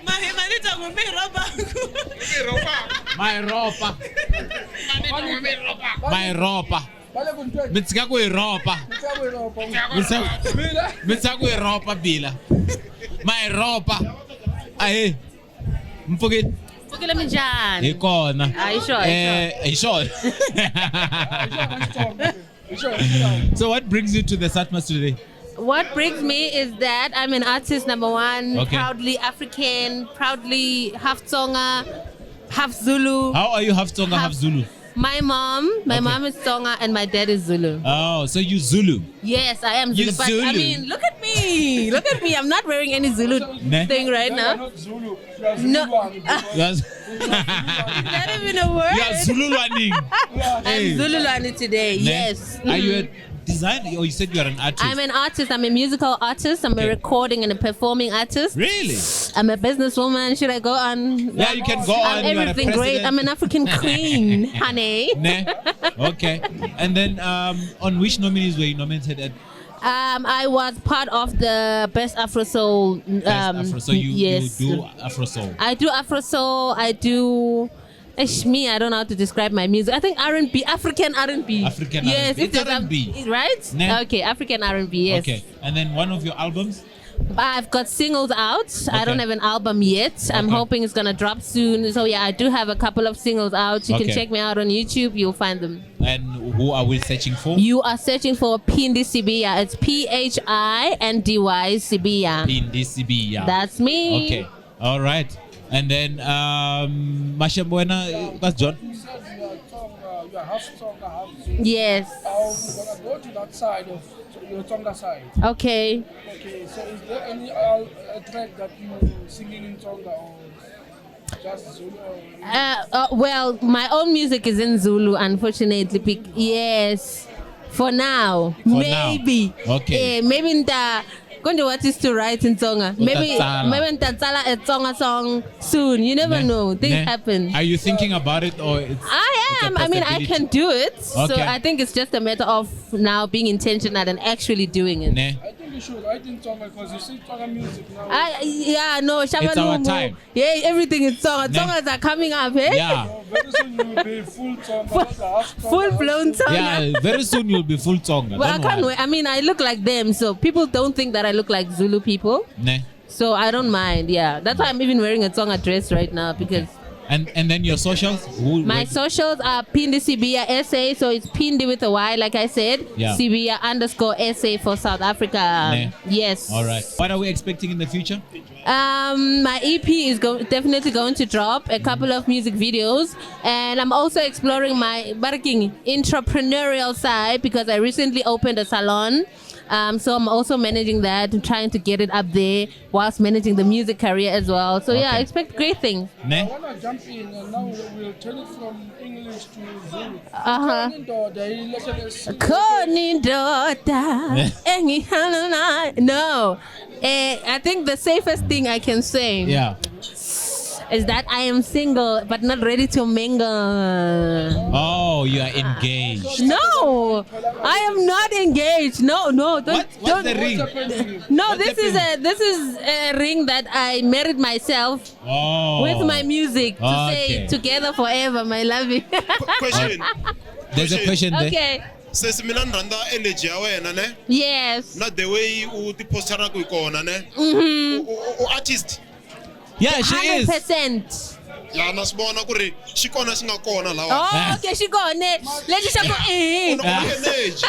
Manitwa n'wi mi rhobaku. Ma hi ropa. Ma hi ropa. Va le ku ni tweni. Mi tshika ku hi ropa. Mi tshika ku hi ropa. Mi tshika ku hi ropa bila. Ma hi ropa. Ahee. Mi pfukile? Pfukile minjhani? Hi kona. Ah, hi xona, hi Hi xona. So what brings you to the Satmas today? What brings me is that I'm an artist, number one, Okay. proudly African, proudly half Tsonga, half Zulu. How are you half Tsonga, half Zulu? My mom, my Okay. mom is Tsonga and my dad is Zulu. Oh, so you Zulu. Yes, I am You Zulu. But I Zulu. mean, look at me. Look at me. I'm not wearing any Zulu Ne? thing right You are now. not Zulu. You are No. Zulu. You are, Is that even a word? you are Zululwaning. I'm Hey. Zululwani today. Ne? Yes. Are you Mhm. a designer? Or you said you are an artist? I'm an artist. I'm a musical artist. I'm Okay. a recording and a performing artist. Really? I'm a businesswoman. Should I go on? Yeah, you can go I'm on. You are a everything great. president. I'm an African queen, honey. Ne? Okay. And then on which nominees were you nominated at? I was part of the Best Afro Soul. Best Afro. So you, yes. you do Afro Soul. I do Afro Soul. I do. Ish, me, I don't know how to describe my music. I think R&B, African R&B. African yes, R&B. if there's It's R&B. right? Ne? Okay, African R&B. Yes. Okay. And then one of your albums? I've got singles out. I don't Okay. have an album yet. I'm Okay. hoping it's gonna drop soon. So yeah, I do have a couple of singles out. You Okay. can check me out on YouTube. You'll find them. And who are we searching for? You are searching for Phindi Sibiya. It's Phindy Sibiya. Phindi Sibiya. That's me. Okay. All right. And then Mashembuena, that's John. You said you are Tsonga, you are half Tsonga, half Zulu. Yes. I'm gonna go to that side of your Tsonga side. Okay. Okay, so is there any track that you singing in Tsonga or just Zulu? Or Well, my own music is in Zulu, unfortunately. Yes, for now. For now. maybe. Okay. Maybe nta. Konje what is to write in Tsonga? Maybe Utatsala. maybe ntatsala a Tsonga song soon. You never Ne? know. Things Ne? happen. Are you thinking about it or it's I it's a am. I mean, I possibility? can do it. So Okay. I think it's just a matter of now being intentional and actually doing it. Ne? I think you should write in Tsonga because you see Tsonga music now. No, It's our Shabalungu. time. Yeah, everything is Tsonga. Ne? Tsongas are coming up, eh? Yeah. Very soon you will be full Tsonga, not a half Tsonga. Full blown Tsonga. Yeah, very soon you'll be full Tsonga. Well, I Don't can't worry. wait. I mean, I look like them, so people don't think that I look like Zulu people. Ne? So I don't mind. Yeah, that's why I'm even wearing a Tsonga dress right now because And then your socials? Who, my where- socials are Phindi Sibiya SA. So it's Phindi with a Y, like I said. Yeah. Sibiya underscore SA for South Africa. Ne. Yes. All right. What are we expecting in the future? My EP is definitely going to drop a couple of music videos, and I'm also exploring my barking entrepreneurial side because I recently opened a salon. So I'm also managing that and trying to get it up there whilst managing the music career as well. So yeah, Okay. expect great things. Ne? I wanna jump in and now we'll turn it from English to Zulu. Uh-huh. Indoda ilethele Khona indoda engihalala. No. I think the safest thing I can say Yeah. is that I am single but not ready to mingle. Oh, you are engaged. No, I am not engaged. No, no, don't. What's don't the ring? No, this is a ring that I married myself Oh. with my music to Okay. say together forever, my lovey. Question. There's a question there. Okay. Sesi mina ni rhandza energy ya wena ne? Yes. Na the way u ti posturaka hi kona ne? Mhm. U artist. Yeah, she is. 100%. Ya na swi vona ku ri xi kona xi nga kona lawa. Oh, okay, she gone. Let's just go. Eh. Energy.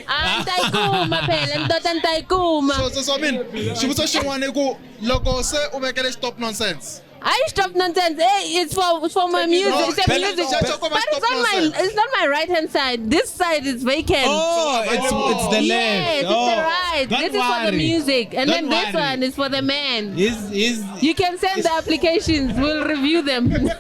Ah, ntaikuma phela, ndoda ntaikuma. So I mean, xivutiso xin'wana i ku loko se u vekele stop nonsense I stop nonsense. Hey, it's for my music. No, It's a Phela- music. Phela- But it's on my it's not my right hand side. This side is vacant. Oh, it's the left. Yes, it's Oh, the right. don't This is for the worry. music, and Don't then this worry. one is for the man. Is You can send the applications. We'll review them.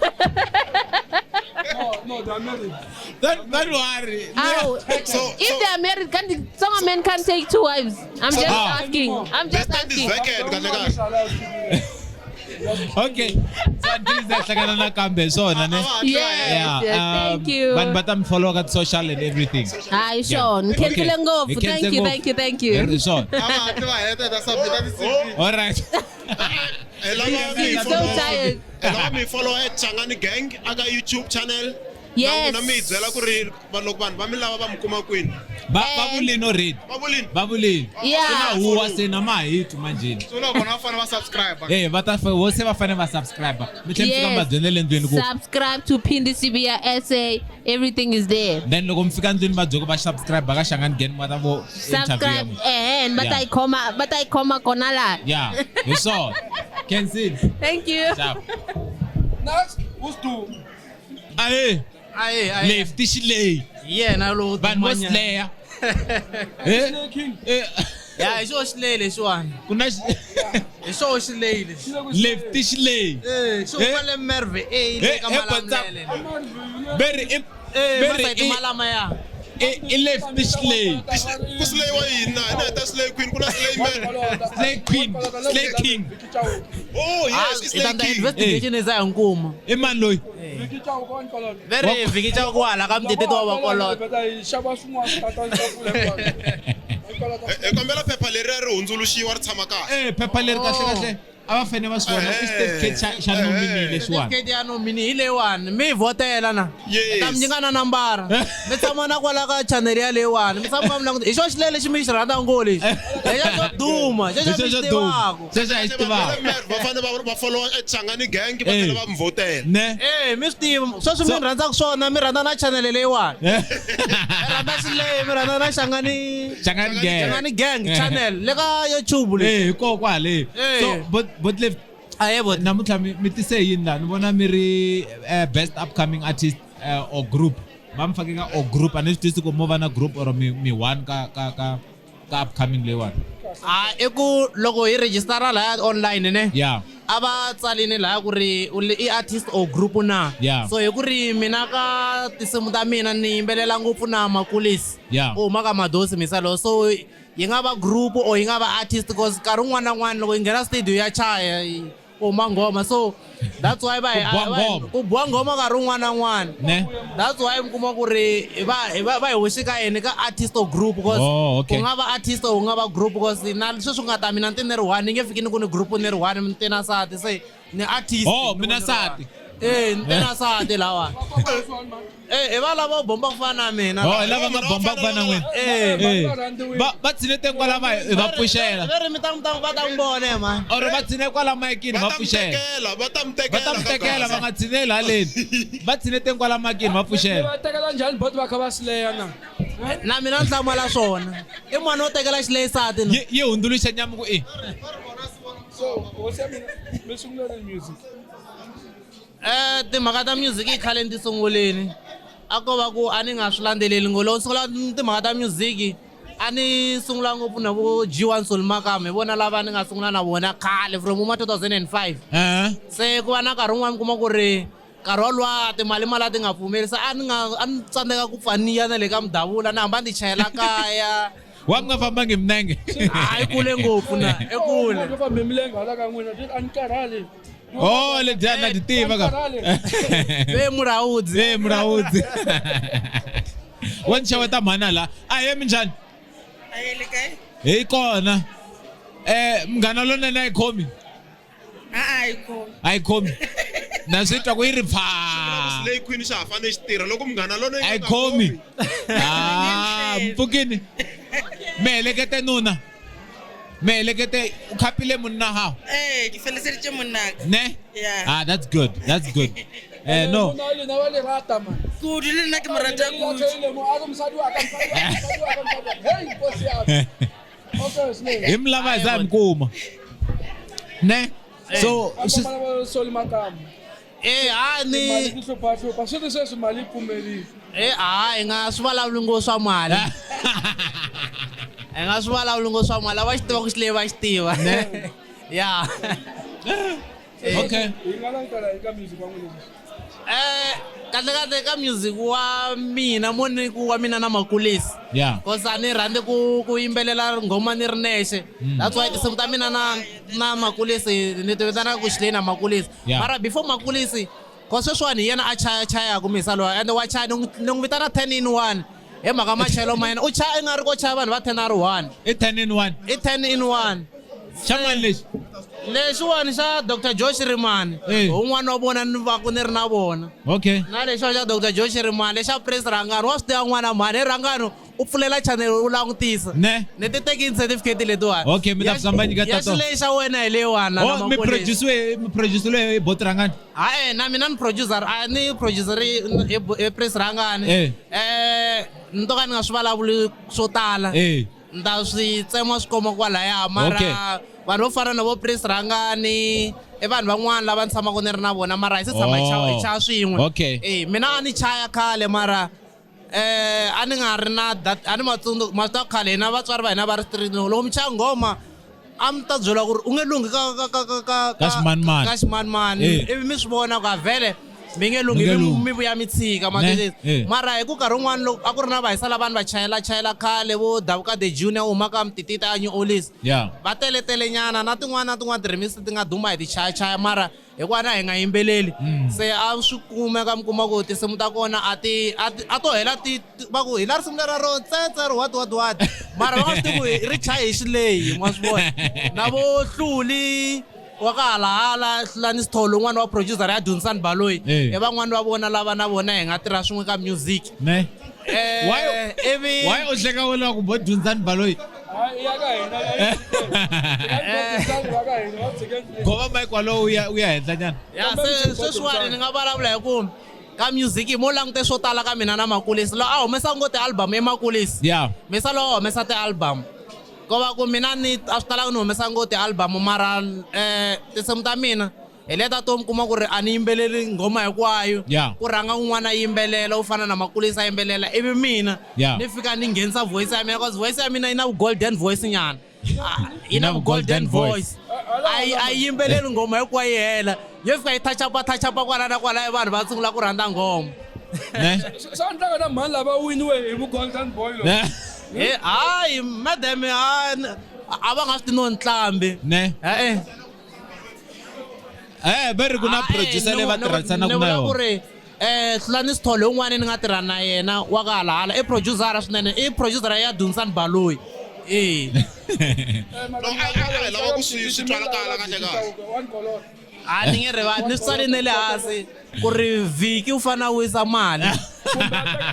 No, they're married. Don't worry. Ow. So- if they are married, can some men can take two wives? I'm just Ah. asking. I'm just asking. Vacant kahle kahle. Okay. So until hi hlangana nakambe swona ne? Yes, yes, thank you. Vanhu va ta mi follow ka social and everything. Hi, Sean. Yeah. Okay. Khensile ngopfu. Hi Thank you, khense thank you, thank you. Very Sean. a va hatli va heta hi ta submita ti-CV All right. Hi lava mi So follow- tired. hi lava mi follow at Changani Gang aka YouTube channel. Yes. Na mi hi byela ku ri loko vanhu va mi lava va mi kuma kwini. Va va vulini already. Va vulini. Va vulini. Yeah. Se na huwa se na ma hi twi manjheni. so na vona va fanele va subscribe Eh, va ta wo se va fanele va subscribe. Mi tlhela mi fika mi va byela le ndlwini ku Subscribe to Pindi Sibia SA. Everything is there. then loko mi fika ndlwini va byela ku va subscribe ka Shangani Gang va ta vo interview ya Subscribe n'wina. and Yeah. but I kona la. Yeah. Hi swona. Khensi. Thank you. Ciao. Next, who's do? Ahe. Ahe, ahe. Lefty Xileyi. Yena lowo Vanhu vo dumanya. slayer. Eh? Eh. Ya, hi xo xileyi lexiwani. Ku na Hi xo xileyi lexi. Lefty Xileyi. Eh, xo Eh. kwale Merwe A le Eh, ka eh, Malamulele. Very Eh, very masayiti malama ya. I lefty Xileyi. Ku slay wa yini na? Hina hi ta slay queen ku na slay man. Slay queen, slay king. Oh yes, i Hi slay ta endla king. investigation hi za hi nkuma. I mani loyi? Very vhiki xa ku hala ka mutiteti wa vakolota. Hi kombela phepha leriya ri hundzuluxiwa ri tshama kahle. Eh, phepha leri kahle kahle a va fanele va swi vona i certificate xa nominee lexiwani. Certificate ya nomini hi leyiwani mi yi vhotela na. Yes. Ta mi nyika na nambara. Mi tshama na kwala ka channel ya leyiwani. Mi tshama mi languta. Hi xo xileyi lexi mi xi rhandza ngopfu lexi. Lexa xo duma, xexo Hi mi xo xi xo duma. tivaka. Xexo hi xi tivaka. Va fanele va follow at Changani Gang va tlhela va mi vhotela. Ne? Eh, mi swi tiva. Sweswi mi rhandzaka swona, mi rhandza na channel leyiwani. Mi rhandza xileyi, mi rhandza na Shangani Shangani Gang. Shangani Gang channel le ka YouTube leyi. Eh, hikokwale. Eh. So, but left Ahe bot. namuntlha mi tise yini laha ni vona mi ri best upcoming artist or group va mi fake ka or group a ni swi twisi ku mo va na group or mi one ka upcoming leyiwani Ah, i ku loko hi registera laya online ne. Yeah. A va tsalini laya ku ri i artist or group na. Yeah. So hi ku ri mina ka tinsimu ta mina ni yimbelela ngopfu na Makulisi. Yeah. U huma ka Madosi Misalo. So yi nga va group or yi nga va artist because nkarhi wun'wana na wun'wana loko yi nghena studio ya chaya ku huma nghoma. So that's why va Ku biwa nghoma. ku biwa nghoma nkarhi wun'wana na wun'wana. Ne? That's why mi kuma ku ri va hi hoxi ka yini ka artist or group because Oh, okay. ku nga va artist or ku nga va group because na sweswi nga ta mina ni ti ni ri one ni nge fiki ni ku ni group ni ri one ni ti na sati se ni artist. Oh, mina sati. Eh, ni ti na sati lawa. Eh, i va lava bomba ku fana na mina. Oh, hi lava nga bomba ku fana na n'wina. Eh. Eh. Va tshinete kwala va hi va pfuxela. Ve ri mi ta mi ta va ta n'wi vona man. Or va tshine kwala makini va pfuxela. Va ta mi Va ta mi tekela va nga tshineli haleni. Va tshinete kwala makini va pfuxela. Va tekela njhani bot va kha va sileya na? Na mina ni hlamala swona. I mwana wo tekela xileyi sati. Yi hundzuluxa nyama ku i. So, hosi ya mina mi sungula ni music. Eh, timhaka ta music i khale ni ti sunguleni. A ko va ku a ni nga swi landzeleli ngo loko ni sungula timhaka ta music a ni sungula ngopfu na vo G1 Solmakam hi vona lava ni nga sungula na vona khale from ma 2005 se ku va na nkarhi wun'wana mi kuma ku ri nkarhi woluwa timali mali a ti nga pfumeli se a ni nga a ni tsandzeka ku pfa ni ya na le ka mudavula ni hamba ni ti chayela kaya wa mi nga fambangi minenge hayi kule ngopfu na ekule Yo fambe milenge hala ka n'wina a ni karhali Oh, ledyiya na ti tiva ka. Ve muraudzi. Ve muraudzi. Wa ni xeweta mhana la. A he minjhani? Ayele kae? Hi kona. Eh, munghana lonene a yi khomi. A a yi khomi. A yi khomi. Na swi twa ku yi ri pfaa. Leyi khwini xa ha fanele xi tirha loko munghana lonene A yi khomi. Ah, mpfukini. Mi helekete nuna. Mi helekete u khapile munna hao. Eh, ke feleseditše monnaka. Ne? Yeah. Ah, that's good. That's good. Eh, no. Monna wa lena wa le rata man. Kudu le nna ke mo rata kudu. Mo a re mosadi wa ka, mosadi wa ka, mosadi wa ka, mosadi wa ka. Hey, nkosi ya ka. Okay, Snake. Hi mi lava hi za hi mi kuma. Ne? So, A komana va Solly Makamu. Eh, ha ni Mali ti hlupha hlupha swi ri sweswi mali yi pfumerile. Eh, ha hi nga swi vulavuli ngopfu swa mali. Hi nga swi vulavuli ngopfu swa mali, a va xi tiva ku xi leyi va xi tiva. Ya. Okay. Hi nga langutela eka music wa n'wina sweswi. Eh, kahle kahle ka music wa mina mo ni ku wa mina na Makulisi. Yeah. Cause a ni rhandzi ku ku yimbelela nghoma ni ri nexe. That's why tinsimu ta mina na na Makulisi ni ti vitana ku Xileyi na Makulisi. Yeah. Mara before Makulisi, cause sweswiwani hi yena a chaya chayaku misa loyi ende wa chaya ni n'wi ni n'wi vitana 10 in 1. Hi mhaka machayelo ma yena u chaya i nga ri ko chaya vanhu va 10 a ri 1. I 10 in 1. I 10 in 1. Xa mani lexi? Lexiwani xa Dr. Joe Shirimani. Un'wana wa vona ni va ku ni ri na vona. Okay. Na lexiwa xa Dr. Joe Shirimani lexa Prince Rhangani wa swi tiva n'wana mhani he Rhangani u pfulela channel u langutisa. Ne? Ni ti tekini certificate letiwani. Okay, mi ta famba nyika Ya tato. xileyi xa wena hi leyiwani. Oh, mi produce mi produce hi bot Rhangani. Hayi na mina ni producer a ni producer hi Prince Rhangani. Eh. Eh, ni to ka ni nga swi vulavuli swo tala. Eh. Ni ta swi tsema swi koma kwalaya mara Okay. vanhu vo fana na vo Prince Rhangani i vanhu van'wana lava ni tshamaka ni ri na vona mara hi se tshama hi Oh. hi chaya swin'we. Okay. Eh, mina a ni chaya khale mara eh a ni nga ri na that a ni matsundzu ma swi tiva khale hina vatswari va hina va ri street loko mi chaya nghoma a mi ta byela ku ri u nge lunghi ka ka ka ka ka Ka ximanimani. ka ximanimani Eh. ivi mi swi vona ku a vhele mi nge lunghi Mi nge ivi lunghi. mi vuya mi tshika ma Ne? twisisa? Eh. mara hi ku nkarhi wun'wani loko a ku ri na vahisa lava ni va chayela chayela khale vo davuka the junior u huma ka mtitita a New Orleans Yeah. va teletele nyana na tin'wana na tin'wana ti-remix ti nga duma hi ti chayachaya mara hikuva na hi nga yimbeleli se a swi kumeka mi kuma ku tinsimu ta kona a ti a ti- a to hela ti ti- va ku hi la risimu lera ro tsetse ri what what what mara va nga swi tivi ku ri chaye hi xileyi ma swi vona na vo hluli wa ka halahala hlulani sithole un'wana wa producer ya Dunsani Baloyi Eh. i van'wani va vona lava na vona hi nga tirha swin'we ka music Ne? Eh, Why ivi why u hleka wena ku bo Dunsani Baloyi? Hayi, ya ka hina ya va ka hina va tshike Gova mic walowo u ya u ya henhla nyana. ya se sweswiwani ni nga vulavula hi ku ka music mo langute swo tala ka mina na Makulisi loyi a humesa ngo ti-album i Makulisi Yeah. misa loyi a humesa ti-album ko va ku mina ni a swi talanga ni humesa ngo ti-album mara tinsimu ta mina hi leta to mi kuma ku ri a ni yimbeleli nghoma hinkwayo Yeah. ku rhanga un'wana a yimbelela u fana na Makulisi a yimbelela ivi mina Yeah. ni fika ni nghenisa voice ya mina cause voice ya mina yi na golden voice nyana Ah, yi na golden voice a yi a yi yimbeleli nghoma hinkwayo yi hela yo fika yi touch-up touch-up kwala na kwala vanhu va sungula ku rhandza nghoma Swa endlaka na mhani lava winiwe hi vu golden boy lo. Eh, hayi madam hayi a va nga swi tivi no ntlhambi Ne? Eh. Eh, va ri ku na producer leyi va tirhanisanaka na ku yona. ri eh Hlulani Sithole un'wana ni nga tirha na yena wa ka halahala i producer swinene i producer ya Dunsani Baloyi eh A hi lava ku swi swi twalakala kahle kahle. a ni nge rivali ni swi tsali ne le hansi ku ri vhiki u fanele a wisa mali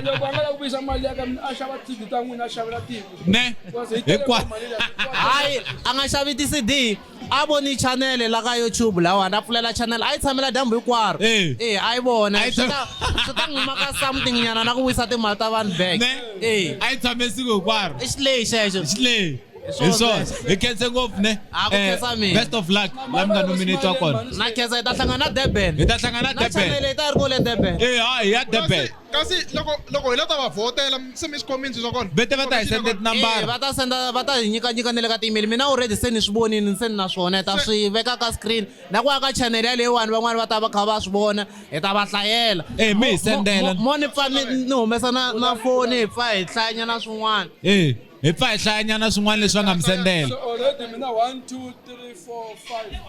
Loko a nga lava ku vuyisa mali ya ka mina a xava TV ta n'wina a xavela TV. Ne? Because hi tele ngopfu mali liya. hayi a nga xavi ti-cd a voni channel la ka youtube lawani a pfulela channel a yi tshamela dyambu hinkwaro eh a yi vona swi ta swi ta n'wi maka something nyana na ku wisa timali ta vanhu back eh a yi tshame siku hinkwaro i xileyi xexo xileyi Hi swona. Hi khense ngopfu ne. A ku Eh, khensa mina. Best of luck la mi nga nominate kona. Na khensa hi ta hlangana na Durban. Hi ta hlangana na Na Durban. channel yi ta ri kule Durban. Durban. Eh, hayi ya Durban. Kasi loko loko hi la ta va vhotela se mi swi khomini swa kona. Vete va ta hi send Eh, va ta senda va ta hi nyika nyika na le ka ti-email mina already se ni swi vonini se ni na swona hi ta swi veka ka screen na ku ya ka channel yaleyiwani van'wani va ta va kha va swi vona hi ta va hlayela Eh, mi hi sendela. mo ni pfa ni humesa na foni hi pfa hi hlayanyana swin'wana Eh, hi pfa hi hlayanyana swin'wana leswi va nga mi sendela So already mina 1 2 3 4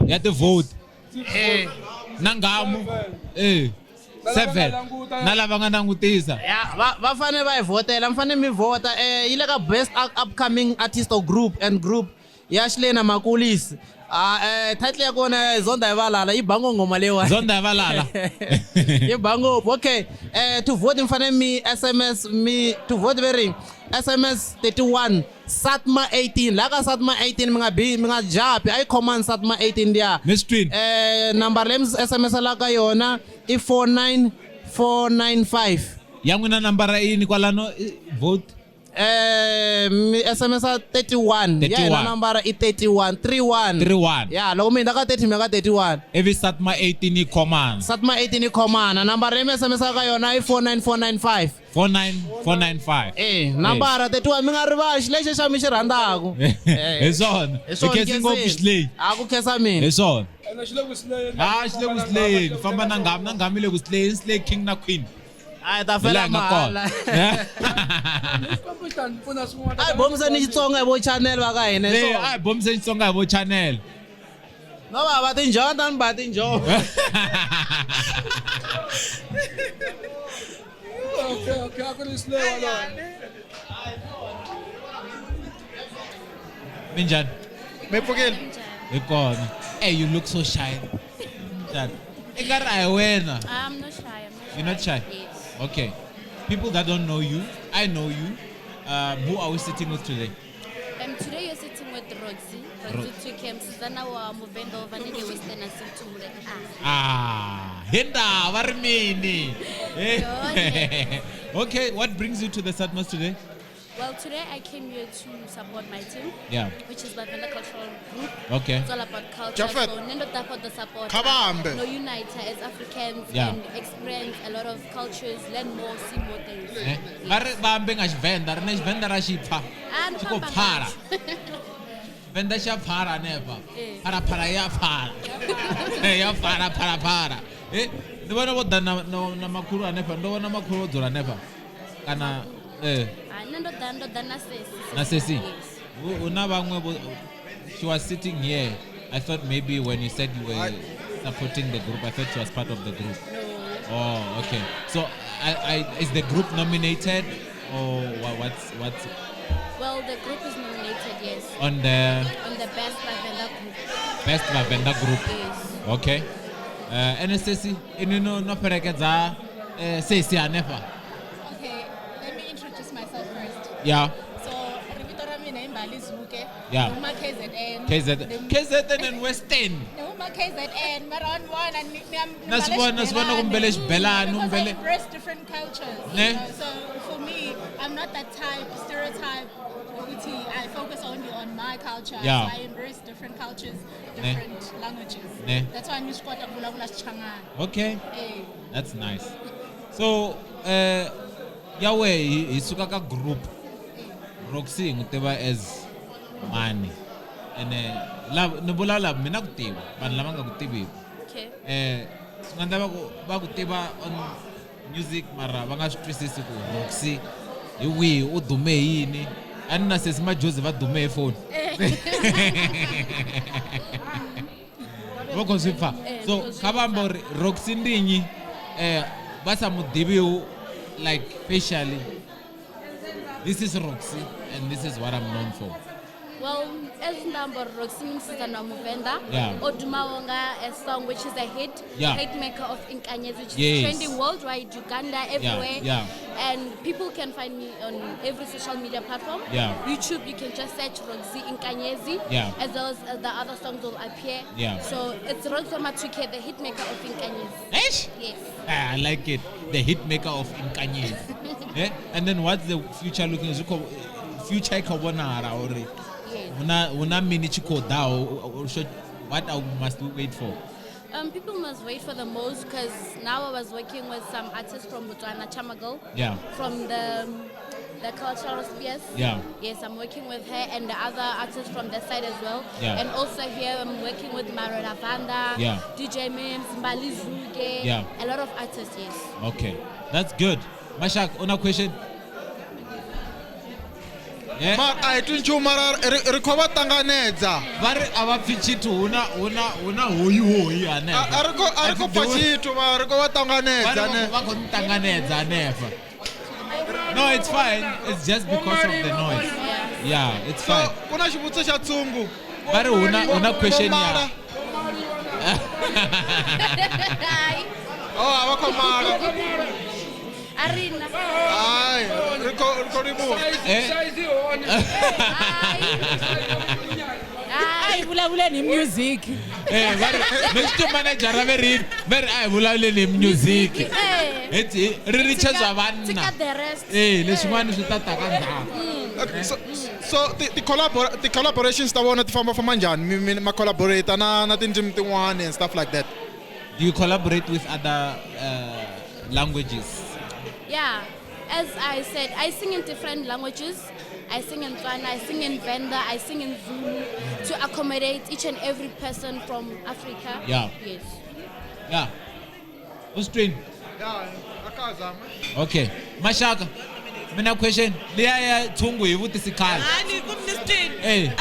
5 ya ti-vote Eh. na ngamu eh Na lava nga 7 languta. na lava nga langutisa ya va fanele va hi vhotela mi fanele mi vhota yi le ka best upcoming artist or group and group ya xilena makulisi Ah, title ya kona zonda hi valala yi ba ngoma leyiwani zonda hi valala yi ba ngopfu okay to vote mi fanele mi sms mi to vote ve ri sms 31 satma 18 laha ka satma 18 mi nga bi mi nga japi a yi khomani satma 18 liya number leyi mi sms la ka yona i 49495 ya n'wina nambara yini kwalano vote mi sms a 31 ya hina 31. nambara i 31 31 31 ya loko mi hindza ka 30 mi ya ka 31 ivi satma 18 yi khomana satma 18 yi khomana nambara leyi mi sms ka yona i 49495 49495 eh nambara 31 mi nga rivali xilexi xa mi xi rhandzaku hi swona hi khensi ngopfu xileyi a ku khensa mina hi swona Ene xi le ku sileyeni. ha xi le ku sileyeni famba na nghamu na nghamu yi le ku sileyeni slay king na queen a hi ta Hi fela laha hi nga mahala kona. Xikwembu xi ta ni pfuna swin'wana. a hi bomiseni xitsonga hi vo channel va ka hina hi Le, swona. a hi bomiseni xitsonga hi vo channel no va va tinjhovo ta ni ba tinjhovo Okay, okay, a ku ri slay walowo. minjhani mi pfukile hi kona hey you look so shy njhani i nga ri a hi wena I'm not shy. I'm not shy. You're not shy? Yes. Okay. People that don't know you, I know you. Who are we sitting with today? Today you're sitting with Roxy. Roxy 2K, Susanna wa Muvendo Vanege Western and Simtumule. Ah, Hinda, Varimini. Okay, what brings you to the Satmas today? Well, today I came here to support my team. Yeah. Which is Vavenda Cultural Group. Okay. It's all about culture. Jafet. So Nendo Tapa the support. Kabambe. No unite as Africans Yeah. and experience a lot of cultures, learn more, see more things. Eh? Va ri vambe nga Xivenda, ri na Xivenda ra xipfa. Ah, ni Xi ko famba phara. kahle. Venda xa phara nepa. Eh. Phara phara ya phara. Eh, ya phara phara phara. Eh, ndi vhona vho ḓa na makhulu hanefha, ndo vhona makhulu vho dzula hanefha. Kana eh Ah, nṋe ndo ḓa ndo ḓa na sesi. na sesi. Yes. Hu na vhaṅwe vho she was sitting here. I thought maybe when you said you were supporting the group, I thought she was part of the group. No. Oh, okay. So, I is the group nominated or what's Well, the group is nominated, yes. On the- On the best Lavender group. best Lavender group? Yes. Okay. Ene sesi ini no fhelekedza sesi hanefha. Okay, let me introduce myself first. Yeah. So, Rivito ra mina i Mbali Zuke. Yeah. Ni huma KZN. KZN. KZN and Western. Ni huma KZN, mara on one and ni Na swi vona- swi vona ku mbele xibelani, Because I umbele- embrace different cultures. Ne? You know? So for me, I'm not that type stereotype. Ukuthi I focus only on my culture. Yeah. So I embrace different cultures, Ne. different languages. Ne. That's why ni swi kota ku vulavula Xichangani. Okay. Eh. That's nice. So, ya we hi suka ka group. Roxy hi n'wi tiva as mani. Ene la ni vulavula mina ku tiva vanhu lava nga ku tiviki. Okay. Swi nga endla va ku tiva on music mara va nga swi twisisi ku Roxy hi wihi u dume hi yini. A ni na sesi Majozi va dume hi phone. Va khou zwi pfa. So kha vha amba uri Roxy ndi nnyi vha sa mu ḓivhiho like facially. This is Roxy and this is what I'm known for. Well, as number Roxy Msizana Muvenda, Yeah. Odumawonga, a song which is a hit, Yeah. hit maker of Inkanyezi, which Yes. is trending worldwide, Uganda, everywhere. yeah. And people can find me on every social media platform. Yeah. YouTube, you can just search Roxy Inkanyezi, Yeah. as well as the other songs will appear. Yeah. So it's Roxy Matuke, the hit maker of Inkanyezi. Eish? Yes. Ah, I like it. The hit maker of Inkanyezi. Eh? And then what's the future looking? Zwi khou- Future i khou vhonala uri Yes. huna mini tshi khou ḓaho, what must we wait for? People must wait for the most because now I was working with some artists from Botswana, Chamagal. Yeah. From the cultural spheres. Yeah. Yes, I'm working with her and the other artists from that side as well. Yeah. And also here I'm working with Marola Vanda, Yeah. DJ Mims, Mbali Zuge. Yeah. A lot of artists, yes. Okay, that's good. Mashak, una question? Yeah. Mara a hi twi nchumu mara ri kho va ṱanganedza va ri a va pfi tshithu huna huna huna hoyi hoyi hanefha A ri ko pfa tshithu mara ri kho va ṱanganedza ne va khou ṱanganedza hanefha. No, it's fine. It's just because of the noise. Yeah, it's fine. Ku na xivutiso xa tsungu. Va ri huna question ya Oh, a va kho mala. Arina. Hayi, ri kho ri kho livhuwa. A hi vulavuleni hi music. Eh, va ri next manager va ri va ri a hi vulavuleni hi music. Hetsi ri richedzwa vanna. Tika the rest. Eh, leswin'wana swi ta ta ka ndzhaku. So ti collaborations ta vona ti famba famba njhani? Mi ma collaborate na tindzimi tin'wani and stuff like that. Do you collaborate with other languages? Yeah, as I said, I sing in different languages. I sing in Tswana, I sing in Venda, I sing in Zulu to accommodate each and every person from Africa. Yeah. Yes. Yeah. Ustwini. Yeah, akazama. Okay. Mashaka. Mina question. Liya ya thungu hi vutisi khale. Hani, kumnistin. Hey.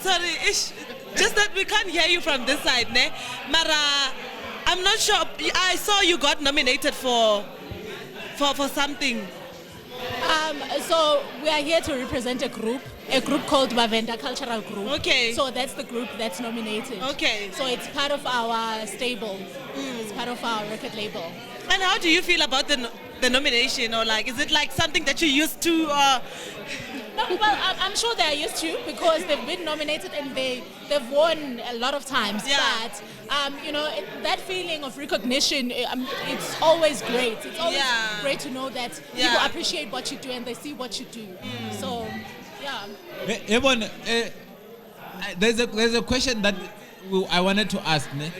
Sorry, ish, just that we can't hear you from this side, ne? Mara, I'm not sure. I saw you got nominated for something. So we are here to represent a group called Bavenda Cultural Group. Okay. So that's the group that's nominated. Okay. So it's part of our stable. It's part of our record label. And how do you feel about the nomination, or like, is it like something that you're used to? Or No, well, I'm sure they are used to because they've been nominated and they've won a lot of times. Yeah. But you know, that feeling of recognition, it's always great. It's always great to know that people appreciate what you do and they see what you do. So, yeah. Ebon, there's a question that I wanted to ask. Ne?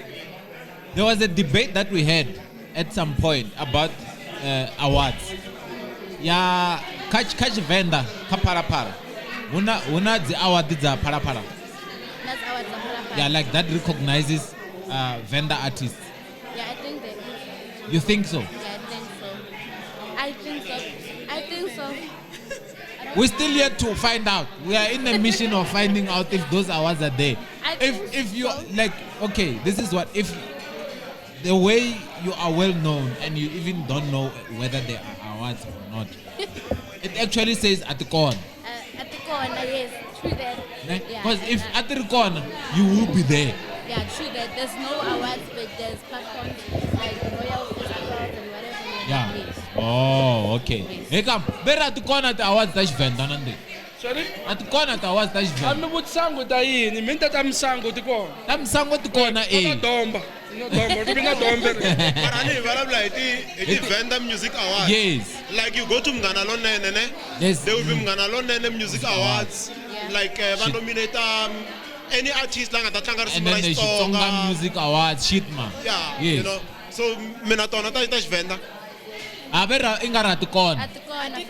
There was a debate that we had at some point about awards. Yeah, catch vendor ka Phala Phala. Huna dzi award dza Phala Phala. That's our Phala Phala. Yeah, like that recognizes vendor artists. Yeah, I think there is. You think so? Yeah, I think so. I think so. We're still yet to find out. We are in the mission of finding out if those awards are there. If you like, okay, this is what if the way you are well known and you even don't know whether there are awards or not. It actually says at the corner. At the corner, yes, true that. Because if at the corner, you will be there. Yeah, true that. There's no awards, but there's platforms like Royal Festivals and whatever. Yeah. Yes. Oh, okay. Hey, come. Better at the corner, the awards that's vendor. Sorry? At the corner, the awards that's vendor. A mi vutisango ta yini? Mi ni ta ta misango ti kona. Ta misango ti kona eh. Na domba. Na domba, ri na domba. Mara ni vulavula hi ti Venda Music Awards. Yes. Like you go to Munghana Lonene, ne? Yes. There will be Munghana Lonene Music Awards. Like va nominate any artist la nga ta tlanga And risimu ra then the Xitsonga. Xitsonga Music Awards, shit man. Yeah, Yes. you know. So mina tona ta Xivenda. A ve ra i nga ra ti kona. At the corner.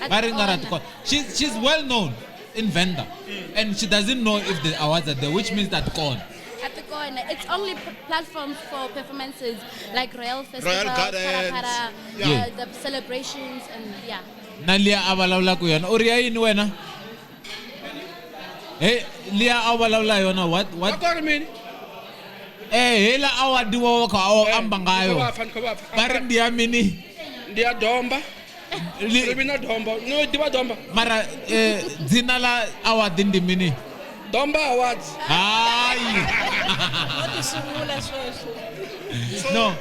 Va ri nga ra ti kona. She's well known in Venda. And she doesn't know if the awards are there, which means that gone. At the corner. It's only platforms for performances like Royal Festival, Royal Phala Gardens. Phala, Yeah. the celebrations, and yeah. Na liya a vulavulaka yona. U ri ya yini wena? Hey, liya a vulavula yona what what? Akori mini? Eh, hela award wa kha a amba ngayo. Ni kho va pfa. Va ri ndi ya mini? Ndi ya domba. Ri vi na domba. No tiva domba. Mara dzina la award ndi mini? Domba Awards. Hayi. Vo ti sungula sweswo. No.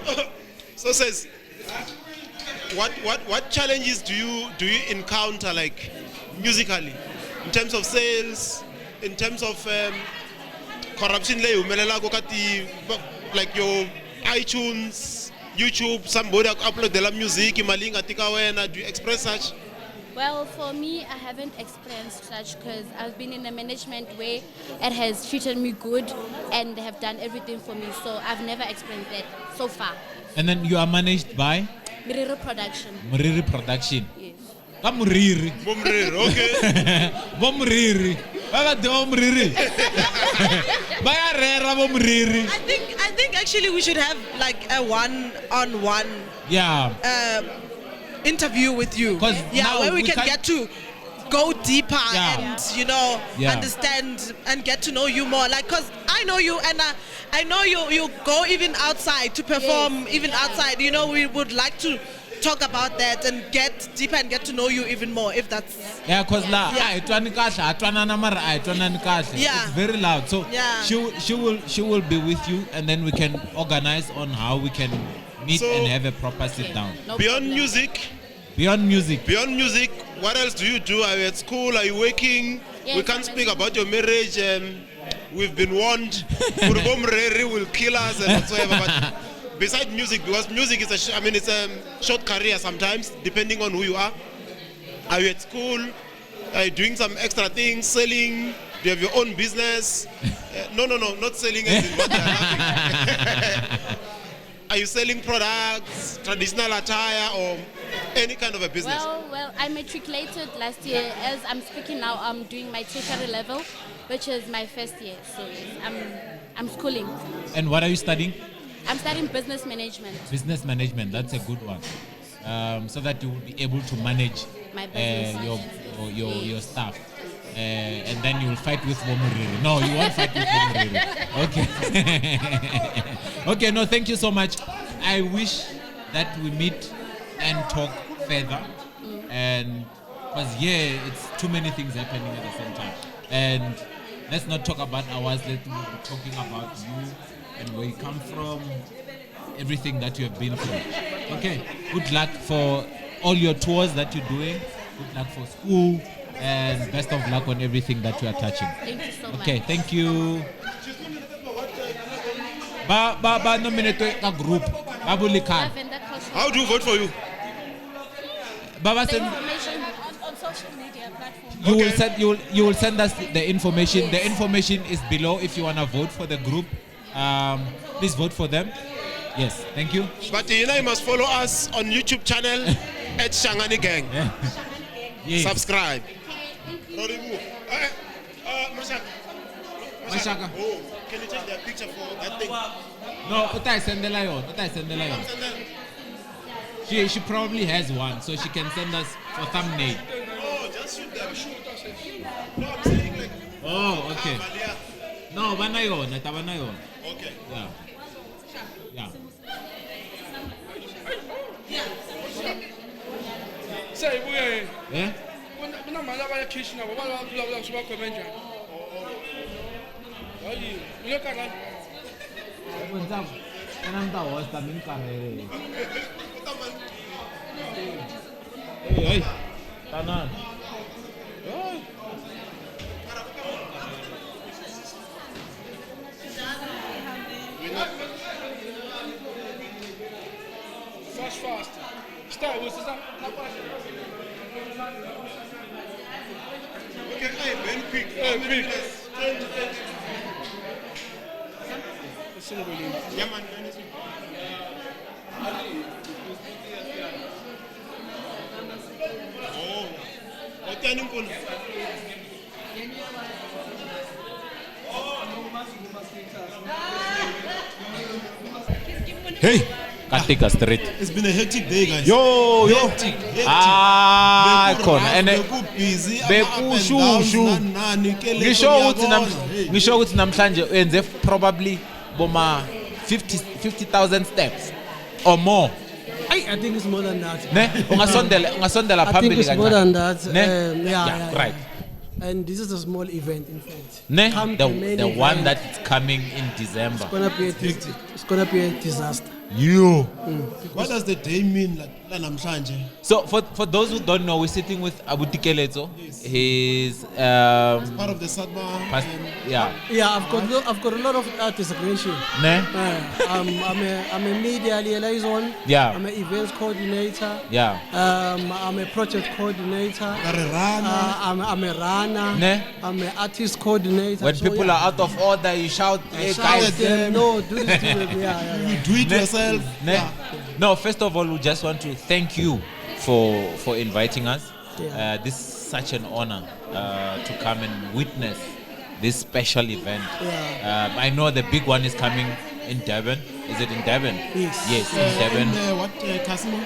So says what challenges do you encounter like musically in terms of sales, in terms of corruption leyi humelelaka ka ti like your iTunes, YouTube, somebody a ku uploadela music mali yi nga tika wena, do you express such? Well, for me, I haven't experienced such because I've been in a management where it has treated me good and they have done everything for me. So I've never experienced that so far. And then you are managed by Miriro Production. Muriri Production. Yes. Ka Muriri. Bo Muriri, okay. Bo Muriri. Ba ba tiva bo Muriri. Ba ya rera bo Muriri. I think actually we should have like a one-on-one Yeah. interview with you. Yeah, now where we we can can't- get to go deeper Yeah. and you know Yeah. understand and get to know you more. Like, cause I know you and I know you go even outside to perform, even outside. You know, we would like to talk about that and get deeper and get to know you even more. If that's Yeah, cause la a hi twani kahle, ha twanana mara a hi twanani kahle. Yeah. It's very loud. So Yeah. she will be with you and then we can organize on how we can meet So- and have a proper sit down. Beyond music, Beyond music. beyond music, what else do you do? Are you at school? Are you working? Yes, we can't I'm at speak about your marriage. We've been warned. Kurbo Mreri will kill us and whatsoever. But beside music, because music is a, it's a short career sometimes, depending on who you are. Are you at school? Are you doing some extra things? Selling? Do you have your own business? No, not selling as in what they are laughing. Are you selling products, traditional attire, or any kind of a business? Well, I matriculated last year. As I'm speaking now, I'm doing my tertiary level, which is my first year. So yes, I'm schooling. And what are you studying? I'm studying business management. Business management. That's a good one. So that you will be able to manage My business. your staff. And then you will fight with Bomuriri. No, you won't fight with Bomuriri. Okay. Okay, no, thank you so much. I wish that we meet and talk further. And because, yeah, it's too many things happening at the same time. And let's not talk about ours. Let's be talking about you and where you come from, everything that you have been through. Okay, good luck for all your tours that you're doing. Good luck for school. And best of luck on everything that you are touching. Thank you so much. Okay, thank you. Ba ba ba nominate ka group. Ba bole khale. How do you vote for you? Ba ba The send information on social media platforms. you will send you will send us the information. The information is below if you wanna vote for the group. Please vote for them. Yes, thank you. But you know, you must follow us on YouTube channel at Shangani Gang. Yes. Subscribe. Mashaka. Oh, can you take that picture for that thing? No, o ta e sendela yona, o ta e sendela yona. She probably has one, so she can send us for thumbnail. Oh, just shoot them. No, I'm saying like. Oh, okay. No, ba na yona, ta ba na yona. Okay. Yeah. Yeah. Se hi vuya yini? Eh? Ku na mhani lava ya khichi na vona va lava vulavulaka swi va khome njhani? Hayi, u le karhali. Mina ni ta hosta mi ni karhele. Hey, hey. Tanani. Hey. Fast, fast. Star, wisisa na Okay, hey, very quick. Hey, quick. Yeah, man. Oh, okay, Hey, Katika street. It's been a hectic day, guys. Yo, yo. Hectic, hectic. Ah, Beku khona rough, ene beku busy, ama up and downs, bekushushu. nani, nani, ke le Ngisho ukuthi uyabona, hey. ngisho ukuthi namhlanje uyenze probably boma 50,000 steps or more. I think it's more than that. Ne? Ungasondela I think phambili it's more kancane. than that. Ne? Yeah, right. And this is a small event, in fact. Ne? Come The to main the one event, that is coming in December. It's gonna be a, it's gonna be a disaster. You. What does the day mean like la namhlanje? So for those who don't know, we're sitting with Abu Tikeleto. He's part of the SATMA. Yeah. Yeah, I've got a lot of designation. Ne? I'm a media liaison. Yeah. I'm an events coordinator. Yeah. I'm a project coordinator. You're a runner. I'm a runner. Ne? I'm an artist coordinator. When So, people yeah. are out of order, you shout, "Hey I shout guys!" at them, no, do this, do it. Yeah. You do it yourself. Ne? No, first of all, we just want to thank you for inviting us. Yeah. This is such an honor to come and witness this special event. Yeah. I know the big one is coming in Durban. Is it in Durban? Yes. Yes, in Durban. In, what casino?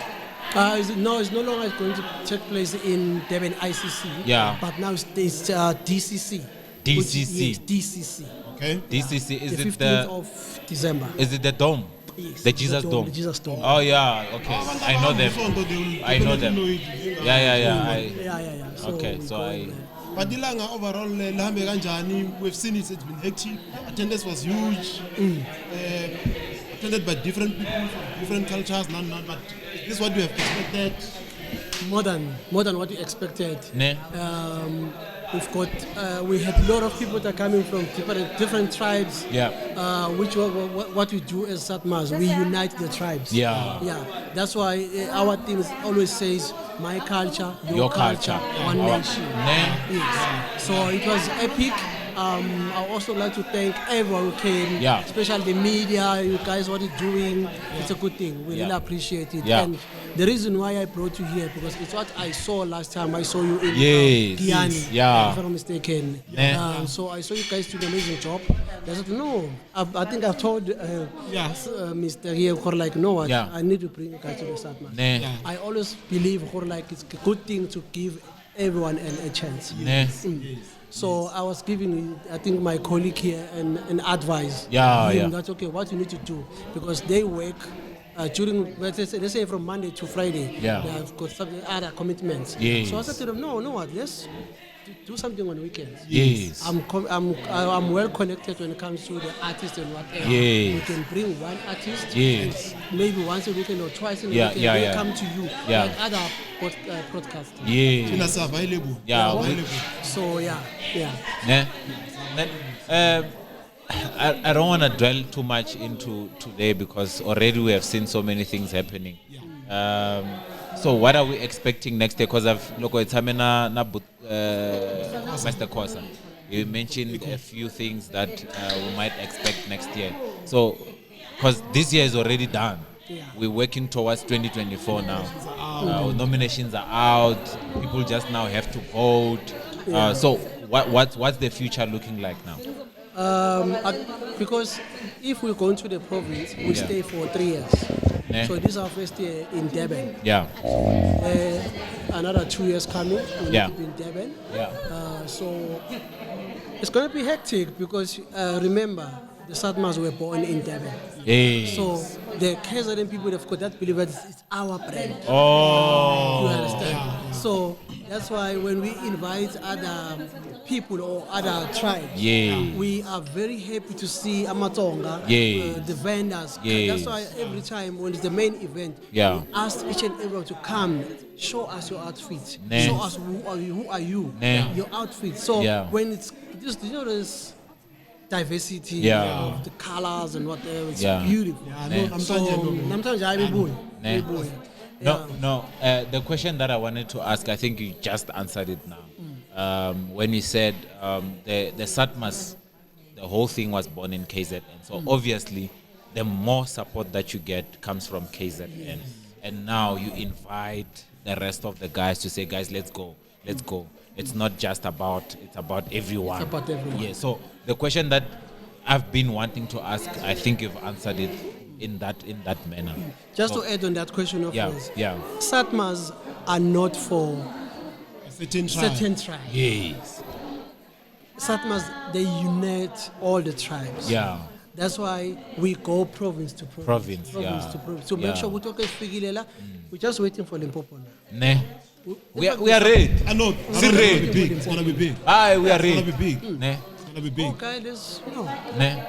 No, it's no longer going to take place in Durban ICC. Yeah. But now it's DCC. DCC. Yes, DCC. Okay. DCC is The it 15th the of December. Is it the dome? Yes, The Jesus the dome, Dome. the Jesus Dome. Oh yeah, okay. I know them. I know them. Yeah. Yeah. So Okay, we so go I. But ilanga overall lihambe kanjani? We've seen it, it's been hectic. Attendance was huge. Attended by different people from different cultures, none, but is this what you have expected? More than what we expected. Ne? We've got we had a lot of people that are coming from different tribes. Yeah. Which what we do as SATMAs, we unite the tribes. Yeah. Yeah. That's why our team always says, "My culture, your culture, one Our- nation." Ne? Yes. So it was epic. I also like to thank everyone who came, Yeah. especially the media, you guys, what you're doing. It's a good thing. We Yeah. really appreciate it. Yeah. And the reason why I brought you here, because it's what I saw last time. I saw you in Yes. Giyani, Yeah. if I'm not mistaken. Yeah. So I saw you guys do an amazing job. I said, no, I think I've told Mr. here, like, no, what, Yeah. I need to bring you guys to the SATMA. Ne. Yeah. I always believe, like, it's a good thing to give everyone a chance. Ne. Mm. So I was giving, I think, my colleague here an advice. Yeah, Him yeah. That, okay, what you need to do, because they work during, let's say from Monday to Friday. Yeah. They have got some other commitments. Yes. So I said to them, no, what, let's do something on weekends. Yes. I'm well connected when it comes to the artists and whatever. Yes. We can bring one artist. Yes. Maybe once a weekend or twice in a Yeah, weekend. yeah, they yeah. come to you. Yeah. Like other podcasts. Yes. Thina available. Yeah. Available. So yeah. Ne? Then, I don't want to dwell too much into today because already we have seen so many things happening. So what are we expecting next year? Because I've look it's na Mr. Khosa. You mentioned a few things that we might expect next year. So, because this year is already done. Yeah. We're working towards 2024 now. Nominations are out. People just now have to vote. Yeah. So what's the future looking like now? Because if we go into the province, we Yeah. stay for 3 years. Ne. So this is our first year in Durban. Yeah. Another 2 years coming, we'll Yeah. be in Durban. Yeah. So it's going to be hectic because remember, the SATMAs were born in Durban. Yes. So the KZN people have got that belief that it's our brand. Oh. You understand? So that's why when we invite other people or other tribes, Yes. we are very happy to see Amatonga, Yes. the vendors. Yes. That's why every time when it's the main event, Yeah. we ask each and everyone to come, show us your outfit, Ne. show us who are you, Ne. your outfit. So Yeah. when it's just, you know, there's diversity Yeah. of the colors and whatever, it's Yeah. beautiful. Yeah, no, So, namhlanje hayi bebuya, Ne. bebuya. No. The question that I wanted to ask, I think you just answered it now. When you said the SATMAs, the whole thing was born in KZN. So obviously, the more support that you get comes from KZN. Yes. And now you invite the rest of the guys to say, guys, let's go, let's go. It's not just about, it's about everyone. It's about everyone. Yeah. So the question that I've been wanting to ask, I think you've answered it in that manner. Just So- to add on that question of Yeah, yours, yeah. SATMAs are not for a certain tribe. Certain tribe. Yes. SATMAs, they unite all the tribes. Yeah. That's why we go province to province. Province, yeah. to province. To make Yeah. sure we talk we're just waiting for Limpopo now. Ne. We are ready. I know. It's ready. It's gonna be big. Aye, we are It's ready. gonna be big. Ne. It's Gonna be big. Okay, let's you know. Ne?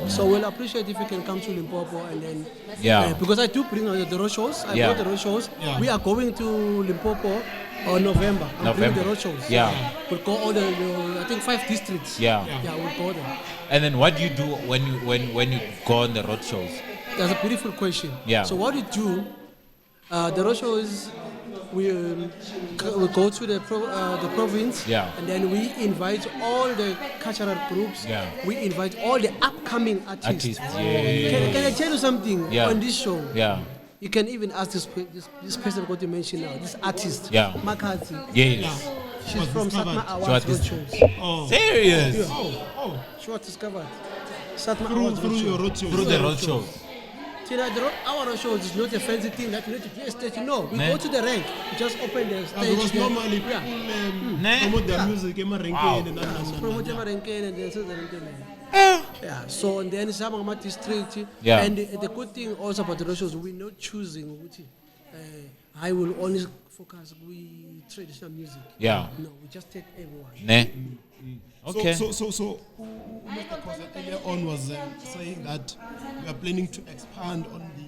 So we'll appreciate if you can come to Limpopo and then Yeah. because I do bring the road shows. I Yeah. brought the road shows. Yeah. We are going to Limpopo on November. I'm bringing November. the road shows. Yeah. We'll go all the I think 5 districts. Yeah. Yeah, we'll go there. And then what do you do when you when you go on the road shows? That's a beautiful question. Yeah. So what we do, the road shows, we go to the province. Yeah. And then we invite all the cultural groups. Yeah. We invite all the upcoming artists. Artists, yeah. Can I tell you something Yeah. on this show? Yeah. You can even ask this person what you mentioned now, this artist. Yeah. Makati. Yes. Yeah. She's Was from discovered. Satma She Awards was Road Shows. Oh. Serious? Yeah. Oh, oh. She was discovered. Satma Through- Awards through Road your Show. road shows. Through the road shows. Tina, our road shows is not a fancy thing that we need to do a stage. No, we Ne. go to the rank. We just open the stage. Because there. normally Yeah. people Ne? promote their Yeah. music emarenkeni Wow. and Yeah, promote emarenkeni and then Yeah. So and then some of my district. Yeah. And the good thing also about the road shows, we're not choosing ukuthi, I will only focus with traditional music. Yeah. No, we just take everyone. Ne? Okay. So Mr. Khoza earlier on was saying that we are planning to expand on the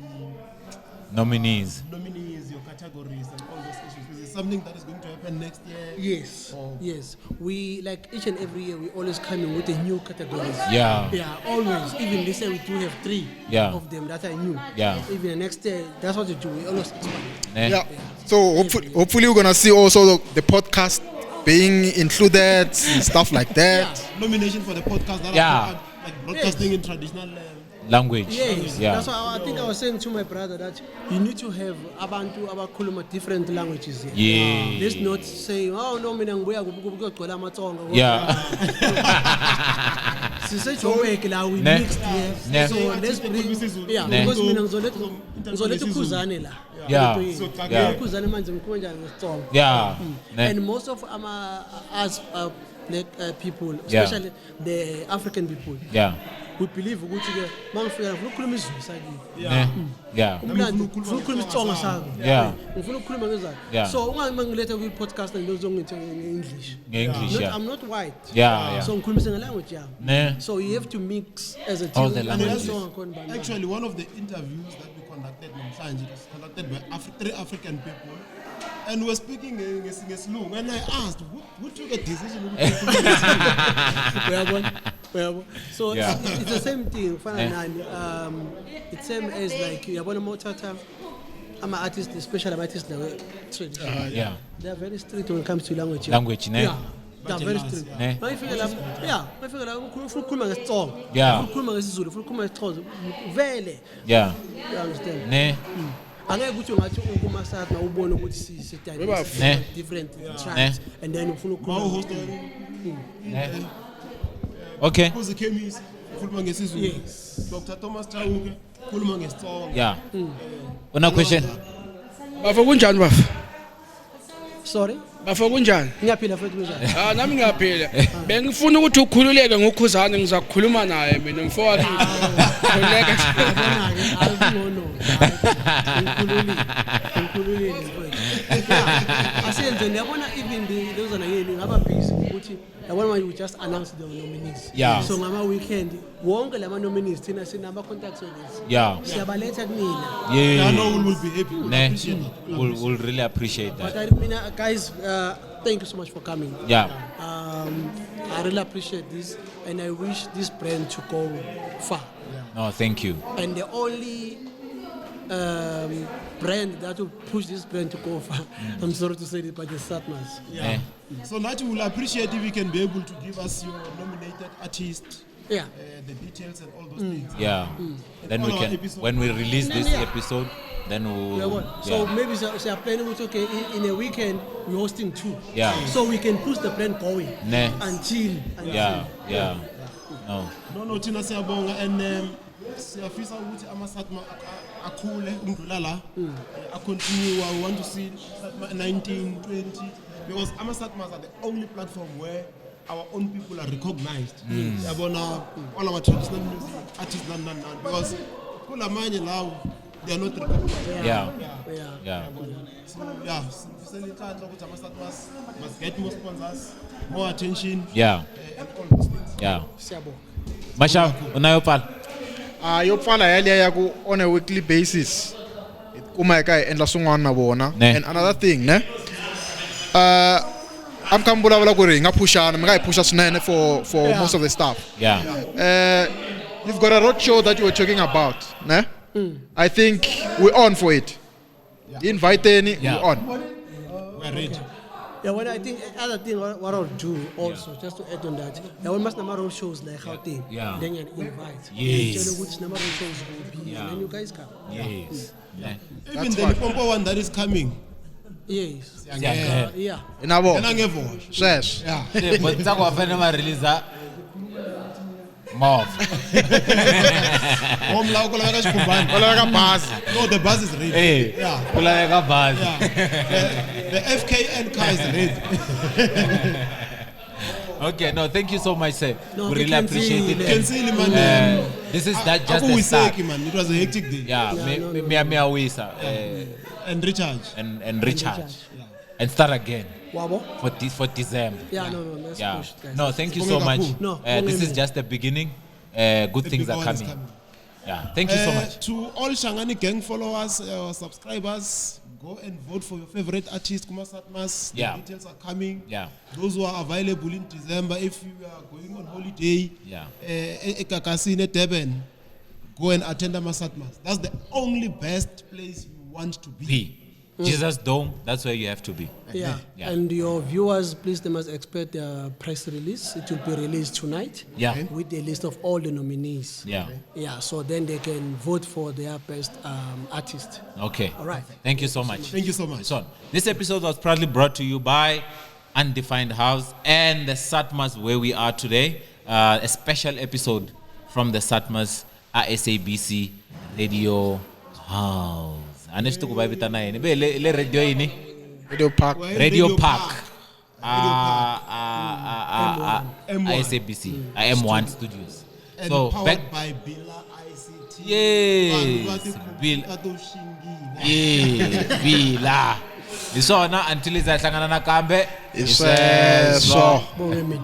Nominees. nominees, your categories, and all those issues. Is it something that is going to happen next year? Yes. Or- Yes. We like each and every year we always come in with the new categories. Yeah. Yeah, always. Even this year we do have 3 Yeah. of them that are new. Yeah. Even the next year, that's what we do. We always expand. Ne? Yeah. So hopefully we're gonna see also the podcast being included and stuff like that. Nomination for the podcast that Yeah. are like broadcasting in traditional Language. Yes. Yeah. That's why I think I was saying to my brother that you need to have abantu abakhuluma different languages here. Yeah. Let's not say, oh no, mina ngibuya kuphi kuphi kuyogcwala amaTsonga. Yeah. Sise Joburg la we Ne. mixed here. Ne. So let's bring yeah, Ne. because mina ngizoletha ukhuzane la. Yeah. Yeah. Ukhuzane manje ngikhuluma njani ngesiTsonga. Yeah. Ne. And most of ama us black people, Yeah. especially the African people. Yeah. We believe ukuthi ke mangifika ngifuna ukukhuluma isiZulu sakini. Ne? Yeah. Umlando ngifuna ukukhuluma isiTsonga sakho. Yeah. Ngifuna ukukhuluma ngezakho. Yeah. So ungangiletha kwi podcast ngizongithi nge-English. Nge-English, yeah. I'm not white. Yeah, yeah. So ngikhulumisa nge-language yami. Ne. So you have to mix as a team. All the languages. Actually, one of the interviews that we conducted namhlanje, it was conducted by 3 African people, and we were speaking in ngesiLungu, and I asked, who took a decision? Uyabona? Uyabona? So Yeah. it's the same thing. Kufana Eh. nani? It's same as like uyabona mawuthatha ama-artists, especially ama-artists lawa traditional. Yeah. They are very strict when it comes to language. Language, ne? Yeah. They are very strict. Ne? Mayifika lapho, yeah, mayifika lapho ufuna ukukhuluma ngesiTsonga. Yeah. Ufuna ukukhuluma ngesiZulu, ufuna ukukhuluma ngesiXhosa. Vele. Yeah. You understand? Ne? Angeke ukuthi ungathi ukumasatna ubone ukuthi si Ne. different Ne. tribes and then ufuna ukukhuluma. Ne. Okay. Kuze Khemisi, ukhuluma ngesiZulu. Yes. Dr. Thomas Chauke, ukhuluma ngesiTsonga. Yeah. Una question? Bafo kunjani bafo? Sorry? Bafo kunjani? Ngiyaphila futhi kunjani? Ah nami ngiyaphila. Bengifuna ukuthi ukhululeke ngokhuzane ngizakukhuluma naye mina mfowethu. Khululeka. Akungcono. Ngikhululile mfowethu. Asiyenze ngiyabona even the lozana yenu ngaba busy ukuthi yabona manje we just announced the nominees. Yeah. So ngama weekend wonke lama nominees thina sinama contacts with. Yeah. Siyabaletha kunina. Yeah. Yeah, no, we will be happy. We'll Ne? appreciate that. We'll really appreciate But that. I mean, guys, thank you so much for coming. Yeah. I really appreciate this, and I wish this brand to go far. No, thank you. And the only brand that will push this brand to go far, I'm sorry to say this, but it's Satmas. Yeah. So Nati will appreciate if you can be able to give us your nominated artist, Yeah. the details and all those things. Yeah. Then All we our can, episodes. when we release this Yeah. episode, then we'll. Uyabona? So yeah. maybe so are planning ukuthi okay in a weekend we're hosting 2. Yeah. So we can push the brand going. Ne. Until Yeah. Yeah. No. No, thina siyabonga and siyafisa ukuthi ama-Satma akhule ukudlula la, a-continue. We want to see Satma 19, 20, because ama-Satmas are the only platform where our own people are recognized. Yabona, all our traditional music artists, none, none, none. Because kulamanye lawo They are not recognized. Yeah. Yeah. Yeah. So yeah, sifisela inhlanhla ukuthi ama-Satmas must get more sponsors, more attention. Yeah. And all those things. Yeah. Siyabonga. Masha, unayo pfala? A yo pfala yaliya ya ku on a weekly basis hi kuma hi ka hi endla swin'wana na vona Ne. and another thing ne a mi kha mi vulavula ku ri hi nga phushana mi nga hi phusha swinene for Yeah. most of the stuff Yeah. You've got a road show that you were talking about ne I think we're on for it inviteni Yeah. we're on We're ready. Yeah, well, I think other thing what I'll do also, just to add on that, yeah, when must number road shows like Gauteng, Yeah. then you invite. Yes. Tell you which number road shows will be, Yeah. and then you guys come. Yes. Yeah. Even the Limpopo one that is coming. Yes. Yeah. Yeah. na vona Yena ngevosha. sweswo Yeah. Se, but ntsako wa fanele va release movha. Oh, mlawo ku laveka xikhumbani. Ku laveka bazi. No, the bus is ready. Eh, Yeah. ku laveka bazi. Yeah. The FKN car is ready. Okay, no, thank you so much, sir. No, We really appreciate it. Kensile, man. This is that just the start. Akuwiseki, man. It was a hectic day. Yeah, Yeah, me no, me no, me me awisa And recharge. and recharge and start again Wabo? for December. Yeah, no, let's Yeah. push it, guys. No, thank you so Sibonge much. kakhulu. No, This is bonge just the beginning. Good The things big are one is coming. coming. Yeah, thank you so much. To all Shangani gang followers, subscribers, go and vote for your favorite artist, Kuma Satmas. The Yeah. details are coming. Yeah. Those who are available in December, if you are going on holiday, Yeah. eKakasini, Durban, go and attend Amasatmas. That's the only best place you want to be. Be. Jesus Dome, that's where you have to be. Yeah. Yeah. And your viewers, please, they must expect the press release. It will be released tonight. Yeah. Okay. With the list of all the nominees. Yeah. Yeah, so then they can vote for their best artist. Okay. All right. Thank you so much. Thank you so much. So, this episode was proudly brought to you by Undefined House and the Satmas where we are today. A special episode from the Satmas SABC Radio House. A ni swi tivi ku va vitana yini ve le radio yini Radio Park. Radio Radio Park. Park. A SABC M1 Studios. And So powered back by Bila ICT. Yes, Vanhu va tikhompyuta Bila. to xingina. Yeah, Bila. Hi swona until hi za hi hlangana nakambe Hi sweswo. Bonge mina.